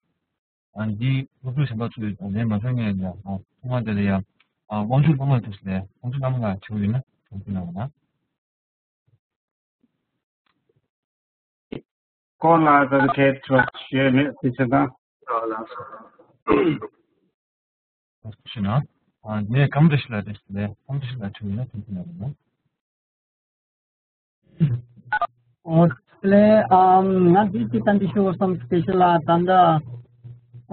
ཨ་འདི་སློབ་ཕྲུག་གཞན་པ་ཚོས་ལན་མ་འདོན་མཁན་ཡང་ཐོག་མ་དེ་ལ་ཡང་ཨ་དབང་ཕྱུག་སློབ་མ་ཐུགས་སུ་ལས་དབང་ཕྱུག་སློབ་མ་ལ་དྲི་བ་ཡོད་ན་དྲི་བ་གནང་རོགས་གནང་། སྐོར་ལ་ད་ཐད་ཆོག་ཞེས་ནས་དེ་ཚོ་དང་། ཞུ་ན། ཨ་ངས་གང་འདྲ་ཞིག་ལ་འདྲ་ཞིག་ལས་གང་འདྲ་ཞིག་ལ་དྲི་བ་ཡོད་ན་དྲི་བ་གནང་རོགས་གནང་། ཨོ་ལེ། ཨམ། ང་འདི་ཅིག་ད་འདི་ཞུ་བསམ། སྐད་ཆ་ལ་ད་ལྟ་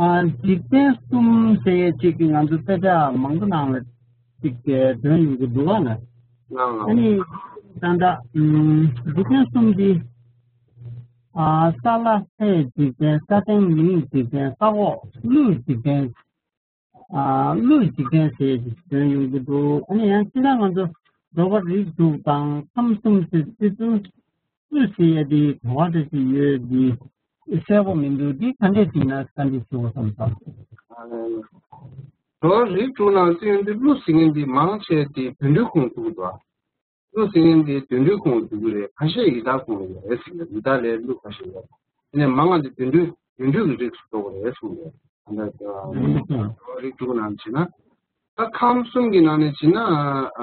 ཨ་འཇིག་རྟེན་གསུམ་ཟེར་ཡས་ཅིག་གི་ང་ཚོ་དཔེ་ཆ་མང་པོ་ནང་ལ་ཅིག་གི་འདོན་ཡོང་གི་འདུག་བ་ན། ལགས་ལགས། ཨ་ནི་ད་ལྟ་ཨམ་འཇིག་རྟེན་གསུམ་འདི་ཨ་ས་བླ་ཚེ་འཇིག་རྟེན། ས་སྟེང་མིའི་འཇིག་རྟེན། ས་འོག་ཀླུའི་འཇིག་རྟེན། ཨ་ཀླུའི་འཇིག་རྟེན་ཟེར་ཏེ་འདོན་ཡོང་གི་འདུག་ཨ་ནི་ཡང་སྤྱིར་བཏང་ང་ཚོ་འགྲོ་བ་རིགས་དྲུག་དང་ཁམས་གསུམ་ཟེར་སྲིད་དོན་ཀླུ་ཟེར་ཡ་དེ་གྲོགས་པོ་འདྲ་ཞིག་ཡོད་དེ་གསལ་པོ་མི་འདུག་འདི་ག་འདྲས་ཅིག་ན་ག་འདྲས་ཞུ་བ་བསམ་བསམ། འགྲོ་བ་རིགས་དྲུག་ནང་སྲིད་དོན་དེ་ཀླུ་ཟེར་མཁན་དེ་མང་ཆེ་དེ་དུད་འགྲོའི་ཁོངས་གཏོགས་འདུག་ཀླུ་ཟེར་མཁན་དེ་དུད་འགྲོའི་ཁོངས་གཏོགས་ཀྱི་རེད། ཁ་ཤས་ཡི་དྭགས་ཁོངས་ཡོད་རེད་ཟེར་གྱི་རེད། ཡི་དྭགས་ལས་ཀླུ་ཁ་ཤས་ཡོད། དེ་ནས་མང་ང་དེ་དུད་འགྲོའི་དུད་འགྲོའི་གི་རིགས་སུ་གཏོགས་པ་རེད་གསུངས་ཡོད། ད་ལྟ་རིགས་དྲུག་ནང་བྱས་ན། ད་ཁམས་གསུམ་གྱི་ནང་ནས་བྱས་ན།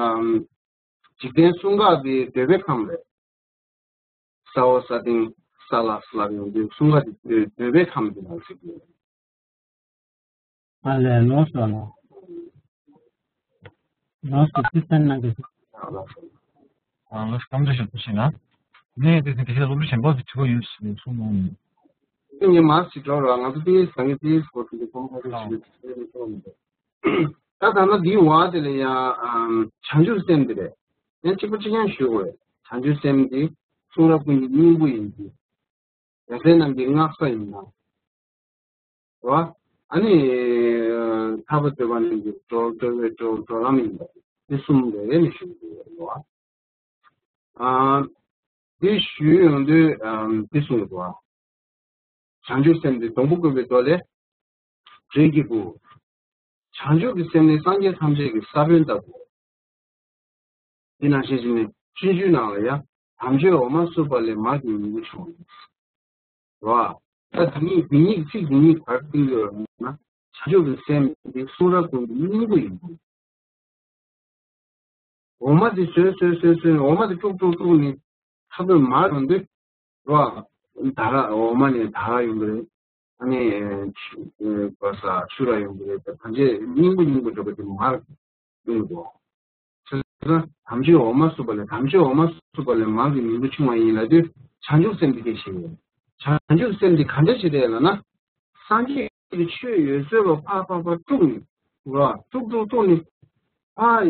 ཨམ། འཇིག་རྟེན་གསུམ་ཀ་དེ་འདོད་པའི་ཁམས་རེད། ས་འོག་ས་སྟེང་ས་བླ་ལབ་ཡོང་དུས་གསུམ་ཀ་དེ་འདོད་འདོད་པའི་ཁམས་དེ་ནང་ཞིག་རེད། ཨ་ལས་ལོ་སོ་ལོ། ལོ་སོ་ཅི་སན་ན་གི། ཨ་ལོ་སོ། ཨ་ལོ་སྐམ་དུ་ཞིག་ཏུ་ཤེས་ན། ནས་དེ་དེ་དེ་སློབ་གྲྭ་ཆེན་པོ་དེ་ཆུ་བོ་ཡོད་ཞེས་གསུངས་གནང་། དེ་ངས་མར་ཞིག་འགྲོ་རོགས། ང་ཚོ་དེ་ས་ངེས་དེ་སྐོར་དེ་གོམ་ཁ་ཤས་ཤིག་དེ་གསུངས་མི་འདུག་ད་ད་ལྟ་འདིའི་བར་དེ་ལ་ཡང་བྱང་ཆུབ་སེམས་དེ་རེད། ཡང་གཅིག་པ་གཅིག་རྐྱང་ཞུ་དགོས་རེད། བྱང་ཆུབ་སེམས་དེ་གསུང་རབ་ཀུན་གྱི་སྙིང་པོ་ཡིན་གྱི། རྒྱལ་སྲས་རྣམས་ཀྱི་སྔགས་ས་ཡིན་ན། རེད་བ། ཨ་ནི། ཐར་པ་འདོད་པ་རྣམས་ཀྱི་འགྲོ་འགྲོ་བའི་འགྲོ་འགྲོ་ལམ་ཡིན་པ། འདི་གསུམ་རེ་རེ་ནས་ཞུ་དགོས་རེད་བ། ཨ། འདི་ཞུས་ཡོང་དུས་ཨ་འདི་གསུངས་འདུག་བ། བྱང་ཆུབ་སེམས་འདི་སྡོང་པོ་བཀོད་པའི་མདོ་ལས། འབྲས་ཀྱི་བུ། བྱང་ཆུབ་ཀྱི་སེམས་ནི་སངས་རྒྱས་ཐམས་ཅད་ཀྱི་ས་བོན་ལྟ་བུ། འདི་ནང་བཞིན་བྱས་ནས་སྤྱོད་འཇུག་ནང་ལ་ཡང་། དམ་ཆོས་འོ་མ་བསྲུབས་པ་ལས་མར་གྱི་ཉིང་ཁུ་བྱུང་། རེད་བ། ད་འདི་གཉིས་འདི་གཉིས་ཚིག་འདི་གཉིས་ག་རེ་བསྟན་ཡོད་ན། བྱང་ཆུབ་ཀྱི་སེམས་འདི་གསུང་རབ་ཀུན་གྱི་སྙིང་པོ་ཡིན་པ། འོ་མ་དེ་ཟོས་ཟོས་ཟོས་ཟོས། འོ་མ་དེ་དཀྲུག་དཀྲུག་དཀྲུག་ནས་ཚ་དོན་མར་ཡོང་དུས། རེད་བ། ད་ར་འོ་མ་ནས་ད་ར་ཡོང་གི་རེད། ཨ་ནི། བ་ས་ཆུ་ར་ཡོང་གི་རེད། ད་ཕན་ཆད་སྙིང་པོ་སྙིང་པོ་འགྲོ་བ་དེ་མར་ཡོང་གི་འདུག་བྱས་ཙང་དམ་ཆོས་འོ་མ་བསྲུབས་པ་ལས། དམ་ཆོས་འོ་མ་བསྲུབས་པ་ལས་མར་གྱི་ཉིང་ཁུ་ཕྱུང་བ་ཡིན་ལབ་དུས། བྱང་ཆུབ་སེམས་དེ་སྐད་བཤད་ཡོད། བྱང་ཆུབ་སེམས་དེ་ག་འདྲ་ཞིག་རེད་ལབ་ན། སངས་རྒྱས་ཀྱི་ཆོས་ཡོད་ཚད་ལ་ཕར་ཕར་ཕར་དཀྲུགས་ནས། རེད་བ། དཀྲུག་དཀྲུག་དཀྲུག་ནས། ཕར་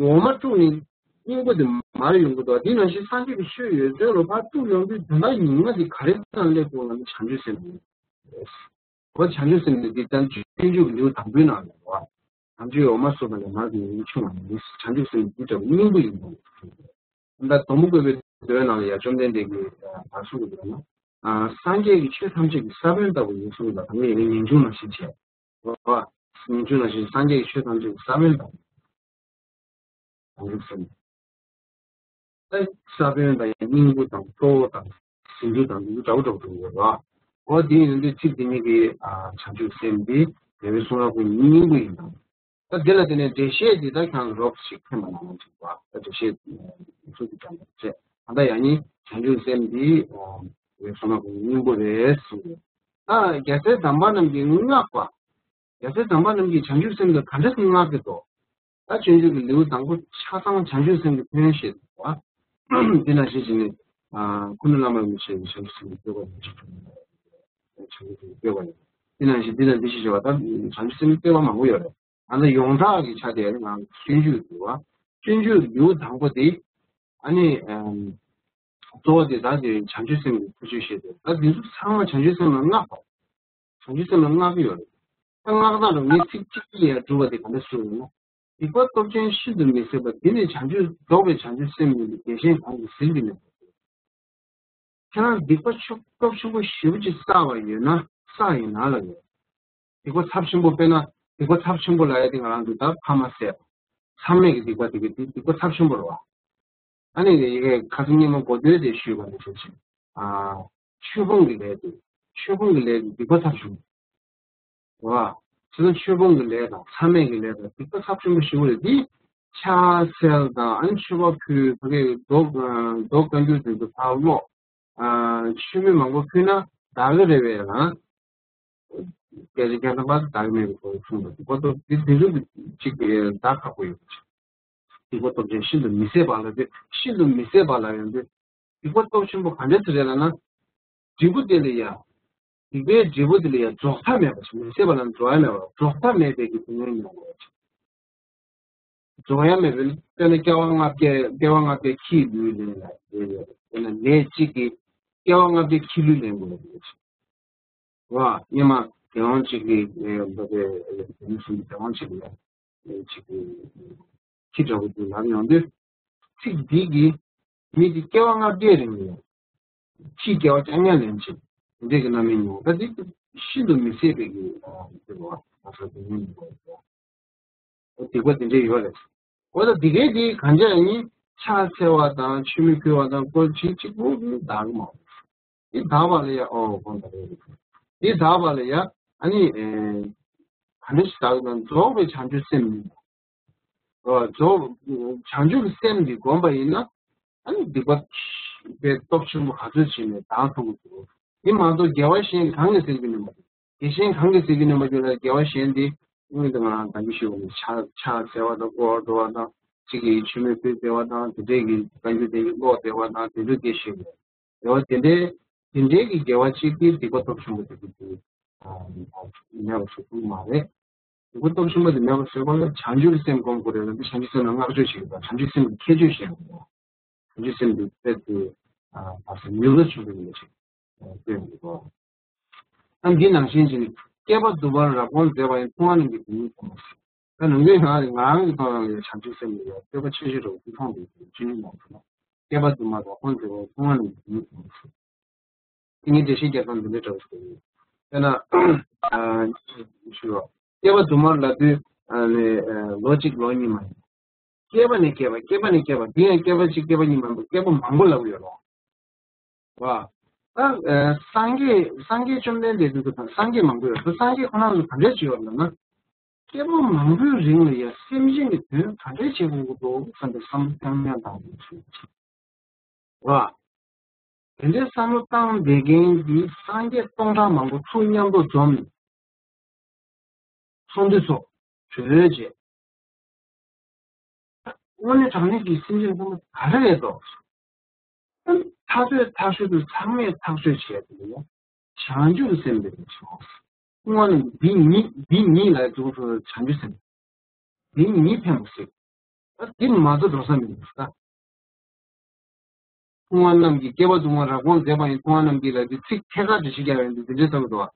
འོ་མ་དཀྲུགས་ནས་སྙིང་པོ་དེ་མར་ཡོང་གི་འདུག་དེ་ནང་བཞིན་སངས་རྒྱས་ཀྱི་ཆོས་ཡོད་ཚད་ལ་ཕར་དཀྲུགས་ཡོང་དུས། དོན་དག་ཉུང་ང་དེ་ག་རེ་དང་སླེབས་དགོས་ལབ་ན། བྱང་ཆུབ་སེམས་རེད། འོ་བྱང་ཆུབ་སེམས་དེ་འདི་ལྟར་སྤྱོད་འཇུག་ལེའུ་དང་པོའི་ནང་ལ་རེད་བ། དམ་ཆོས་འོ་མ་བསྲུབས་པ་ལས་མར་གྱི་ཉིང་ཁུ་ཕྱུང་བ་ཡིན། བྱང་ཆུབ་སེམས་འདི་ལྟ་བུ་སྙིང་པོ་ཡིན་པ། ད་སྡོང་པོ་བཀོད་པའི་མདོའི་ནང་ལ་ཡང་བཅོམ་ལྡན་འདས་ཀྱིས་བདག་གསུང་གི་འདུག་ན། སངས་རྒྱས་ཀྱི་ཆོས་ཐམས་ཅད་ཀྱི་ས་བོན་ལྟ་བུ་ཡིན་གསུངས་པ་དང་། ངས་ངས་ངེས་འབྱུང་ནང་བཞིན་བྱས། རེད་བ། ངེས་འབྱུང་ནང་བཞིན་སངས་རྒྱས་ཀྱི་ཆོས་ཐམས་ཅད་ཀྱི་ས་བོན་ལྟ་བུ། བྱང་ཆུབ་སེམས། ད་ས་བོན་དང་སྙིང་པོ་དང་གཙོ་བོ་དང་ཟུང་འཇུག་དང་འདི་ཚོ་འདྲ་པོ་འདྲ་པོ་འདུག་རེད་བ། འོ་དེ་ཡིན་དུས་ཚིག་དེ་གཉིས་ཀྱིས་ཨ་བྱང་ཆུབ་སེམས་འདི་རྒྱལ་བའི་གསུང་རབ་ཀྱི་སྙིང་པོ་ཡིན་དང་། ད་དེ་ལ་བརྟེན་ནས་འགྲེལ་བཤད་འདི་ད་ཁྱེད་རང་རོབ་ཞིག་ཕན་པ་གནང་ན་འགྲིག་པ། ད་འགྲེལ་བཤད་ཚུལ་དུ་དྲངས་པ་བྱས། ད་ལྟ་ཡང་ནི་བྱང་ཆུབ་སེམས་འདི་རྒྱལ་བའི་གསུང་རབ་ཀྱི་སྙིང་པོ་རེད་གསུངས་ཡོད། ད་རྒྱལ་སྲས་དམ་པ་རྣམས་ཀྱིས་བསྔགས་པ། རྒྱལ་སྲས་དམ་པ་རྣམས་ཀྱིས་བྱང་ཆུབ་སེམས་ལ་ག་འདྲ་སེ་བསྔགས་ཀྱི་འདུག་ད་སྤྱོད་འཇུག་གི་ལེའུ་དང་པོ་ཆ་ཚང་བྱང་ཆུབ་སེམས་ཀྱི་ཕན་ཡོན་བཤད་འདུག་བ། འདི་ནང་བཞིན་བྱས་ནས། ཨ། ཁུ་ནུ་བླ་མ་རིན་པོ་ཆེ་གིས་བྱང་ཆུབ་སེམས་ཀྱི་སྤྱོད་པ་ཡིན། བྱང་ཆུབ་སེམས་ཀྱི་སྤྱོད་པ་ཡིན། འདི་ནང་བཞིན་འདི་དང་འདི་ཞེས་བྱ་བ་དང་། བྱང་ཆུབ་སེམས་ཀྱི་སྤྱོད་པ་མང་པོ་ཡོད་རེད། ཨ་ནི་ཡོངས་གྲགས་ཀྱི་ཆ་དེ་ང་སྤྱོད་འཇུག་འདུག་བ། སྤྱོད་འཇུག་ལེའུ་དང་པོ་དེ། ཨ་ནི། ཨམ། གཙོ་བོ་དེ་ད་དེ་བྱང་ཆུབ་སེམས་ཀྱི་ཁུ་ཆོས་བཤད་དེ། ད་འདི་ཚོ་ཚང་མ་བྱང་ཆུབ་སེམས་ལ་བསྔགས་པ། བྱང་ཆུབ་སེམས་ལ་བསྔགས་ཀྱི་ཡོད་རེད། ད་བསྔགས་སྟངས་ལ་ངས་ཚིག་གཅིག་གིས་ཡང་སྒྲུབ་པ་དེ་ག་འདྲ་ཞུ་རུང་། སྡིག་པ་སྟོབས་ཆེན་ཤིན་ཏུ་མི་བཟད་པ། འདི་ནི་བྱང་ཆུབ་རྫོགས་པའི་བྱང་ཆུབ་སེམས་ཡིན་པས། བདེ་གཤེགས་གང་གིས་ཟིལ་གྱིས་མི་ཕོག་ཁྱེད་རང་སྡིག་པ་ཆུ་སྟོབས་ཆེན་པོ་ཞེ་པོ་ཅིག་བསགས་པ་ཡོད་ན་བསགས་ཡིན་ན་ལབ་ཡོད། སྡིག་པ་ཚབས་ཆེན་པོ། དཔེར་ན་སྡིག་པ་ཚབས་ཆེན་པོ་ལབ་ཡ་དེ་ང་རང་ཚོ་ད་ཕ་མ་བསད་པ། མཚམས་མེད་ཀྱི་སྡིག་པ་དེ་གི་དེ་སྡིག་པ་ཚབས་ཆེན་པོ་རེད་བ། ཨ་ནི་ཡི་གེ་ཁ་སང་ཉིན་མོ་གོ་ཐོས་དེ་ཞུས་པ་ནི་ཞུ་ཞིང་། ཨ། ཆོས་སྤོང་གི་ལས་དེ། ཆོས་སྤོང་གི་ལས་དེ་སྡིག་པ་ཚབས་ཆེན་པོ་རེད་བ། བྱས་ཙང་ཆོས་སྤོང་གི་ལས་དང་མཚམས་མེད་ཀྱི་ལས་དང་སྡིག་པ་ཚབས་ཆེན་པོ་ཞེ་པོ་རེད། འདི་ཕྱག་འཚལ་དང་། ཨ་ནི་མཆོད་པ་ཕུལ། ཕ་གིའི་མདོ་མདོ་བཀའ་འགྱུར་དེ་ཚོ་ཕར་ཀློག་ཨ། མཆོད་མེ་མང་པོ་ཕུལ་ན་དག་གི་རེད་པས་ལ། སྐད་ཆ་སྐད་ཆ་ལ་མ་དག་མེད་པའི་སྐོར་གསུངས་པ་འདུག་གོ། ཏོ་འདི་འདི་ཚོ་གཅིག་དག་ཁག་པོ་ཡོད་པ་ཅིག་སྡིག་པ་སྟོབས་ཆེན་ཤིན་ཏུ་མི་བཟད་པ་ལ་དེ། ཤིན་ཏུ་མི་བཟད་པ་ལ་ཡོང་དུས། སྡིག་པ་སྟོབས་ཆེན་པོ་ག་འདྲ་ཞིག་རེད་ལབ་ན། འབྲས་བུ་དེ་ལ་ཡ། སྡིག་པའི་འབྲས་བུ་དེ་ལ་ཡ་རྫོགས་མཐའ་མེད་པ་ཞིག་མི་བཟད་པ་ལ་རྫོགས་ཡ་མེད་པ། རྫོགས་མཐའ་མེད་པའི་གི་སྡུག་བསྔལ་མྱོང་དགོས་པ་ཅིག་རྫོགས་ཡ་མེད་པའི། དཔེར་ན་སྐྱེ་བ་ལྔ་བརྒྱ། སྐྱེ་བ་ལྔ་བརྒྱ་ཁྱིའི་ལུས་ལེན་ལ་ཡོད་ཡོད། དཔེར་ན་ལས་གཅིག་གིས་སྐྱེ་བ་ལྔ་བརྒྱ་ཁྱི་ལུས་ལེན་དགོས་པ་ཅིག་རེད་བ། སྔོན་མ་རྒྱལ་དབང་གཅིག་གིས་འབད་པའི་རྒྱལ་མོ་གསུམ་གྱི་རྒྱལ་དབང་གཅིག་ལ་གཅིག་གིས་ཁྱི་འདྲ་པོ་དེ་ལབ་ཡོང་དུས། ཚིག་འདི་གིས་མི་དེ་སྐྱེ་བ་ལྔ་བརྒྱའི་རིང་ལ་ཁྱིའི་སྐྱེ་བ་རྐྱང་རྐྱང་ལེན་བྱེད། དེ་འདྲའི་གི་རྣམ་སྨིན་མྱོང་། ད་འདི་ཤིན་ཏུ་མི་བཟད་པའི་གི་དེ་རེད་བ། ང་ཚོ་དེ་ཉིད་མི་དགོས་རེད་བ། སྡིག་པ་དེ་འདྲ་ཡོད་རེད། འོ་ད་འདི་གའི་དེ་གང་ཅི་ཡིན། ཕྱག་འཚལ་བ་དང་མཆོད་མེ་ཕུལ་བ་དང་སྐོར་བྱེད་གཅིག་པོ་གིས་དག་གི་མ་རེད། འདི་དག་པ་ལ་ཡ། ཨོ་གོང་དག་རེད། འདི་དག་པ་ལ་ཡ། ཨ་ནི་ཨེ་ག་འདྲ་ཞིག་ལྟ་བུ་དང་རྫོགས་པའི་བྱང་ཆུབ་སེམས་ནི། ཨོ་རྫོགས་བྱང་ཆུབ་ཀྱི་སེམས་འདི་བསྒོམས་པ་ཡིན་ན། ཨ་ནི་སྡིག་པ་པའི་སྟོབས་ཆེན་པོ་ག་ཚོད་བྱས་ནས་དག་ཐུབ་ཀྱི་འདུག་དེ་མ་གཏོགས་དགེ་བ་གཞན་གང་གིས་སེལ་རྒྱུ་མིན་པ། དགེ་གཞན་གང་གིས་སེལ་རྒྱུ་མིན་པ་ཁྱོད་ལ་དགེ་བ་གཞན་དེ་སྔོན་དུ་ང་རང་གདམས་ཞུས་པ་ནི་ཕྱག་ཕྱག་འཚལ་བ་དང་སྐོར་བ་འགྲོ་བ་དང་གཅིག་གིས་མཆོད་མེ་ཕུལ་བདེ་བ་དང་དེ་འདྲས་ཀྱི་བཀའ་འགྱུར་དེ་ཀློག་བདེ་བ་དང་དེ་འདྲས་དགེ་ཞིག་རེད། དེ་བ་དེ་འདྲའི་དེ་འདྲའི་གི་དགེ་བ་གཅིག་གིས་སྡིག་པ་སྟོབས་ཆེན་པོ་དེ་ཚོ་དེ་མེད་པ་བཟོ་ཐུབ་མ་རེད། སྡིག་པ་སྟོབས་ཆེན་པོ་དེ་མེད་པ་བཟོ་བ་ལ་བྱང་ཆུབ་ཀྱི་སེམས་སྒོམ་དགོས་རེད་ལ། འདི་བྱང་ཆུབ་སེམས་ལ་བསྔགས་བརྗོད་བྱེད་དགོས། བྱང་ཆུབ་སེམས་ཀྱི་ཁྱད་ཆོས་བཤད་དགོས། བྱང་ཆུབ་སེམས་ཀྱི་དཔེ་དེ་བར་སེང་མྱུར་བ་ཆུང་དུ་ཡིན་ཞིག་སྟོན་དགོས། ཨ་འདི་ནང་བཞིན་བྱས་ནས་བསྐལ་པ་དུ་མར་རབ་དགོངས་མཛད་པ་ཡི་མཐོང་བ་རྣམས་ཀྱི་དོན་ཉིད་དང་། ད་ནམ་རྒྱུན་ང་ང་རང་གི་མཐོང་ལམ་ལ་བྱང་ཆུབ་སེམས་ལ་ཡང་སྤྲོས་པ་ཆེ་ཆེ་རུ་མཐོང་དུས་ཆོས་ཉིད་མ་ཐོབ་ན། བསྐལ་པ་དུ་མར་རབ་དགོངས་མཛད་པ་ཡི་མཐོང་བ་རྣམས་ཀྱི་དོན་ཉིད་དང་། དེ་ངས་འགྲེལ་བཤད་རྒྱག་སྟངས་འདི་འདྲའི་འདྲ་བོ་ཞིག་ཡོད། དཔེར་ན་ཞུ་རོགས། བསྐལ་པ་དུ་མར་ལབ་དུས་ལོ་གཅིག་ལོ་གཉིས་མ་ཡིན། བསྐལ་པ་ནས་བསྐལ་པ། བསྐལ་པ་ནས་བསྐལ་པ། འདི་ཡང་བསྐལ་པ་གཅིག་བསྐལ་པ་གཉིས་མ་ཡིན་པར་བསྐལ་པ་མང་པོ་ལབ་ཡོད་རོགས། བ། ད་སངས་རྒྱས་སངས་རྒྱས་བཅོམ་ལྡན་འདས་ཀྱི་དང་སངས་རྒྱས་མང་པོ་ཡོད། ད་སངས་རྒྱས་ཁོ་རང་ཚོ་ག་འདྲས་བྱས་ཡོད་ལབ་ན། བསྐལ་པ་མང་པོའི་རིང་ལ་ཡང་སེམས་ཅན་གྱི་དོན་ག་འདྲས་བྱེད་དགོས་ཀྱི་འདུག་བསམ་པའི་བསམ་བློ་བཏང་མྱོང་དང་། བ། དེ་འདྲའི་བསམ་བློ་བཏང་བསྡད་མཁན་གྱི་སངས་རྒྱས་སྟོང་ཕྲག་མང་པོ་ཚུར་མཉམ་དུ་འཛོམས་ནས། ཚོགས་འདུ་ཚོགས། གྲོས་བྱས། དངོས་གནས་དྲང་གནས་ཀྱི་སེམས་ཅན་ཚང་མ་ག་རེ་རེད་དོ། ཐག་ཆོད་ཐག་ཆོད་དུ་ཚང་མས་ཐག་ཆོད་བྱས་ཏེ་ཡང་བྱང་ཆུབ་སེམས་དེ་བྱུང་། དངོས་གནས་འདི་ཉིད་འདི་ཉིད་ལ་འཛུགས་སུ་བྱང་ཆུབ་སེམས། འདི་ཉིད་ཕན་པོ་སྲིད། ཨ་འདི་མ་གཏོགས་འགྲོ་ས་མི་འདུག་ད། མཐོང་བ་རྣམས་ཀྱི། བསྐལ་པ་དུ་མར་རབ་དགོངས་མཛད་པ་ཡི་མཐོང་བ་རྣམས་ཀྱི་ལ་འདི་ཚིག་ཐད་ཀར་འགྲེལ་བཤད་རྒྱག་ཡོང་དུས་འདི་འདྲའི་ལྟ་བུ་འདུག་བ།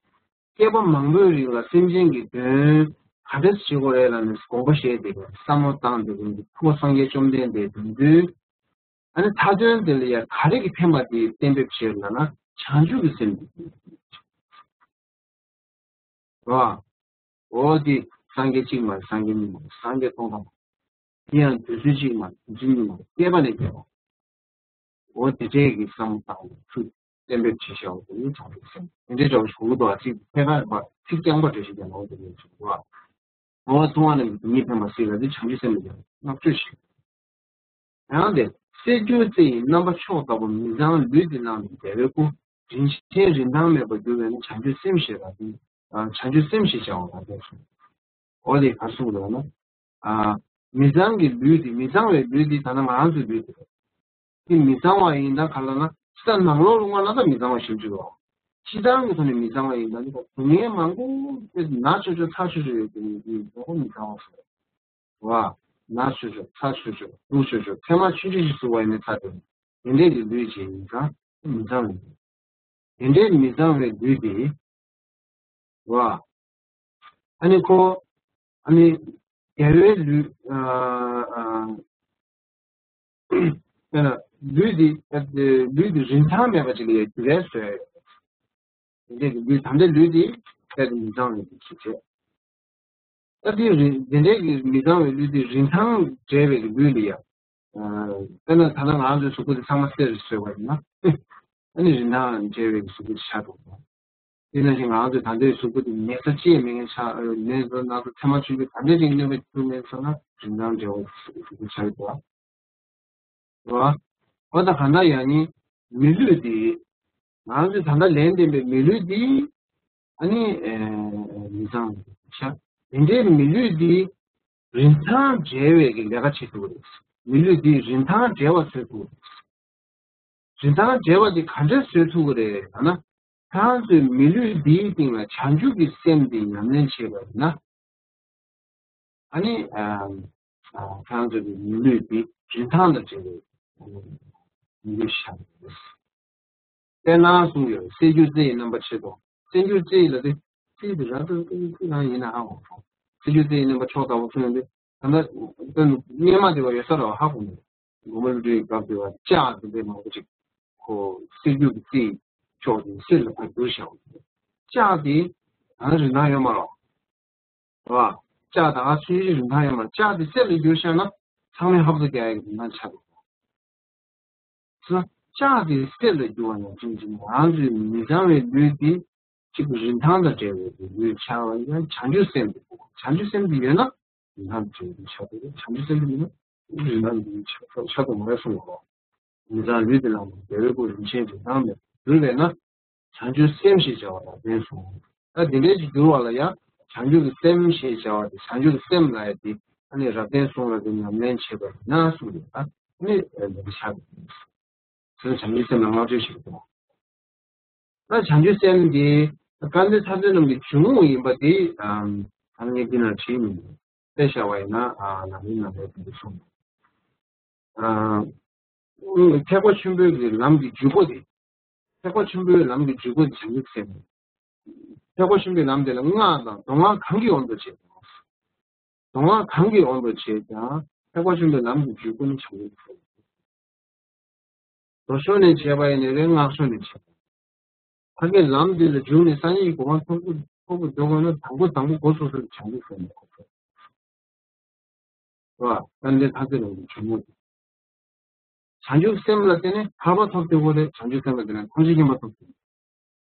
བསྐལ་པ་མང་པོའི་རིང་ལ་སེམས་ཅན་གྱི་དོན་ག་འདྲས་བྱེད་དགོས་རེད་ལབ་ནས་དགོངས་པ་བཞེས་ཏེ་བསམ་བློ་བཏང་སྟེ་ཁོ་སངས་རྒྱས་བཅོམ་ལྡན་འདས་དོན་དུ། ཨ་ནི་མཐའ་དོན་དེ་ལ་ཡང་ག་རེ་གི་ཕན་པ་དེ་གཏན་འབེབས་བྱས་ལབ་ན་བྱང་ཆུབ་ཀྱི་སེམས་དེ། རོ། འོ་དེ་སངས་རྒྱས་གཅིག་མ་རེད། སངས་རྒྱས་གཉིས་མ་རེད། སངས་རྒྱས་སྟོང་ཕྲག་མ་རེད། དེ་ཡང་དུས་ཚོད་གཅིག་མ་རེད། དུས་ཚོད་གཉིས་མ་རེད། བསྐལ་པ་ནས་བསྐལ་པ། འོ་དེ་འདྲས་ཀྱི་བསམ་བློ་བཏང་བའི་ཚུལ་གཏན་འབེབས་བྱེད་བཞག་པ་དེ་ནི་བྱང་ཆུབ་སེམས་དེ་འདྲའི་འདྲ་བ་ཞིག་གོ་གི་འདུག་ཨ་ཚིག་ཐད་ཀར་པ་ཚིག་རྐྱང་པ་འགྲེལ་བཤད་རྒྱག་ན་འོ་དེ་འདྲའི་ཞིག་འདུག་ཨ། འོ་མཐོང་བ་རྣམས་ཀྱི་དོན་ཉིད་ཕན་པ་སྲིད་ལ་དེ་བྱང་ཆུབ་སེམས་ལ་ཡང་བསྔགས་བརྗོད་བྱེད། ཡང་དེ་གསེར་འགྱུར་རྩི་ཡི་རྣམ་པ་མཆོག་ལྟ་བུ་མི་གཙང་ལུས་འདི་བླངས་ནས་བདེ་བའི་སྐུ། རིན་ཆེན་རིན་ཐང་མེད་པར་གྱུར་པས་ན་བྱང་ཆུབ་སེམས་ཞེས་པ་སྟེ། བྱང་ཆུབ་སེམས་ཞེས་བྱ་བ་དང་འདོད་གསུངས། འོ་དེ་ག་རེ་གསུངས་འདུག་ན། མི་གཙང་གི་ལུས་འདི། མི་གཙང་བའི་ལུས་འདི་ད་ལྟ་ང་རང་ཚོའི་ལུས་འདི་རེད། འདི་མི་གཙང་བ་ཡིན་ད་ག་ལ་ན་ཕྱི་ནང་ལོགས་ལ་ང་ལ་ད་མི་གཙང་བ་ཞིག་འཇུག་རོགས། ཕྱི་ནང་གི་ཐོག་ནས་མི་གཙང་བ་ཡིན་ད་འདི་ད་སྡུག་བསྔལ་མང་པོ་དེ་ན་ཆོག་ཆོག་ཚ་ཆོག་ཆོག་ཡོད་དེ་ནི་འདི་ཡིན་ད་མི་གཙང་བ་ཟེར། བ། ན་ཆོག་ཆོག་ཚ་ཆོག་ཆོག་སྡུག་ཆོག་ཆོག་མཚན་མ་ཆུང་ཆུང་ཞིག་བཟོ་བ་ཡིན་ན་ཚ་དེ་དེ་འདྲས་ཀྱི་ལུས་ཅིག་ཡིན་ཙང་མི་གཙང་བ་ཡིན། དེ་འདྲའི་མི་གཙང་བའི་ལུས་དེ། བ། ཨ་ནི་ཁོ། ཨ་ནི། རྒྱལ་བའི་ལུས། ཨ། ཨ། དཔེར་ན་ལུས་འདི། ལུས་འདི་རིན་ཐང་མེད་པ་ཅིག་ལ་ཡང་འགྱུར་རེ་བཟོས། དེ་འདྲའི་ལུས་ད་ལྟའི་ལུས་འདི་དཔེ་མི་གཙང་བའི་ལུས་ཤིག་བྱས། ད་འདི་རིན། དེ་འདྲའི་གི་མི་གཙང་བའི་ལུས་འདི་རིན་ཐང་བྲལ་བའི་གི་ལུས་ལ་ཡང་། དཔེར་ན་ད་ལྟ་ང་རང་ཚོའི་གཟུགས་པོ་འདི་ཚང་མ་གསེར་རེ་བཟོས་པ་ཡིན་ན། ཨ་ནི་རིན་ཐང་བྲལ་བའི་གི་གཟུགས་པོ་ཅིག་ཆགས་འགྲོ་གི་འདུག་དེ་ནང་བཞིན་ང་ཚོས་ད་ལྟའི་གཟུགས་པོ་དེ་ནད་ས་ཅི་ཡང་མེད་མཁན་ཆགས། ནད་ས་ན་ཚ་ཚད་མ་ཆུང་ཆུང་ད་ལྟའི་ཅིག་གནོད་པ་ཐེབས་མེད་སོང་ན་རིན་ཐང་བྲལ་བ་གཟུགས་པོ་ཆགས་ཀྱི་འདུག་བ། འོ་ད་གང་ལྟར་ཡང་ནི་མི་ལུས་དེ། ང་ཚོས་ད་ལྟ་ལན་བསྟན་པའི་མི་ལུས་དེ། ཨ་ནི་མི་གཙང་བ་ཆགས། དེ་འདྲའི་མི་ལུས་དེ་རིན་ཐང་བྲལ་བའི་གི་ལས་ཀ་བྱེད་ཐུབ་ཀྱི་རེད། མི་ལུས་དེ་རིན་ཐང་བྲལ་བ་བཟོ་ཐུབ་ཀྱི་རེད། རིན་ཐང་བྲལ་བ་དེ་ག་འདྲས་བཟོ་ཐུབ་ཀྱི་རེད་ལབ་ན། ཁྱེད་རང་ཚོའི་མི་ལུས་འདིའི་སྟེང་ལ་བྱང་ཆུབ་ཀྱི་སེམས་དེ་ཉམས་ལེན་བྱེད་པ་ཡིན་ན། ཨ་ནི། ཨ། ཨ། ཁྱེད་རང་ཚོའི་མི་ལུས་འདི་རིན་ཐང་དང་བྲལ་བའི་མི་ལུས་ཤིག་ཆགས་ཡོད། དཔེར་ན་གསུངས་ཡོད། གསེར་འགྱུར་རྩི་ཡི་རྣམ་པ་ཆེ་མཐོང་། གསེར་འགྱུར་རྩི་ཡི་ལ་དེ། རྩི་དེ་ར་དང་ཀུན་ཀུན་རང་ཡིན་ན་ཧ་གོ། གསེར་འགྱུར་རྩི་ཡི་རྣམ་པ་མཆོག་ལྟ་བུ་མཚོན་ཏེ། ད་ལྟ་སྔོན་མ་དེ་བ་ཡོད་ས་ར་ཧ་གོ་མེད། དགོངས་པ་བློ་གྲོས་སྐབས་དེ་བ་ལྕགས་དེ་འདྲའི་མང་པོ་ཅིག་ཁོ་གསེར་འགྱུར་གྱི་རྩི་ཕྱོགས་དེ་གསེར་ལ་ཕར་བསྒྱུར་བཞག་པ་རེད། ལྕགས་དེ་ད་ལྟ་རིན་ཐང་ཡོད་མ་རེད། རེད་བ། ལྕགས་ད་ག་ཚོད་ཅིག་རིན་ཐང་ཡོད་མ་རེད། ལྕགས་དེ་གསེར་ལ་བསྒྱུར་བཞག་ན་ཚང་མས་ཧབ་ཏུ་རྒྱག་ཡག་གི་རིན་ཐང་ཆགས་འདུག་ལྕགས་དེ་གསེར་ལ་བསྒྱུར་བ་ཡང་ཅུང་ཅིག་ང་རང་ཚོའི་མི་གཙང་བའི་ལུས་དེ་ གཅིག་རིན་ཐང་དང་བྲལ་བའི་ལུས་ཆགས་པ་ཡང་བྱང་ཆུབ་སེམས་དེ། བྱང་ཆུབ་སེམས་དེ་ཡོད་ན་རིན་ཐང་དང་བྲལ་བའི་ཆགས་པ། བྱང་ཆུབ་སེམས་དེ་མེད་ན་རིན་ཐང་དང་བྲལ་བའི་ཆགས་པ་ཆགས་ཐུབ་མ་རེད་གསུངས་པ་རེད། ཉིན་མཚན་ལུས་དེ་ལ་འབད་པའི་སྒོ་རིན་ཆེན་རིན་ཐང་མེད་པར་གྱུར་པས་ན། བྱང་ཆུབ་སེམས་ཞེས་བྱ་བ་ལ་ལྡན་གསུངས། ད་དེ་འདྲའི་ཅིག་འགྱུར་བ་ལ་ཡང་བྱང་ཆུབ་ཀྱི་སེམས་ཞེས་བྱ་བ་དེ། བྱང་ཆུབ་ཀྱི་སེམས་ལ་ཡང་དེ་ཨ་ནི་རབ་བརྟན་གསུམ་ལ་དེ་ཉམས་ལེན་བྱེད་པ་ཡིན་ན་གསུངས་ཡོད། ད་ཨ་ནི་འདི་ཆགས་ཀྱི་ཡིན། དེ་ནི་བྱང་ཆུབ་སེམས་ལ་བསྔགས་བརྗོད་བྱེད་ཀྱི་འདུག་ད་བྱང་ཆུབ་སེམས་འདི་དཀར་མཛེས་ཐར་འདོད་རྣམས་ཀྱི་འཇུག་ངོགས་ཡིན་པ་དེ་ཨམ་ད་ངས་འདི་ན་བྲིས་མི་འདུག་དཔེ་བཞག་པ་ཡིན་ན་ཨ་ནང་མི་ནང་མི་དེ་འདྲ་གསུངས། ཨ་ཐེག་པ་ཆེན་པོའི་གི་ལམ་གྱི་འཇུག་སྒོ་དེ། ཐེག་པ་ཆེན་པོའི་ལམ་གྱི་འཇུག་སྒོ་དེ་བྱང་ཆུབ་སེམས། ཐེག་པ་ཆེན་པོའི་ལམ་དེ་ལ་སྔགས་དང་མདོ་སྔགས་གང་གིས་དབང་དུ་བྱས། མདོ་སྔགས་གང་གིས་དབང་དུ་བྱས་ཀྱང་ཐེག་པ་ཆེན་པོའི་ལམ་གྱི་འཇུག་སྒོ་ནི་བྱང་ཆུབ་སེམས། མདོ་ཕྱོགས་ནས་བྱས་པ་ཡིན་ནའི་རེད། སྔགས་ཕྱོགས་ནས་བྱས་པ། ཕ་གིའི་ལམ་འདི་ལ་འཇུག་ནས་སངས་རྒྱས་ཀྱི་གོ་འཕང་ཐོབ་དགོས་ཐོབ་དགོས་འདོད་དགོས་ན་དང་པོ་དང་པོ་འགོ་ཚུགས་ས་དེ་བྱང་ཆུབ་སེམས་ལ་འགོ་ཚུགས། རེད་བ། ད་འདི་ཐ་ཚིག་རང་གི་ཇུས་ངོ་། བྱང་ཆུབ་སེམས་ལ་བརྟེན་ནས་ཐར་པ་ཐོབ་སྟེ་དགོས་རེད། བྱང་ཆུབ་སེམས་ལ་བརྟེན་ནས་ཐམས་ཅད་མཁྱེན་པ་ཐོབ་སྟེ། རེད་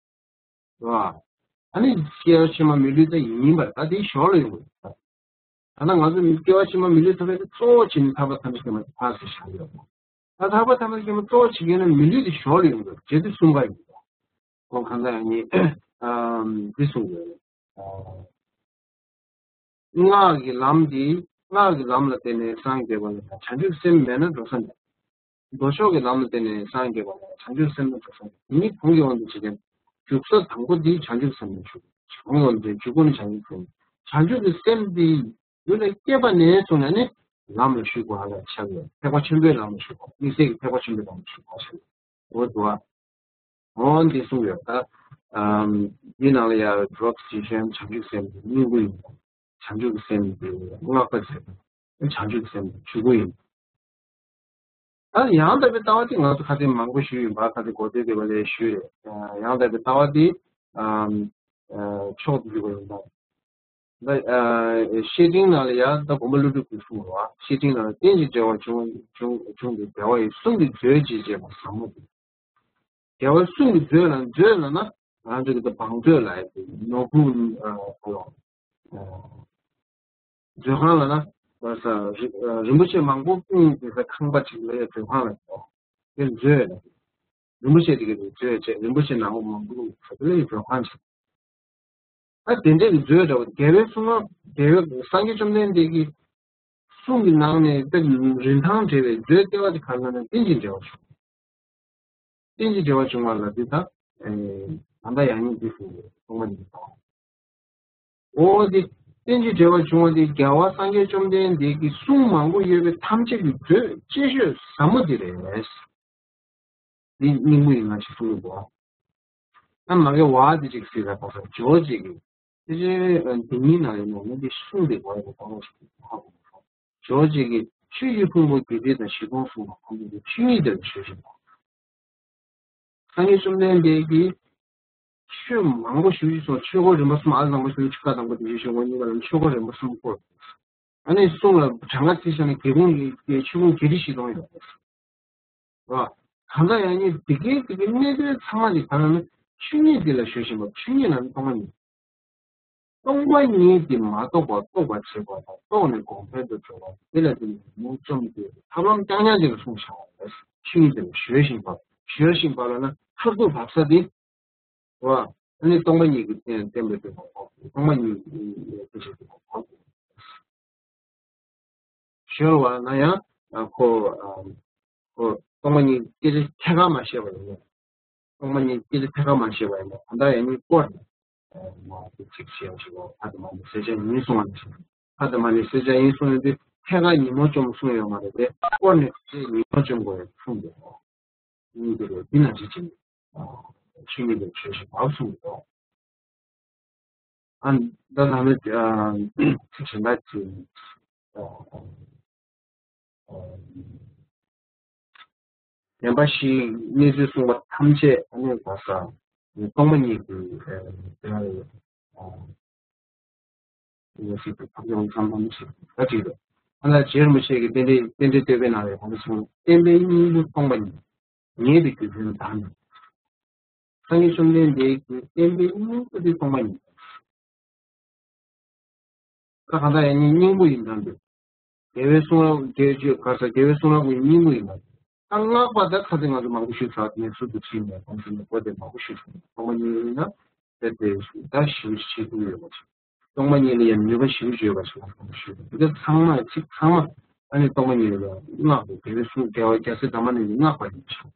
བ། ཨ་ནི་སྐྱེ་བ་ཕྱི་མ་མི་ལུས་ད་ཡིན་ཡིན་པར་ད་དེའི་ཞོར་ལ་ཡོང་དགོས། ད་ལྟ་ང་ཚོ་སྐྱེ་བ་ཕྱི་མ་མི་ལུས་ཐོབ་པའི་གཙོ་བོ་བྱས་ནས་ཐར་པ་ཐམས་ཅད་མཁྱེན་པ་ཕར་ཚུར་བཞག་ཡོད། ད་ཐར་པ་ཐམས་ཅད་མཁྱེན་པ་གཙོ་བོ་བྱེད་མཁན་ནི་མི་ལུས་དེ་ཞོར་ལ་ཡོང་དགོས། རྗེ་བཙུན་གསུམ་ཀ་ཡིན། ཁོང་གང་ཟག་ཡང་ནི་འདི་གསུངས་ཡོད། སྔགས་ཀྱི་ལམ་འདི། སྔགས་ཀྱི་ལམ་ལ་བརྟེན་ནས་སངས་རྒྱས་པ་ལ་བྱང་ཆུབ་སེམས་མེད་ན་འགྲོ་ས་མེད། མདོ་ཕྱོགས་ཀྱི་ལམ་ལ་བརྟེན་ནས་སངས་རྒྱས་པ་ལ་བྱང་ཆུབ་སེམས་ནི་གྲུབ་སོང་། དེ་ཉིད་གོང་གི་དབང་དུ་བྱེད་ཀྱང་འཇུག་ས་དང་པོ་འདི་བྱང་ཆུབ་སེམས་ལ་འཇུག་གོང་གི་དབང་དུ་འཇུག་སྒོ་ནི་བྱང་ཆུབ་སེམས། བྱང་ཆུབ་ཀྱི་སེམས་འདི་ཡུལ་ལ་སྐྱེས་པ་ནས་བཟུང་ནས་ནི་ལམ་ལ་ཞུགས་པ་ལ་ཆགས་ཡོད། ཐེག་པ་ཆེན་པོའི་ལམ་ལ་ཞུགས་པ། དམིགས་བསལ་གྱི་ཐེག་པ་ཆེན་པོའི་ལམ་ལ་ཞུགས་པ་ཆགས་ཡོད། འོ་དུ་བ། འོ་འདི་གསུངས་ཡོད། ད་ཨམ་འདི་ནང་ལ་ཡང་འགྲོ་བ་ཇི་བཞིན་བྱང་ཆུབ་སེམས་ཀྱི་སྙིང་པོ་ཡིན། བྱང་ཆུབ་ཀྱི་སེམས་ཀྱི་བསྔགས་པ་བྱེད། བྱང་ཆུབ་ཀྱི་སེམས་ཀྱི་ཇུས་འགོད་ཡིན། ད་ཡང་དག་པའི་ལྟ་བ་དེ་ང་ཚོ་ཁ་སང་མང་པོ་ཞུས་ཡིན་པ། ཁ་སང་གོ་ཐོས་དེ་བ་ལས་ཞུས་རེད། ཡང་དག་པའི་ལྟ་བ་དེ་ཨམ་ཨ་མཆོག་ཏུ་གྱུར་པ་ཡིན་པ། ད་ཨ་བཤེས་སྤྲིང་ནང་ལ་ཡང་ད་དགོན་པ་ཀླུ་སྒྲུབ་ཀྱིས་གསུངས་པ། བཤེས་སྤྲིང་ནང་ལ་རྟེན་ཅིང་འབྲེལ་བར་འབྱུང་འབྱུང་འབྱུང་སྟེ་བདེ་བ་ཡི་གསུང་གི་མཛོད་ཅེས་བྱ་བ་ཟབ་མོ་སྟེ། བདེ་བ་གསུང་གི་མཛོད་ལ། མཛོད་ལ་ན་ང་ཚོ་གི་ད་བང་མཛོད་ལ་ཡ་ནོར་བུ་ཨ་ཨ་མཛོད་ཁང་ལ་ན་བ་ས་རི་ཨ་རིན་པོ་ཆེ་མང་པོ་སྤུངས་ཏེ་ས་ཁང་པ་ཅིག་ལ་ཡ་མཛོད་ཁང་ལ་ཡོད། དེ་མཛོད་ལ། རིན་པོ་ཆེ་དེ་གའི་མཛོད་བྱས། རིན་པོ་ཆེ་ནག་པོ་མང་པོ་ས་དེ་ལ་ཡ་མཛོད་ཁང་ཅིག་ཨ་དེ་འདྲའི་མཛོད་འདྲ་བོ། རྒྱལ་བའི་གསུང་ང་རྒྱལ་བའི་སངས་རྒྱས་བཅོམ་ལྡན་འདས་ཀྱི་གསུང་གི་ནང་ནས་དཔེ་རིན་ཐང་བྲལ་བའི་མཛོད་ལྟེ་བ་དེ་ག་ལ་ན་རྟེན་ཅིང་འབྲེལ་བར་འབྱུང་། རྟེན་ཅིང་འབྲེལ་བར་འབྱུང་བ་ལ་འདི་ལྟ། ཨེ་ད་ལྟ་ཡང་སྙིང་འདི་གསུངས་ཡོད། སྟོང་པ་ཉིད་ཀྱི་ལྟ་བ། འོ་དེ་རྟེན་ཅིང་འབྲེལ་བར་འབྱུང་བ་དེ་རྒྱལ་བ་སངས་རྒྱས་བཅོམ་ལྡན་འདས་ཀྱི་གསུང་མང་པོ་ཡོད་པའི་ཐམས་ཅད་ཀྱི་མཛོད་ཅེས་ཤོད་ཟབ་མོ་འདི་རེད། འདི་སྙིང་པོ་ཡིན་ན་ཅིག་གསུང་གི་འདུག་ཨ་མ་གི་བ་འདི་ཅིག་ཟེར་ལ་ཕོག་ས་ཇོ་ཅིག་གི་དེ་ཅི་འདི་གཉིས་ནང་ཡིན་ན་ནི་འདི་གསུང་འདི་བ་ཡི་གཏོང་རོགས་ཞིག་ཧ་གོ། ཇོ་ཅིག་གི་ཆོས་ཀྱི་ཕུང་པོ་བརྒྱད་ཁྲི་དང་བཞི་སྟོང་གསུངས་པ་ཁོང་གི་ཆོས་ཉིད་དེ་ལ་ཞོལ་ཞིང་པ། སངས་རྒྱས་བཅོམ་ལྡན་འདས་ཀྱིས་ཆོས་མང་པོ་ཞུ་ཞུ་སོང་། ཆོས་འཁོར་རིམ་པ་གསུམ། ཨ་ལ་ཟངས་པ་ཞུ་ཆུ་ཁ་དང་པོ་དེ་བཞིན་ཞུ་འོ་གཉིས་པ་ལ་ཆོས་འཁོར་རིམ་པ་གསུམ་བསྐོར། ཨ་ནི་གསུང་ལ་གྲངས་ཀ་བརྩིས་བཞག་ན་དགེ་སློང་གི་ཆོས་ཕུང་བརྒྱད་ཁྲི་བཞི་སྟོང་ཡོད་རེད། རེད་བ། གང་ལྟར་ཡང་ནི་འདི་གའི་འདི་གའི་གནད་དོན་ཚང་མ་ཞིག་ག་རེ་ན་ཆོས་ཉིད་འདི་ལ་ཞོལ་ཞིང་པ། ཆོས་ཉིད་ལ་ནི་སྟོང་པ་ཉིད། སྟོང་པ་ཉིད་འདི་མ་རྟོགས་པར་རྟོགས་པར་བྱེད་པ་དང་། རྟོགས་ནས་གོང་འཕེལ་དུ་འགྲོ་བ། དེ་ལ་བརྟེན་ནས་ཉོན་མོངས་བཅོམ་དགོས་པའི་ཐབས་ལམ་རྐྱང་རྐྱང་ཅིག་ལ་གསུངས་བཞག་པ་རེད། ཆོས་ཉིད་འདི་ལ་ཞོལ་ཞིང་པ། ཞོལ་ཞིང་པ་ལ་ན་མཐར་ཐུག་བབས་ས་འདི། རེད་བ། ཨ་ནི་སྟོང་པ་ཉིད་ཀྱི་རྟེན་བརྟེན་པའི་སྟོང་པ་སྟོང་པ་ཉིད་ཀྱི་རྟེན་བཞིན་དུ་ཞོལ་བ་ན་ཡང་ཁོ་ཁོ་སྟོང་པ་ཉིད་སྐད་ཆ་ཐད་ཀར་མ་བཤད་པ་ཡིན་ན། སྟོང་པ་ཉིད་སྐད་ཆ་ཐད་ཀར་མ་བཤད་པ་ཡིན་ན། ད་ལྟ་ཡང་ནི་སྐོར་ནས་མ་ཅིག་བཤད་ཞིག་ལ། ཕ་དང་མ་ནི་གསལ་བྱེད་ཉིད་གསུང་བ་ནི། ཕ་དང་མ་ནི་གསལ་བྱེད་ཉིད་གསུང་ཡོད་དུས་ཐད་ཀར་ཉོན་མོངས་བཅོམ་གསུང་ཡོད་མ་རེད་དེ། སྐོར་ནས་ཉོན་མོངས་བཅོམ་དགོས་ཡོད་གསུངས་འདུག་གཉིས་དེ་རེད། འདི་ན་ཅི་ཅིང་ཆོས་ཉིད་ལས་ཆོས་ཤིག་བབས་གསུངས་འདུག་ཨ་ད་ད་ནི་ཚིག་གཞན་པ་ཅིག་གཞན་པ་ཞིག་གནས་ཚུལ་གསུངས་པ་ཐམས་ཅད་ཨ་ནི་གོ་ས་སྟོང་པ་ཉིད་ཀྱི་དེ་ཡང་ཡོད། ངོ་ཤེས་ཀྱི་ཐབས་ཡོང་ཚང་ཐམས་ཅད་ད་ཅིག་རེད། ཨ་ན་རྗེ་རིན་པོ་ཆེ་གི་རྟེན་འབྲེལ་རྟེན་འབྲེལ་བསྟོད་པའི་ནང་ལ་གོང་དུ་གསུངས། བསྟན་པའི་སྙིང་པོ་སྟོང་པ་ཉིད། ངེས་པའི་རྒྱུ་མཚན་བདག་ནི། སངས་རྒྱས་བཅོམ་ལྡན་འདས་ཀྱི་བསྟན་པའི་སྙིང་པོ་དེ་སྟོང་པ་ཉིད། ད་གང་ལྟར་ཡང་སྙིང་སྙིང་པོ་ཡིན་ཙང་དེ། རྒྱལ་བའི་གསུང་རབ་རྒྱལ་བརྗོད་ག་ས་རྒྱལ་བའི་གསུང་རབ་ཀྱི་སྙིང་པོ་ཡིན་ལ། ད་སྔགས་པ་ད་ཁ་ཚིག་ང་ཚོ་མང་པོ་ཞིག་ཚར་ནས་སུ་དུ་ཕྱིན་ནས་གོང་ས་ནས་གོ་དེ་མང་པོ་ཞིག་ཚར། སྟོང་པ་ཉིད་ཡིན་ན་དེ་དེ་ད་ཞིབ་ཞིབ་ཏུ་ཡོད་པ་ཞིག། སྟོང་པ་ཉིད་ལ་ཡང་ནུས་པ་ཞིབ་ཡོད་པ་ཞིག་མང་པོ་ཞིག་འདུག། དེ་ཚང་མ་ཚིག་ཚང་མ་ཨ་ནི་སྟོང་པ་ཉིད་ལ་སྔགས་པ་རྒྱལ་བའི་གསུང་རྒྱལ་བ་རྒྱལ་སྲས་དམ་པ་རྣམས་ཀྱི་སྔགས་པ་ཡིན་ཞིང་།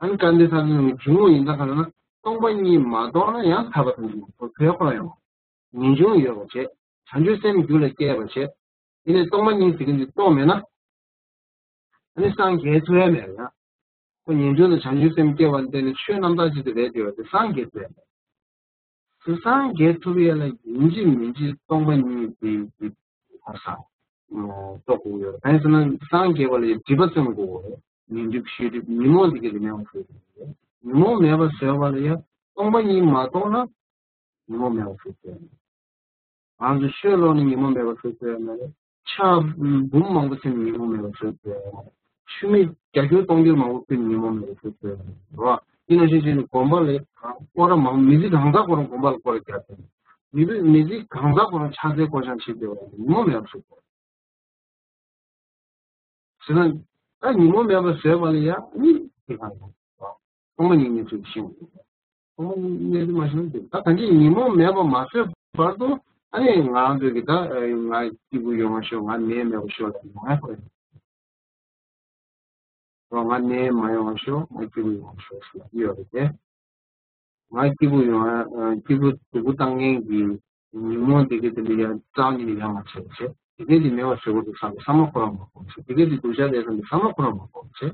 ཨ་ནི་བཀའ་འདི་ས་ནས་འབྱུང་བ་ཡིན་ད་ག་ལ་ན་སྟོང་པ་ཉིད་མ་རྟོགས་ན་ཡང་ཐར་པ་དང་འབྱུང་བ་ཁོ་ཁོ་ཡང་ངེས་འབྱུང་ཡོད་པ་བྱེད། བྱང་ཆུབ་སེམས་རྒྱུད་ལ་སྐྱེས་པ་བྱེད། དེ་ནས་སྟོང་པ་ཉིད་ཟེར་གྱི་འདི་རྟོགས་མེད་ན། ཨ་ནི་སངས་རྒྱས་ཐུབ་ཡ་མེད་ཡ། ཁོ་ངེས་འབྱུང་དང་བྱང་ཆུབ་སེམས་སྐྱེ་བ་འདི་ནི་ཆོས་རྣམ་དག་ཅིག་ཏུ་རེད་དེ་བ་དེ་སངས་རྒྱས་ཐུབ་ཡ་མེད། དེ་སངས་རྒྱས་ཐུབ་ཡ་ལ་ཡིན་གཅིག་མིན་གཅིག་སྟོང་པ་ཉིད་དེ་དེ་ཧ་ས་རྟོགས་དགོས་ཡོད། གང་ཡིན་ཟེར་ན་སངས་རྒྱས་པ་ལ་ཡང་སྒྲིབ་པ་བཙེམ་དགོས་ཡོད། ཉོན་སྒྲིབ་ཤེས་སྒྲིབ་ཉོན་མོངས་དེ་ག་དེ་མེད་པ་བཟོ་དགོས་ཡོད། ཉོན་མོངས་མེད་པ་བཟོས་པ་ལ་ཡང་སྟོང་པ་ཉིད་མ་རྟོགས་ན་ཉོན་མོངས་མེད་པ་བཟོ་དགོས་ཡོད། ང་ཚོ་ཆོས་ལོག་ནས་ཉོན་མོངས་མེད་པ་བཟོ་ཐུབ་ཡ་མ་རེད། ཕྱག་འབུམ་མང་པོ་ཚིམ་ནས་ཉོན་མོངས་མེད་པ་བཟོ་ཐུབ་ཡ་མ་རེད། ཆུ་མིག་བརྒྱ་འགྱུར་སྟོང་འགྱུར་མང་པོ་ཕུལ་ནས་ཉོན་མོངས་མེད་པ་བཟོ་ཐུབ་ཡ་མ་རེད། རེད་བ། དེ་ནང་བཞིན་བྱས་ནས་དགོན་པ་ལ་སྐོར་ར་མང་མི་ཚེ་གང་ཚ་ཁོ་རང་དགོན་པ་ལ་སྐོར་ར་རྒྱག་ཐུབ། མི་ཚེ་མི་ཚེ་གང་ཚ་ཁོ་རང་ཕྱག་འཚལ་སྐོར་ཞང་བྱེད་བསྡད་པ་ཉོན་མོངས་མེད་པ་བཟོ་ཐུབ། ཟེར་ན། ད་ཉོན་མོངས་མེད་པར་བཟོས་པ་ལ་ཡང་ནི་དེ་གང་ཡང་། སྟོང་པ་ཉིད་ཉིད་ཚུལ་ཤེས་དགོས། སྟོང་པ་ཉིད་ཉིད་ཚུལ་མ་ཤེས་ན་དེ་ད་གང་ཅི་ཉོན་མོངས་མེད་པར་མ་བཟོས་བར་དུ་ཨ་ནི་ང་རང་ཚོས་ཀྱི་ད་ང་སྐྱིད་པོ་ཡོང་བ་ཤོག་ང་ནད་མེད་པ་ཤོག་ལ་ཡོང་ང་ཁོ་ཡིན། རོ་ང་ནད་མ་ཡོང་བ་ཤོག་ང་སྐྱིད་པོ་ཡོང་བ་ཤོག་ཟེར་ཡོད་རེད་དེ། ང་སྐྱིད་པོ་ཡོང་ང་སྐྱིད་པོ་སྡུག་པོ་བཏང་མཁན་གྱི་ཉོན་མོངས་དེ་ག་དེ་ལ་ཡང་རྩ་བ་ཉིད་ནས་ཡང་མ་བྱེད་པ་བྱེད། དེ་ག་དེ་མེད་པ་བཟོ་དགོས་འདུག་བསམ་པའི་བསམ་བློ་ཁོ་རང་མ་འཁོར་བ་བྱེད། དེ་ག་དེ་སྡུག་ཅག་རེད་བསམ་པའི་བསམ་བློ་ཁོ་རང་མ་འཁོར་བ་བྱེད།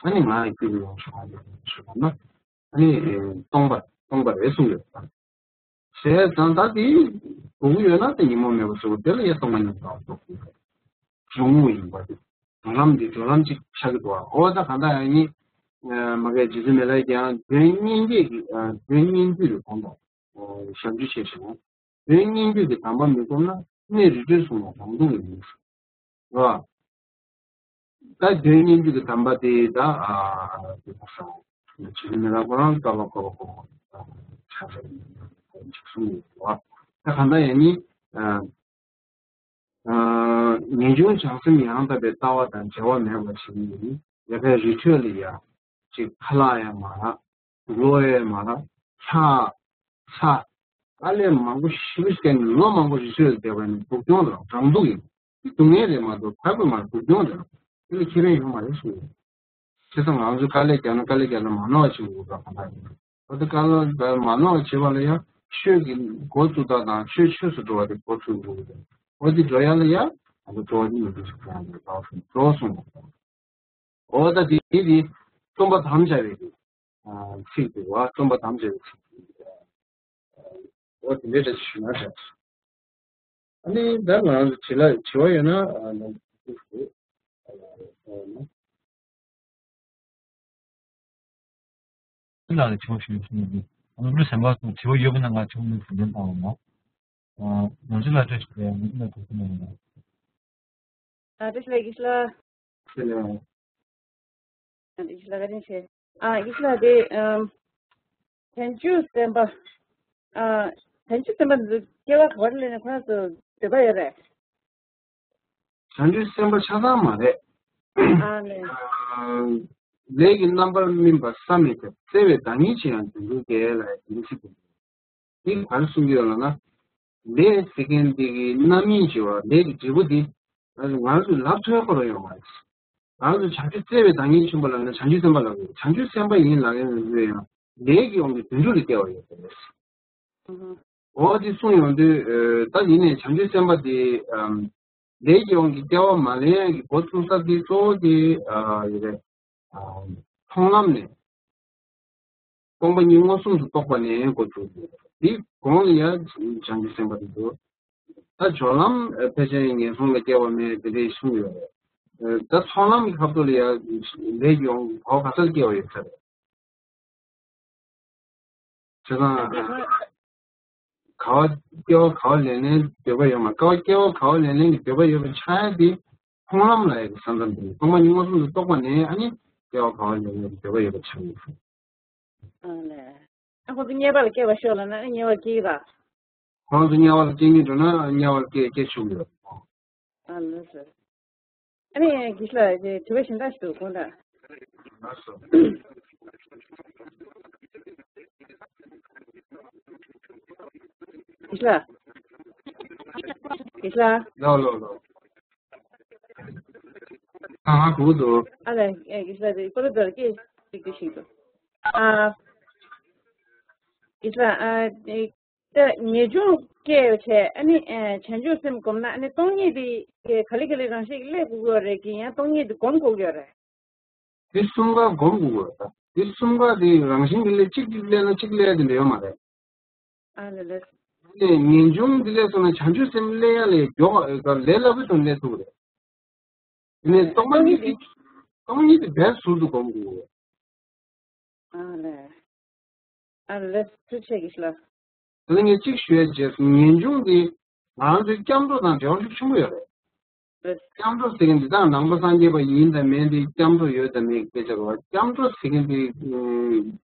ཨ་ནི་ང་ཡང་སྐྱིད་པོ་ཡོང་ཤོག་ང་ཡང་ཤོག་ན། ཨ་ནི་སྟོང་པ་སྟོང་པ་རེད་གསུངས་ཡོད་པ། བྱས་ཙང་ད་དེ་དགོས་ཀྱི་ཡོད་ན་དེ་ཉོན་མོངས་མེད་པ་བཟོ་དགོས། དེ་ལ་ཡང་སྟོང་པ་ཉིད་ལ་རྟོགས་དགོས། འབྱུང་བ་ཡིན་པ་དེ། སྦྱོར་ལམ་འདི་སྦྱོར་ལམ་གཅིག་ཆགས་ཀྱི་འདུག་ཨ། འོ་ད་གང་ལྟར་ཡང་ནི། མ་གའི་རྗེ་བཙུན་མི་ལ་ཀྱང་དོན་སྙིང་བཅུད་ཀྱི་དོན་སྙིང་བཅུད་ཀྱི་དོན་དང་། ཞབས་ཞུ་བྱས་ཤིང་། དོན་སྙིང་བཅུད་ཀྱི་དམ་པ་མི་སྒོམ་ན་གནས་རི་ཁྲོད་སོང་བ་རང་སྡུག་ཡིན། རེད་བ། ད་དོན་སྙིང་བཅུད་ཀྱི་དམ་པ་དེ་ད་ཨ་དེ་ཁོ་སང་རྗེ་བཙུན་མི་ལ་ཁོ་རང་སྐབས་ལ་ཁོ་ལ་ཁོ་ཆ་ཚང་ཅིག་གསུངས་ཡོད་རེད་བ། ད་གང་ལྟར་ཡང་ནི། ངེས་འབྱུང་བྱང་སེམས་ཡང་དག་པའི་ལྟ་བ་དང་བྲལ་བ་མེད་པར་བྱེད་ནི་ཡིན། ཡ་ཕན་རི་ཁྲོད་ལ་ཡ། ཅིག་ཁ་ལག་ཡང་མ་རག་གློ་ཡང་མ་རག་ཚ། ཚ། དཀའ་ལས་མང་པོ་ཞེ་པོ་ཞིག་བརྒྱབ་ནས་ལོ་མང་པོ་རི་ཁྲོད་ལ་བསྡད་པ་ནི་སྡུག་གྱོང་རང་རང་སྡུག་ཡིན། འདི་སྡུག་བསྔལ་རེད་མ་གཏོགས་ཕལ་པ་མ་རེད། སྡུག་གྱོང་རེད། དེ་ལ་ཁེ་ཕན་ཡོད་མ་རེད་གསུངས་ཡོད། བྱས་ཙང་ང་ཚོས་དཀའ་ལས་བརྒྱབ་ན་དཀའ་ལས་བརྒྱབ་ན་མ་ནོར་བ་བྱེད་དགོས་པ་གང་ལྟར་ཡིན། འོ་དེ་དཀའ་ལས་བརྒྱབ་མ་ནོར་བ་བྱེད་པ་ལ་ཡང་ཆོས་ཀྱི་འགོ་བཙུགས་སྟངས་དང་ཆོས་ཆོས་སུ་འགྲོ་བ་དེ་འགོ་ཚུགས་དགོས་ཀྱི་རེད། འོ་དེ་འགྲོ་ཡ་ལ་ཡང་ང་ཚོ་འགྲོ་བ་ནི་མི་འདུག་ཟེར་གྱི་རེད། འགྲོ་གསུངས་པ། འོ་ད་དེ་དེ་རྩོམ་པ་དམ་བཅའ་བའི་ཚིག་འདུག་བ། རྩོམ་པ་དམ་བཅའ་བའི་ཚིག་འདུག་འོ་དེ་འདྲའི་འདྲ་ཞུ་ན་འདྲ། ཨ་ནི་ད་ང་རང་ཚོ་དྲི་ལ་དྲི་བ་ཡོད་ན་ཨ་ནི་ཨ་ནི་ལ་ནི་དྲི་བ་ཞུ་ཞུ་ཡོད། ཨ་ནི་སེམས་པ་དང་དྲི་བ་ཡོད་པ་ན་ང་ཆུང་མི་ཞུ་ལན་བཏང་བ་མ། ང་ཚོ་ལ་བཀྲ་ཤིས་བདེ་ལེགས། ང་ཚོ་ལ་བཀྲ་ཤིས་བདེ་ལེགས། ཨ་བཀྲ་ཤིས་བདེ་ལེགས་ལགས། ཨ་བཀྲ་ཤིས་བདེ་ལེགས། ཨ་བཀྲ་ཤིས་བདེ་ལེགས། ཨ་ཡིག་ལ་དེ་ཨམ། བྱང་ཆུབ་སེམས་དཔའ། ཨ། བྱང་ཆུབ་སེམས་དཔའ་འདི་སྐྱེ་བ་ག་བར་སླེབས་ནས་ཁོ་རང་ཚོ་འདོད་པ་ཡོད་རེད། བྱང་ཆུབ་སེམས་དཔའ་ཆ་ཚང་མ་རེད། ཨ་ནི། ལས་ཀྱི་རྣམ་པར་སྨིན་པ་བསམ་མི་ཁྱབ། བརྩེ་བའི་བདག་ཉིད་ཆེ་ཡང་དོན་གྲུབ་རྒྱལ་ལ་ཡང་དེ་འདྲ་ཞིག་འདུག་འདི་ག་རེ་གསུང་གི་ཡོད་ལབ་ན། ལས་ཟེར་མཁན་འདི་གི་རྣམ་སྨིན་བྱེད་པ་ལས་ཀྱི་འབྲས་བུ་འདི། ང་ཚོས་ལབ་ཐུབ་ཁོ་རང་ཡོད་མ་རེད། ང་ཚོས་བྱང་ཆུབ་བརྩེ་བའི་བདག་ཉིད་ཆེན་པོ་ལབ་ན་བྱང་ཆུབ་སེམས་དཔའ་ལབ་དགོས། བྱང་ཆུབ་སེམས་དཔའ་ཡིན་ལབ་མཁན་ཚོས་ཡང་ལས་ཀྱི་དབང་གིས་དོན་གྲུབ་ལ་སྐྱེ་བ་ཡོད་པ་རེད། འོ་འདི་གསུངས་ཡོང་དུས། ད་ཡིན་ནའི་བྱང་ཆུབ་སེམས་དཔའ་དེ། ལས་ཀྱི་དབང་གིས་སྐྱེ་བ་མ་ལེན་ཡག་གི་འགོ་ཚུགས་ས་དེ་གཙོ་བོ་དེ། ཡོད་རེད། མཐོང་ལམ་ནས། སྟོང་པ་ཉིད་མངོན་སུམ་དུ་རྟོགས་པ་ནས་འགོ་ཚུགས་ཡོད་རེད། འདི་གོང་ལ་ཡང་བྱང་ཆུབ་སེམས་དཔའ་དེ་འདུག་ད་སྦྱོར་ལམ་ཕལ་ཆེར་ངན་སོང་ལ་སྐྱེ་བ་མེད་དེ་འདྲའི་གསུངས་ཡོད་རེད། ད་མཐོང་ལམ་གྱི་ཁ་ཐུག་ལ་ཡང་ལས་ཀྱི་དབང་གིས་གོ་ག་ས་ལ་སྐྱེ་བ་ཡོད་ས་རེད། བྱས་ཙང་། ག་བ་སྐྱེ་བ་ག་བ་ལེན་ལེན་འདོད་པ་ཡོད་མ། ག་བ་སྐྱེ་བ་ག་བ་ལེན་ལེན་གྱི་འདོད་པ་ཡོད་པ་ཆགས་ཡ་དེ་མཐོང་ལམ་ལ་ཡ་གི་ས་མཚམས་དེ་སྟོང་པ་ཉིད་མངོན་སུམ་དུ་རྟོགས་པ་ནས་ཨ་ནི་སྐྱེ་བ་ག་བ་ལེན་ལེན་གྱི་འདོད་པ་ཡོད་པ་ཆགས་ཡོད། ཨ་ལས། ཨ་ཁོང་ཚོ་དམྱལ་བ་ལ་སྐྱེ་བར་ཤོག་ལབ་ན་ཨ་དམྱལ་བར་སྐྱེ་གི་ར། ཁོང་ཚོ་དམྱལ་བ་ལ་སྐྱེ་སྙིང་འདོད་ན་དམྱལ་བ་ལ་སྐྱེ་སྐྱེ་ཆོག་གི་ཡོད། ཨ་ལས་སོ། ཨ་ནི་དགེ་བཤེས་ལགས་དྲི་བ་གཞན་དག་ཞིག་འདུག་དགོངས་དག་ལགས་སོ། དགེ་བཤེས་ལགས། དགེ་བཤེས་ལགས། ལགས་ལགས་ལགས། ཨ་ཧ་གོ་འདུག་ཨ་ལས་ཨེ་དགེ་བཤེས་ལགས་དེ་པོ་ཏོ་ཏོར་སྐད་ཅིག་ཏུ་ཞིག་འདུག་ཨ་དགེ་བཤེས་ལགས་ཨ་དེ། ད་ངེས་འབྱུང་སྐྱེས་བྱས་ཨ་ནི་ཨ་བྱང་ཆུབ་སེམས་བསྒོམས་ན་ཨ་ནི་སྟོང་ཉིད་དེ་ག་ལེ་ག་ལེ་རང་བཞིན་གྱིས་སླེབས་དགོས་ཀྱི་ཡོད་རེད་ཀྱི་ཡང་སྟོང་ཉིད་དེ་བསྒོམ་དགོས་ཀྱི་ཡོད་རེད། དེ་གསུམ་ཀ་བསྒོམ་དགོས་ཀྱི་ཡོད་རེད། དེ་གསུམ་ཀ་དེ་རང་བཞིན་གྱིས་སླེབས་གཅིག་གཅིག་སླེབས་ན་གཅིག་སླེབས་དེ་འདྲ་ཡོད་མ་རེད། ཨ་ལེ་ལེ། དེ་ངེས་འབྱུང་དེ་སླེབས་སོང་ན་བྱང་ཆུབ་སེམས་སླེབས་ཡ་ལས་མགྱོགས་ལས་སླ་པོ་དང་སླེབས་ཐུབ་རེད། དེ་ནས་སྟོང་པ་ཉིད་དེ་སྟོང་ཉིད་དེ་རྦད་ཟུར་དུ་བསྒོམ་དགོས་ཀྱི་ཡོད་རེད། ཨ་ལས། ཨ་ལས་ཐུགས་རྗེ་ཆེ་དགེ་བཤེས་ལགས། དེ་ནས་ངས་གཅིག་ཞུ་ཡ་བྱས་སོང་། ངེས་འབྱུང་འདི་ང་རང་ཚོའི་སྐྱབས་འགྲོ་དང་འབྲེལ་བ་ཤུགས་ཆེན་པོ་ཡོད་རེད། རེད། སྐྱབས་འགྲོ་ཟེར་མཁན་འདི་དག་ནང་པ་སངས་རྒྱས་པ་ཡིན་དང་མིན་འདི་སྐྱབས་འགྲོ་ཡོད་དང་མེད་ཀྱི་སྐད་ཆ་རེད་བ། སྐྱབས་འགྲོ་ཟེར་མཁན་འདི་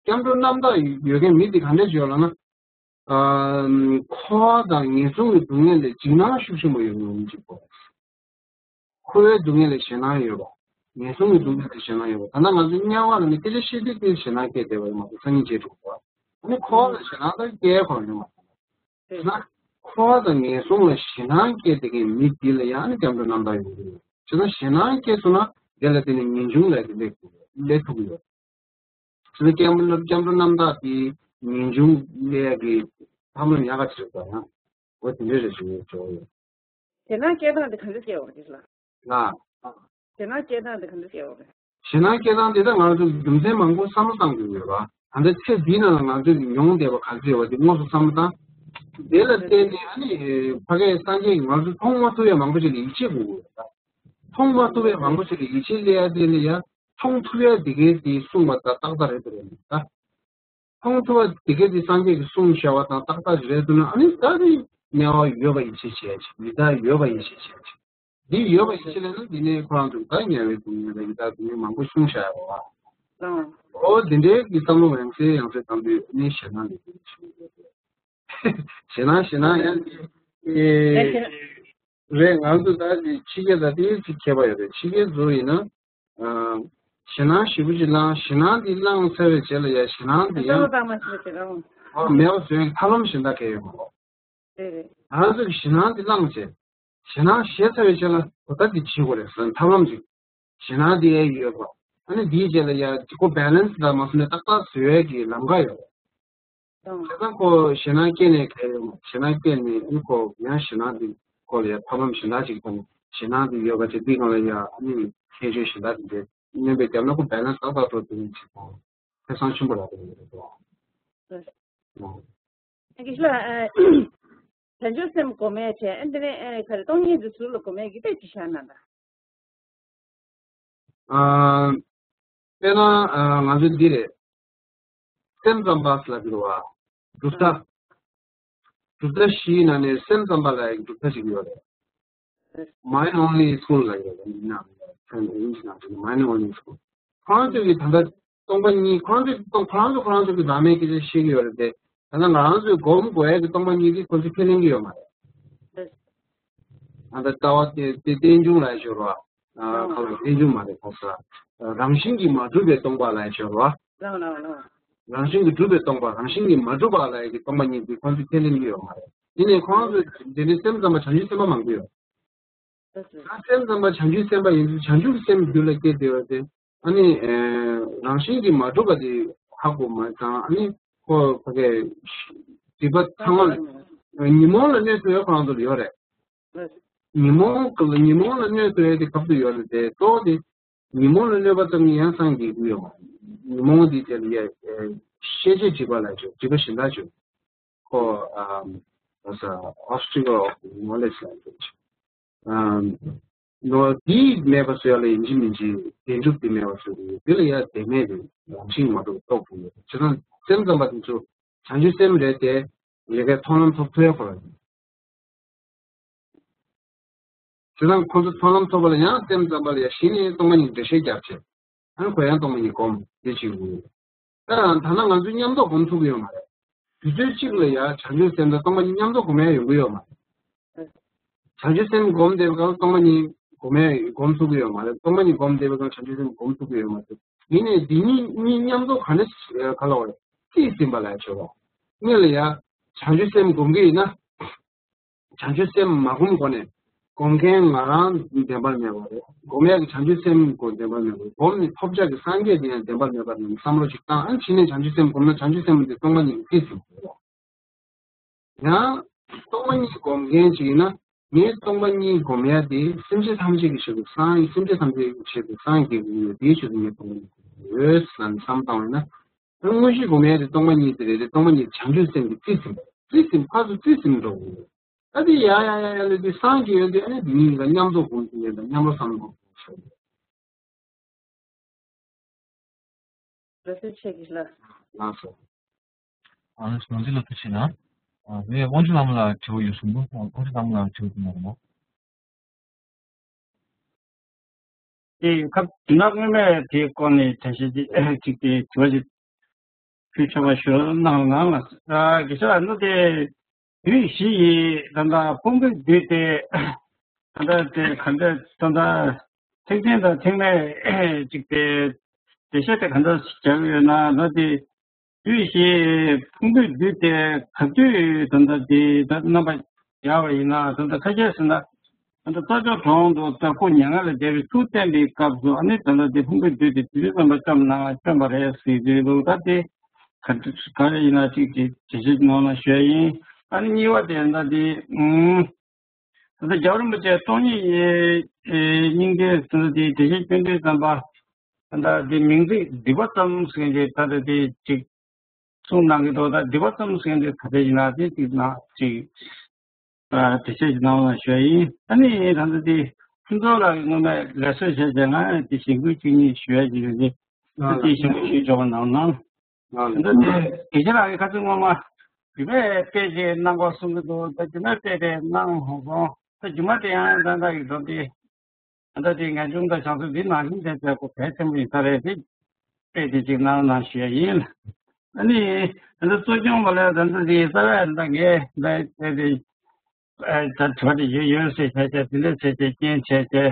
སྐྱབས་འགྲོ་རྣམ་དག་ཡོད་མཁན་མི་འདི་ག་འདྲ་ཅིག་ཡོད་ལབ་ན། ཨ་འཁོར་བ་དང་ངན་སོང་གི་སྡུག་བསྔལ་ལས་འཇིགས་སྣང་ཤུགས་ཆེན་པོ་ཡོད་མཁན་གཅིག་པོ། འཁོར་བའི་སྡུག་བསྔལ་ལ་ཞེད་སྣང་ཡོད་པ། ངན་སོང་གི་སྡུག་བསྔལ་ལ་ཞེད་སྣང་ཡོད་པ། ད་ལྟ་ང་ཚོ་དམྱལ་བ་ལ་ནི་སྐད་ཆ་བཤད་དུས་དེ་ཞེད་སྣང་སྐྱེས་བསྡད་པ་ཡིན་མ་གཏོགས་སང་ཉིན་བརྗེད་འགྲོ་གི་རེད། ཨ་ནི་འཁོར་བ་ལ་ཞེད་སྣང་ད་སྐྱེ་ཡ་ཁོ་རང་ཡོད་མ་རེད། ད་འཁོར་བ་དང་ངན་སོང་ལ་ཞེད་སྣང་སྐྱེས་བསྡད་མཁན་མི་དེ་ལ་ཡང་ནི་སྐྱབས་འགྲོ་རྣམ་དག་ཡོང་གི་རེད། བྱས་ཙང་ཞེད་སྣང་སྐྱེས་སོང་ན་དེ་ལ་བརྟེན་ནས་ངེས་འབྱུང་ལས་དེ་སླེབས་ཐུབ་ཀྱི་རེད། སླེབས་ཐུབ་ཀྱི་ཡོད། དེ་ནི་སྐྱབས་སྐྱབས་འགྲོ་རྣམ་དག་དེ་ངེས་འབྱུང་ལས་ཀྱི་ཐབས་ལམ་ཡག་ག་ཅིག་རེད་པ་ཡང་། འོ་དེ་འདྲ་རེད་ཞུ་ཡས་འདྲ་བོ་ཡོད། ཞེད་སྣང་སྐྱེ་སྟངས་དེ་ག་འདྲ་སྐྱེ་བ་རེད་ལ། ལ། ཞེད་སྣང་སྐྱེ་སྟངས་དེ་ག་འདྲ་སྐྱེ་བ་རེད། ཞེད་སྣང་སྐྱེ་སྟངས་དེ་ད་ང་ཚོ་རྒྱུ་མཚན་མང་པོ་བསམ་བློ་བཏང་དགོས་ཡོད་པ། ད་ལྟ་ཚེ་འདིའི་ནང་ལ་ང་ཚོས་མྱོང་བསྡད་པ་ག་ཚོད་ཡོད་པ་དེ་དངོས་སུ་བསམ་བློ་བཏང་། དེ་ལ་བརྟེན་ནས་ཨ་ནི་ཕ་གའི་སངས་རྒྱས་ཀྱིས་ང་ཚོ་མཐོང་མ་ཐུབ་པའི་མང་པོ་ཞིག་ལ་ཡིད་ཆེས་དགོས་ཀྱི་ཡོད་པ། མཐོང་མ་ཐུབ་པའི་མང་པོ་ཞིག་ལ་ཡིད་ཆེས་སླེབས་ཡ་དེ་ལ་ཡ་མཐོང་ཐུབ་ཡ་དེ་གའི་དེ་གསུངས་པ་ད་ཏག་ཏག་རེད་དེ་རེད་ད། མཐོང་ཐུབ་པ་དེ་གའི་དེ་སངས་རྒྱས་ཀྱིས་གསུངས་བཞག་པ་དང་ཏག་ཏག་ཞིག་རེད་འདུག་ན་ཨ་ནི་ད་དེ་དམྱལ་བ་ཡོད་པ་ཡིད་ཆེས་བྱེད་ཡ་ཅིག་ཡི་དྭགས་ཡོད་པ་ཡིད་ཆེས་བྱེད་ཡ་ཅིག་འདི་ཡོད་པ་ཡིད་ཆེས་ལས་ན་འདི་ནས་ཁོ་རང་ཚོ་ད་དམྱལ་བའི་སྡུག་བསྔལ་དང་ཡི་དྭགས་སྡུག་བསྔལ་མང་པོ་གསུངས་བཞག་ཡོད་པ། ཨོ་དེ་འདྲའི་གི་བསམ་བློ་ཡང་སེ་ཡང་སེ་བཏང་དུས་ཨ་ནི་ཞེད་སྣང་ལས་དེ་ཞེད་སྣང་ཞེད་སྣང་ཡང་དེ། རེད། ང་ཚོ་ད་ཅིག་ཕྱི་རྒྱལ་དང་དེ་ཅིག་ཁྱད་པར་ཡོད་རེད། ཕྱི་རྒྱལ་ཚོ་ཡིན་ན། ཨ། ཞེད་སྣང་ཞེ་པོ་ཅིག་བསླངས། ཞེད་སྣང་དེ་བསླངས་ཚར་བའི་རྗེས་ལ་ཡ་ཞེད་སྣང་དེ་ཡང་། ཨ་མེད་པ་བཟོ་ཡག་ཐབས་ལམ་གཞན་དག་གང་ཡང་ཡོད་མ་རེད། རེད་རེད། ང་ཚོ་གི་ཞེད་སྣང་དེ་བསླངས་བྱས། ཞེད་སྣང་ཞེད་ཚར་བའི་རྗེས་ལ་ཨོ་ད་དེ་བྱེད་དགོས་རེད་ཟེར་ཐབས་ལམ་ཅིག་ཞེད་སྣང་དེ་ཡ་ཡོད་པ། ཨ་ནི་དེའི་རྗེས་ལ་ཡ་དེ་ཁོ་བེ་ལན་སི་དང་མ་སོང་ནས་ཏག་ཏག་བཟོ་ཡག་གི་ལམ་ཁ་ཡོད་རེད། བྱས་ཙང་ཁོ་ཞེད་སྣང་སྐྱེས་ནས་ག་ཡོད་མ། ཞེད་སྣང་སྐྱེས་ནས་ཨ་ནི་ཁོ་ཡང་ཞེད་སྣང་དེ་ཁོ་ལ་ཡ་ཐབས་ལམ་གཞན་དག་ཅིག་ཐོན་ནས་ཞེད་སྣང་དེ་ཡོད་པ་བྱས་དེའི་སྒང་ལ་ཡ་ཨ་ནི་ཁྱད་ཆོས་གཞན་དག་དེ་འདྲའི་སྣོན་པ་བརྒྱབ་ན་ཁོ་བེ་ལན་སི་ཏག་ཏག་འགྲོ་དེ་ནས་ཅིག་ཁོ་ཁེ་བཟང་ཆེན་པོ་རག་གི་རེད་དོ། ཨ་དགེ་བཤེས་ལགས། བྱང་ཆུབ་སེམས་སྒོམ་ཡས་བྱས་ཨ་འདི་ནས་ཨ་ག་རེ་སྟོང་ཉིད་དུ་ཟུར་ལ་སྒོམ་ཡས་ཀྱི་དཔེ་ཅིག་བཞག་ན་ད། ཨ། དཔེར་ན་ཨ་ང་ཚོ་འདི་རེད། སེམས་ཙམ་པ་ཟེར་ལབ་ཀྱི་རེད་བ། གྲུབ་མཐའ། གྲུབ་མཐའ་བཞིའི་ནང་ནས་སེམས་ཙམ་པ་ལབ་ཡག་གི་གྲུབ་མཐའ་ཞིག་ཡོད་རེད། Mind only school ལབ་ཡོད་རེད། ཡིན་ནའང་ཚན་ཨིན་ཇི་ནང་དུ་Mind only school ཁོ་རང་ཚོས་ཀྱི་ད་ལྟ་སྟོང་པ་ཉིད་ཁོ་རང་ཚོས་ཀྱི་སྟོང་ཁོ་རང་ཚོ་ཁོ་རང་ཚོ་གི་བདག་མེད་སྐད་ཆ་བཤད་ཀྱི་ཡོད་རེད་དེ། ད་ལྟ་ང་རང་ཚོས་སྒོམ་དགོས་ཡག་གི་སྟོང་པ་ཉིད་དེ་ཁོ་ཚོས་ཁས་ལེན་གྱི་ཡོད་མ་རེད། ཨ་ད་ལྟ་བ་དེ་དེ་རྟེན་འབྱུང་ལ་ཤོར་བ། ཨ་ཁ་ལ་རྟེན་འབྱུང་མ་རེད་ཁོ་ཚོ། རང་བཞིན་གྱིས་མ་གྲུབ་པའི་སྟོང་པ་ལ་ཤོར་བ། རང་བཞིན་གྱིས་གྲུབ་པའི་སྟོང་པ་རང་བཞིན་གྱིས་མ་གྲུབ་པ་ལ་ཡི་གི་སྟོང་པ་ཉིད་དེ་ཁོ་ཚོས་ཁས་ལེན་གྱི་ཡོད་མ་རེད། དེ་ནས་ཁོ་རང་ཚོས་དེ་འདྲའི་སེམས་ཙམ་པ་བྱང་ཆུབ་སེམས་དཔའ་མང་པོ་ཡོད། ད་སེམས་ཙམ་པ་བྱང་ཆུབ་སེམས་དཔའ་ཡིན་ཚུལ་བྱང་ཆུབ་སེམས་རྒྱུད་ལ་སྐྱེས་བསྡད་པ་དེ། ཨ་ནི་ཨེ་རང་བཞིན་གྱིས་མ་གྲུབ་པ་དེ་ཧ་གོ་མ་ཚང་། ཨ་ནི་ཁོ་ཕ་གའི་སྒྲིབ་པ་ཚང་མ་ལ་ཉོན་མོངས་ལ་གནོད་ཐུབ་ཡ་ཁོ་རང་ཚོ་ལ་ཡོད་རེད། ཉོན་མོངས་ཉོན་མོངས་ལ་གནོད་ཐུབ་ཡ་དེ་གབ་ཏུ་ཡོད་རེད་དེ་གཙོ་བོ་དེ་ཉོན་མོངས་ལ་གནོད་པ་ཙམ་གྱིས་ཡང་སངས་རྒྱས་ཀྱི་ཡོད་མ་རེད། ཉོན་མོངས་དེ་དེ་ལ་ཡ་ཤེས་བྱའི་སྒྲིབ་པ་ལ་ཆོག་སྒྲིབ་པ་གཞན་དག་ཆོག་ཁོ་ཨ་ཨ་obstacle of knowledge ལ་འགྲོ་ཆོག་ཨ་ནོ་དེ་མེད་པ་བཟོ་ཡ་ལ་ཡིན་གཅིག་མིན་གཅིག་བདེན་གྲུབ་དེ་མེད་པ་བཟོ་དགོས། དེ་ལ་ཡ་བདེན་མེད་དེ་རང་བཞིན་མ་གྲུབ་རྟོགས་དགོས། བྱས་ཙང་སེམས་ཙམ་པ་དེ་ཚོ་བྱང་ཆུབ་སེམས་རེད་དེ་ལས་ཀའི་མཐོང་ལམ་ཐོབ་ཐུབ་ཡ་ཁོ་རང་ཡིན། བྱས་ཙང་ཁོ་ཚོ་མཐོང་ལམ་ཐོབ་པ་ལ་ཡང་སེམས་ཙམ་པ་ལ་ཡ་གཞི་ནས་སྟོང་པ་ཉིད་འགྲེལ་བཤད་རྒྱབ་བྱས། ཨ་ནི་ཁོ་ཡང་སྟོང་པ་ཉིད་སྒོམ་དེ་བྱེད་དགོས། ད་ད་ན་ང་ཚོས་མཉམ་དུ་སྒོམ་ཐུབ་ཀྱི་ཡོད་མ་རེད། དུས་ཚོད་གཅིག་ལ་ཡ་བྱང་ཆུབ་སེམས་དང་སྟོང་པ་ཉིད་མཉམ་དུ་སྒོམ་ཡ་ཡོང་གི་ཡོད་མ་རེད། བྱང་ཆུབ་སེམས་སྒོམ་བསྡད་པའི་སྐབས་སྟོང་པ་ཉིད་སྒོམ་ཡ་སྒོམ་ཐུབ་ཀྱི་ཡོད་མ་རེད། སྟོང་པ་ཉིད་སྒོམ་བསྡད་པའི་སྐབས་བྱང་ཆུབ་སེམས་སྒོམ་ཐུབ་ཀྱི་ཡོད་མ་རེད། ཡིན་ནའི་འདི་གཉིས་གཉིས་མཉམ་དུ་ག་འདྲ་ག་ལ་བ་རྩིས་ཟིན་པ་ལ་བྱེད་པ། གཉིས་ལ་ཡ་བྱང་ཆུབ་སེམས་སྒོམ་གྱི་ཡིན་ན། བྱང་ཆུབ་སེམས་མ་སྒོམ་གོང་ནས་སྒོམ་མཁན་ང་རང་བདེན་པར་མེད་པ་རེད། སྒོམ་ཡག་གི་བྱང་ཆུབ་སེམས་ཀྱང་བདེན་པར་མེད་པ་རེད། སྒོམ་ནས་ཐོབ་བྱ་གི་སངས་རྒྱས་དེ་ཡང་བདེན་པར་མེད་པ་རེད་བསམ་བློ་ཅིག་བཏང་། ཨ་ཕྱི་ནས་བྱང་ཆུབ་སེམས་སྒོམ་ན་བྱང་ཆུབ་སེམས་དེ་སྟོང་པ་ཉིད་ཀྱི་རྩིས་སུ་འགྲོ། ཡང་སྟོང་པ་ཉིད་སྒོམ་མཁན་ཅིག་ཡིན་ན། ངས་སྟོང་པ་ཉིད་སྒོམ་ཡ་དེ་སེམས་ཅན་ཐམས་ཅད་ཀྱི་ཆེད་དུ་སངས། སེམས་ཅན་ཐམས་ཅད་ཀྱི་ཆེད་དུ་སངས་རྒྱས་ཀྱི་ཡོད། དེའི་ཆེད་དུ་ངས་སྟོང་པ་ཉིད་སྒོམ་ཡོད་བསམ་བསམ་བཏང་བ་ཡིན་ན། དངོས་གཞི་སྒོམ་ཡ་དེ་སྟོང་པ་ཉིད་དེ་རེད་དེ། སྟོང་པ་ཉིད་བྱང་ཆུབ་སེམས་ཀྱི་རྩིས་ཟིན་པ། རྩིས་ཟིན། ཕར་ཚུར་རྩིས་ཟིན་འགྲོ་གི་ཡོད། ཨ་དེ་ཡ་ཡ་ཡ་ཡ་ལས་དེ་སངས་རྒྱས་ཡོད་དེ། ཨ་ནི་དེ་གཉིས་ཀ་མཉམ་དུ་སྒོམ་ཟིན་ཡོད་དང་མཉམ་རུབ་བསམ་བློ་སྒོམ་ཟིན་ཡོད། ལགས་སོ། ཆེ་གི་ལགས། ལགས་སོ། ཨ་ནི་ང་ཚོ་ལ་ཐུགས་རྗེ་གནང་། ཨ་ངས་དབང་ཕྱུག་ལྷ་མོ་ལ་དྲི་བ་ཡོད་གསུངས་འདུག་ཨ་དབང་ཕྱུག་ལྷ་མོ་ལ་དྲི་བ་དེ་གནང་རོགས། དེ་སྐབས་དུས་ན་སྔོན་མའི་དེའི་སྐོར་ནས་དྲན་ཤེས་ཅིག་ཅིག་དེ་དྲི་བ་ཅིག་ཕུལ་ཆོག་པ་ཞུ་གནང་ལ། ཨ་དགེ་བཤེས་ལགས། ཨ་ནི་དེ་དུས་བཞི་ཡི་ད་ལྟ་ཕུང་པོའི་དུས་དེ་ད་ལྟ་དེ་ག་འདྲ་ད་ལྟ་ཐེག་ཆེན་དང་ཐེག་དམན་ཅིག་དེ་འགྲེལ་བཤད་དེ་ག་འདྲ་བྱ་གི་ཡོད་ན། ད་དེ་དུས་བཞི་ཕུང་པོའི་དུས་དེ་ག་དུས་ད་ལྟ་དེ་ད་རྣམ་པ་སྦྱར་བ་ཡིན་ན། ད་ལྟ་ཁ་ཤས་ཟེར་ན། ད་ལྟ་རྩྭ་མཆོག་གྲོང་དུ་ད་ཁོ་མྱ་ངན་ལས་འདས་པའི་ཐུགས་བསྟན་པའི་སྐབས་སུ། ཨ་ནི་ད་ལྟ་དེ་ཕུང་པོའི་དུས་དེ་དུས་ཚོད་རྣམ་པ་བཅོམ་ན་བཅོམ་པ་རེད་ཟེར་གྱི་འདུག་ད་དེ་ག་ག་རེ་ཡིན་ན་ཅིག་ཅིག་དྲན་ཤེས་གནང་ན་ཞུ་ཡ་ཡིན། ཨ་ནི་གཉིས་པ་དེ་ད་དེ་ཨུམ། ད་ལྟ་རྒྱལ་བ་རིན་པོ་ཆེ་སྟོང་ཉིད་སྙིང་པོའི་ད་ལྟ་དེ་དྲན་ཤེས་སྐྱོན་དུས་ཙམ་པ། ད་ལྟ་དེ་མིང་ཚིག་སྡིག་པ་ཙམ་ཟེར་མཁན་ཅིག་ད་ལྟ་དེ་ཅིག་གསུངས་གནང་གི་འདུག་ད་སྡིག་པ་ཙམ་ཟེར་མཁན་དེ་ག་རེ་ཡིན་ན་དེ་ཅིག་ན་ཅིག་ཨ་དྲན་ཤེས་ཅིག་གནང་བ་ཞུ་ཡ་ཡིན། ཨ་ནི་ད་ལྟ་དེ་ཕུན་ཚོགས་ལགས་ཀྱིས་སྔོན་མ་ལད་ཟློས་བྱས་བྱས། ང་དེ་གཞེན་སྐུལ་གཅིག་གཉིས་ཞུ་ཡ་ཅིག་ཡོད་དེ། ད་དེ་གཞེན་སྐུལ་ཞུས་ཆོག་པ་གནང་གནང་། ད་དེ་དགེ་བཤེས་ལགས་ཀྱིས་ཁ་སང་སྔོན་མ་རྒྱུད་པའི་དཔེ་ཅིག་གནང་དགོས་གསུང་གི་འདུག་ད་རྒྱུད་པའི་དཔེ་དེ་གནང་ཧོང་སོང་། ད་རྒྱུད་པ་དེ་ཡང་ད་ལྟ་ཡིག་ཐོག་དེ། ད་ལྟ་དེ་ངེས་འབྱུང་དང་བྱང་སེམས་འདི་ནང་བཞིན་བྱས་བྱས་ཁོ་གལ་ཆེན་པོ་ཡིན་ས་རེད་དེ། དཔེ་དེ་ཅིག་གནང་གནང་ཞུ་ཡ་ཡིན། ཨ་ནི་ད་ལྟ་གཙོ་སྐྱོང་བ་ལ་ད་ལྟ་དེ་རྩ་བའི་ད་ངས་ད་དེ་དེ་ད་དྲི་བ་དེ་ཡོད་ཡོད་ཟེར་བྱས་བྱས། དེ་འདྲ་བྱས་བྱས་རྐྱེན་བྱས་བྱས་དེ་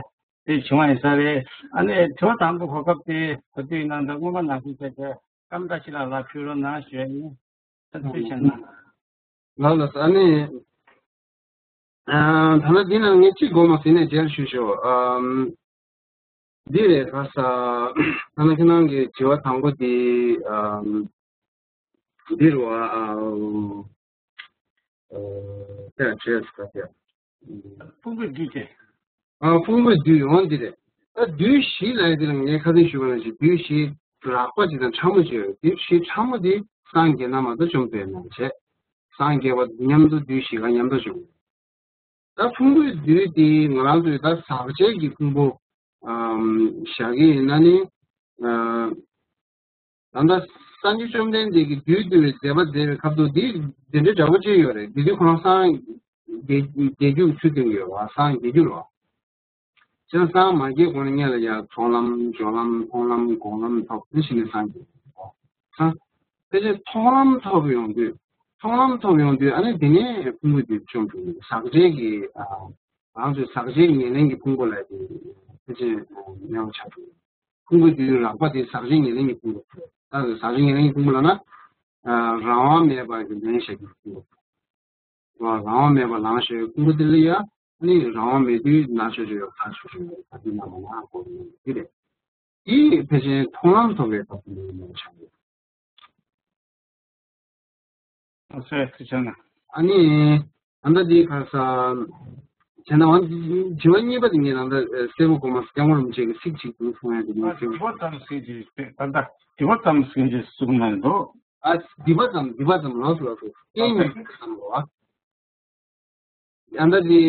བྱུང་བ་ཡིན་ས་རེད། ཨ་ནི་དྲི་བ་དང་པོ་གོ་སྐབས་དེ་ག་དུས་ཡིན་ན་ད་སྔོན་མ་ནང་བཞིན་བྱས་བྱས་ཀརྨ་བཀྲ་ཤིས་ལགས་ལ་ཕུལ་རོགས་གནང་ཞུ་ཡ་ཡིན། ད་ཐུགས་རྗེ་གནང་། ལགས་ལགས། ཨ་ནི་ཨ་ད་ལྟ་འདི་ནང་ངས་གཅིག་དགོངས་པ་ཟིན་ནས་མཇལ་ཞུ་ཞུ། ཨམ། འདི་རེད་ཁ་ས། ད་ནི་ཁྱེད་རང་གི་དྲི་བ་དང་པོ་འདི། ཨམ། འདི་རུ་ཨ། ཨ། དེ་བྱས་ཁ་ས། ཕུང་པོའི་དུས་དེ། ཨ་ཕུང་པོའི་དུས་འོང་འདི་རེད། ད་དུས་བཞི་ལ་འདི་ལ་ངས་ཁ་སང་ཞུས་པ་ནང་བཞིན་དུས་བཞི་རགས་པ་ཅིག་དང་ཕྲ་མོ་ཅིག་ཡོད་རེད། དུས་བཞི་ཕྲ་མོ་འདི་སངས་རྒྱས་ན་མ་གཏོགས་བྱུང་ཚོད་མེད་བྱས། སངས་རྒྱས་པ་མཉམ་དུ་དུས་བཞི་ག་མཉམ་དུ་བྱུང་། ད་ཕུང་པོའི་དུས་དེ་ང་རང་ཚོས་ད་ཟག་བཅས་ཀྱི་ཕུང་པོ་ཨམ་བཞག་གི་ཡིན་ན་ནི། ཨ་ད་ལྟ་སངས་རྒྱས་བཅོམ་ལྡན་འདས་ཀྱིས་དུས་བསྡུ་བའི་མཛད་པ་མཛད་པའི་སྐབས་སུ་འདི་འདི་འདྲའི་འདྲ་པོ་ཅིག་ཡོད་རེད། འདི་དུས་ཁོ་རང་སངས་རྒྱས་རྒྱས་རྒྱུག་ཚུལ་སྟོན་གྱི་ཡོད་པ། སངས་རྒྱས་རྒྱུ་ལ། ཅང་སངས་མ་རྒྱས་གོང་ནས་སྔོན་ལ་ཡང་ཚོགས་ལམ་སྦྱོར་ལམ་མཐོང་ལམ་སྒོམ་ལམ་ཐོབ། དེ་བཞིན་ནས་སངས་རྒྱས་སོང་། ཕལ་ཆེར་མཐོང་ལམ་ཐོབ་ཡོང་དུས། མཐོང་ལམ་ཐོབ་ཡོང་དུས་ཨ་ནི་དེ་ནས་ཕུང་པོ་དེ་བཅོམ་ཐུབ་ཡོང་དུས། ཟག་བཅས་ཀྱི་ཨ་རང་ཚོའི་ཟག་བཅས་ཉེར་ལེན་གྱི་ཕུང་པོ་ལ་དེ་ཕལ་ཆེར་ཉེ་བ་ཆགས་ཐུབ་ཡོང་། ཕུང་པོའི་དུས་རགས་པ་དེ་ཟག་བཅས་ཉེར་ལེན་གྱི་ཕུང་པོ། ད་ཟག་བཅས་ཉེར་ལེན་གྱི་ཕུང་པོ་ལབ་ན། ཨ་རང་དབང་མེད་པ་གི་ལེན་བྱེད་ཀྱི་ཕུང་པོ། རང་དབང་མེད་པ་ལེན་བྱེད་ཀྱི་ཕུང་པོ་དེ་ལ་ཡ། ཨ་ནི་རང་དབང་མེད་དུས་ན་ཆོག་ཆོག་ཡོད། ད་ཆོག་ཆོག་ཡོད། ད་དེ་ན་མ་ན་གོ་རེད་དེ་རེད། དེ་ཕལ་ཆེར་མཐོང་ལམ་ཐོབ་པའི་སྐབས་སུ་ལེན་ཆགས་ཡོད། ཨ་ཙི་ཙི་ཆ་ན། ཨ་ནི། ད་ལྟ་འདི་ག་ས། བྱས་ན་འོ་དྲི་བ་གཉིས་པ་དེ་ངས་ད་ལྟ་གསལ་པོ་གོ་མ་སོང་། སྐྱབས་མགོན་རིན་པོ་ཆེ་གིས་ཚིག་གཅིག་ཏུ་གསུང་ཡ་དེ་ངས་གསལ་པོ། སྡིག་པ་ཙམ་ཟེར་གྱི་ད་ལྟ་སྡིག་པ་ཙམ་ཟེར་གྱི་གསུང་ན་འདུག་ཨ་སྡིག་པ་ཙམ། སྡིག་པ་ཙམ་ལོས་ལོས་སོ། རྐྱེན་ཉིད་ཙམ་ལོ། ཨ་ད་དེ་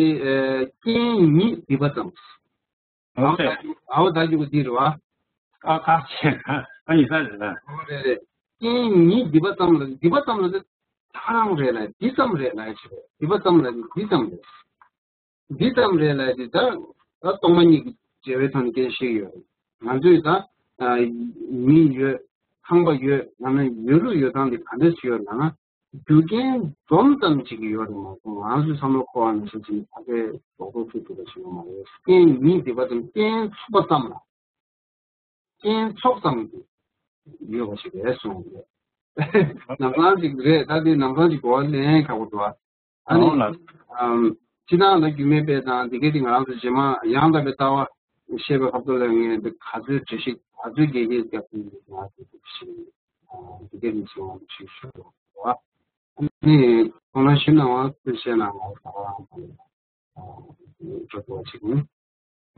རྐྱེན་ཉིད་སྡིག་པ་ཙམ། ཨོ་ཨོ་ད་ཅིག་གོ་འདི་རེད་བ། ཨ་ཁ་ཆེ་ཨ་ཡིན་ས་རེད་ལ། ཨོ་རེད་རེད། རྐྱེན་ཉིད་སྡིག་པ་ཙམ་ལ། སྡིག་པ་ཙམ་ལ་དེ་ད་རང་རེད་ལ། འདི་ཙམ་རེད་ལ་ཡ་ཆེ་རེད། སྡིག་པ་ཙམ་ལ་འདི་ཙམ་རེད། འདི་ཙམ་རེད་ལ་དེ་ད་ད་སྟོང་པ་ཉིད་ཀྱི་འབྲེལ་བའི་ཐོག་ནས་སྐད་ཆ་བཤད་ཀྱི་ཡོད་རེད། ང་ཚོས་ད་མི་ཡོད། ཚང་པ་ཡོད་ཡང་ན་ཡོད་རུ་ཡོད་སྟངས་དེ་ག་འདྲ་ཞིག་ཡོད་ལབ་ན། རྒྱུ་རྐྱེན་འཛོམས་ཙམ་ཅིག་ཡོད་རེད་མ་གཏོགས་ང་ཚོའི་བསམ་བློ་འཁོར་བ་ནས་བྱས་ཙང་ཕ་གིའི་རྡོག་རྡོག་ཐུག་ཐུག་པ་ཞིག་ཡོད་མ་རེད། རྐྱེན་མི་དེ་བ་ཙམ་རྐྱེན་ཚོགས་པ་ཙམ་ལ། རྐྱེན་ཚོགས་ཙམ་གྱི་ཡོད་པ་ཞིག་རེད་གསུངས་རེད། ནམ་སང་ཅིག་རེད། ད་དེ་ནམ་སང་ཅིག་གོ་བ་ལེན་ཁག་པོ་འདུག་ཨ་ནི་ཨམ། སྤྱི་བཏང་ལ་རྒྱུ་མེད་པའི་དང་དེ་གའི་དེ་ང་རང་ཚོ་རྗེས་མ་ཡང་དག་པའི་ལྟ་བ་བཤད་པའི་སྐབས་ཐོག་ལ་ངས་འདི་ག་ཚོད་བརྗོད་གཞི་ག་ཚོད་རྒྱས་རྒྱས་རྒྱག་ཐུབ་ཡོད་ང་ཚོ་དེ་ཞིག་དེ་གའི་དེ་ཞིག་ང་ཚོ་ཞིག་ཞུ་རོགས། ཨ་ནི་ཁོང་རང་ཞུ་གནང་བ་ཐུགས་རྗེ་གནང་བ་ད་བ་རང་དང་ཨ་འགྲོ་ཐུབ་པ་ཞིག་ཡིན།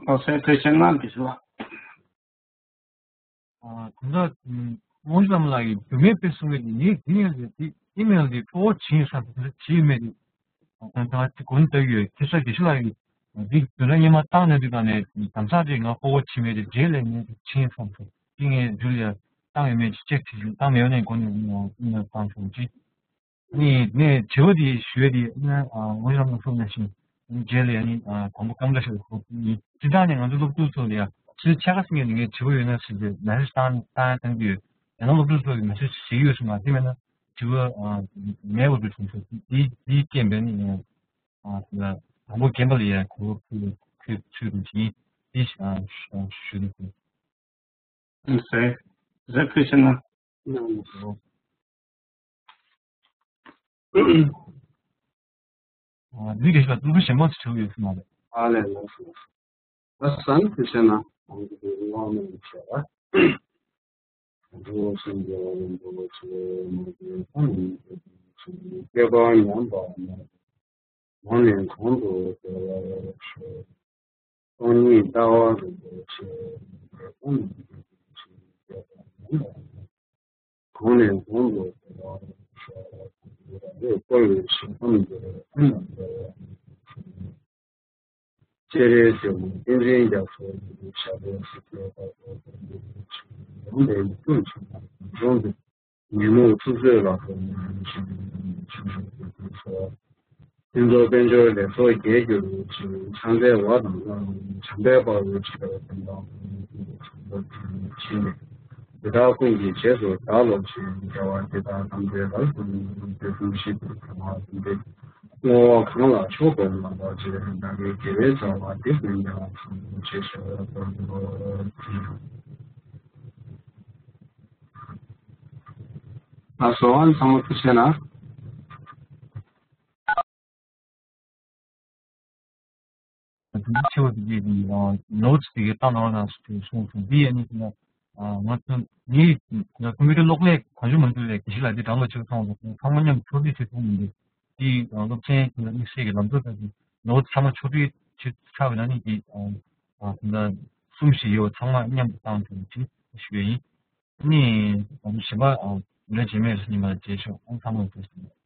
ཨོ་སེ་ཐུགས་རྗེ་གནང་དེ་ཞུ་བ། ཨ་དེ་འདྲ་དངོས་གནས་ལ་ཡི་རྒྱུ་མེད་པའི་གསུང་གི་ནི་དེ་ཡང་རེད། དེ་ཨི་མེལ་དེ་ཕོ་བོ་བྱིན་ས་དེ་འདྲ་བྱིན་མེད་དེ། ད་ལྟ་དེ་གོ་ནི་ལྟ་གི་ཡོད། ཁྱེད་ས་དགེ་བཤེས་ལགས་ཡི་འདི་དུས་ན་སྙེ་མ་བཏང་ནས་འདི་དང་ནས་དམ་སང་དེ་ང་ཕོ་བོ་བྱིན་མེད་དེ་རྗེས་ལས་ངས་དེ་བྱིན་སོང་ཟེར། དེ་ངས་འཇུ་ལ་བཏང་ཡོད་མེད་ཅིག་ཅེག་བྱེད་ཀྱི་བཏང་མེད་ནས་གོ་ནས་ཨི་མེལ་བཏང་སོང་ཅི། ནི་ནི་དྲི་བ་དེ་ཞུ་ཡ་དེ་ནི་ཨ་དངོས་གནས་ལ་སོང་ནས་ཤིང་ནི་རྗེས་ལ་ཡ་ནི་ཨ་དང་པོ་སྐམ་འདྲ་ཞིག་ལ་ཁོ་ནི་སྤྱི་བཏང་ནས་ང་ཚོ་སློབ་ཕྲུག་ཚོ་ལ་ཡ་ཕྱི་ཕྱེད་ཀ་ཟིན་ནས་ངས་དྲི་བ་ཡོད་ན་ཞིག་དེ་མེ་སེ་ཇི་བཏང་བཏང་ཡ་བཏང་གི་ཡོད། ཡང་ན་སློབ་ཕྲུག་ཚོ་གི་མེ་སེ་ཇི་ཞིག་ཡོད་སོང་ན་དེ་མེད་ན་དྲི་བ་ཨ་མེད་པ་འདུག་བྱུང་སོང་། དེ་དེ་རྐྱེན་པས་ནི་ཨ་དང་པོ་རྒན་པ་ལ་ཡ་གོ་བ་ཕུལ་ཕུལ་ཕུལ་རུ་ཇི་དེ་ཞིག་ཨ་ཞུ་ཞུ་རུ་ཕུལ། ཟེར་ཟེར་ཕུལ་ཕྱིན་ན། ཨ་ལས་ལགས་སོ། ཨ་ལས་ལགས་སོ། ད་ཟན་ཕུལ་ཕྱིན་ན། འགྲོ་བ་སེམས་ཀྱི་རང་བཞིན་འགྲོ་བ་ཆེ་མ་གྱུར་ཐམས་ཅད་སྐྱེ་བ་ཉམས་པ་མེད། གོང་ནས་གོང་དུ་འཕེལ་བར་ཤོག་སྟོང་ཉིད་ལྟ་བ་རིན་པོ་ཆེ། གོང་ནས་གོང་དུ་འཕེལ་བར་ཤོག་བཀོད་པའི་ཞིང་ཁམས་འདིར་ཨ་ནི་སྤྱན་རས་གཟིགས་དབང་བསྟན་འཛིན་རྒྱ་མཚོ་ཡི་ཞབས་པད་སྲིད་མཐའི་བར་དུ་བརྟན་པའི་ཡོངས་པའི་ཀུན་འབྱུང་གི་ཉོན་མོངས་ཚུགས་གསོས་ལ་སོགས་པའི་ཆོས་ཉིད་ཀྱི་ཆོས་སྐུ་སོགས། ཕུན་ཚོགས་དཔལ་འབྱོར་ལེགས་ཚོགས་རྒྱས་གྱུར་ཅིག་ཕྱག་འཚལ་བ་དང་བླ་མ་བྱམས་པས་སྤ་རོ་ཆེ་བའི་དོན་དང་ཕྱིན་ནས་དེ་དག་ཀུན་གྱི་རྗེས་སུ་བདག་སློབ་ཅིང་དགེ་བ་འདི་དག་ཐམས་ཅད་རབ་ཏུ་བསྔོ་བའི་གསུང་བཞིན་དུ་གང་བ་ཟིན་ཏེ། བསྔོ་བ་གང་ལ་མཆོག་ཏུ་བསྔགས་པ་ཅེས་བདག་གི་དགེ་བའི་རྩ་བ་འདི་ཀུན་ཀྱང་ཚང་དུ་ཆེ་ཞེས་པར་འདོད་དོ། ལགས་སོ། ཨ་ནི་ཚང་མ་ཐུགས་རྗེ་གནང་། དེ་ཆེ་བ་དེ་གའི་ནོ་ཊི་དེ་གའི་བཏང་གནང་བ་ནང་སུ་གསུངས་སོང་། འདི་ཡ་ནི་ང་ཚོ་ངའི་ཀམ་པུ་ཊར་གློག་ཀླད་གང་བྱུང་མང་བྱུང་ལས་དགེ་བཤེས་ལགས་འདི་དྲང་པོ་ཆེ་བ་སོང་སོང་། ཚང་མ་མཉམ་དུ་ཕྱོགས་སྒྲིག་བྱེད་ཐུབ་མི་འདུག་དེའི་སློབ་ཚན་དེ་ལ་དམིགས་བསལ་གྱི་ལམ་སྲོལ་ལྟར་གྱི་ནོ་ཊི་ཚང་མ་ཕྱོགས་སྒྲིག་བྱེད་ཚར་བའི་ནང་ནས་ཀྱི་ཨ་ཨ་ད་གསུམ་བཞི་ཡོད། ཚང་མ་མཉམ་དུ་བཏང་ཐུབ་ཅིག་ཞུ་ཡ་ཡིན། ནི་གཞན་པ་ཨ་ལས་བྱེད་མེད་ཉི་མ་རྗེས་ཕྱོགས་ཨང་ཚང་མ་ཐུབ་སོང་།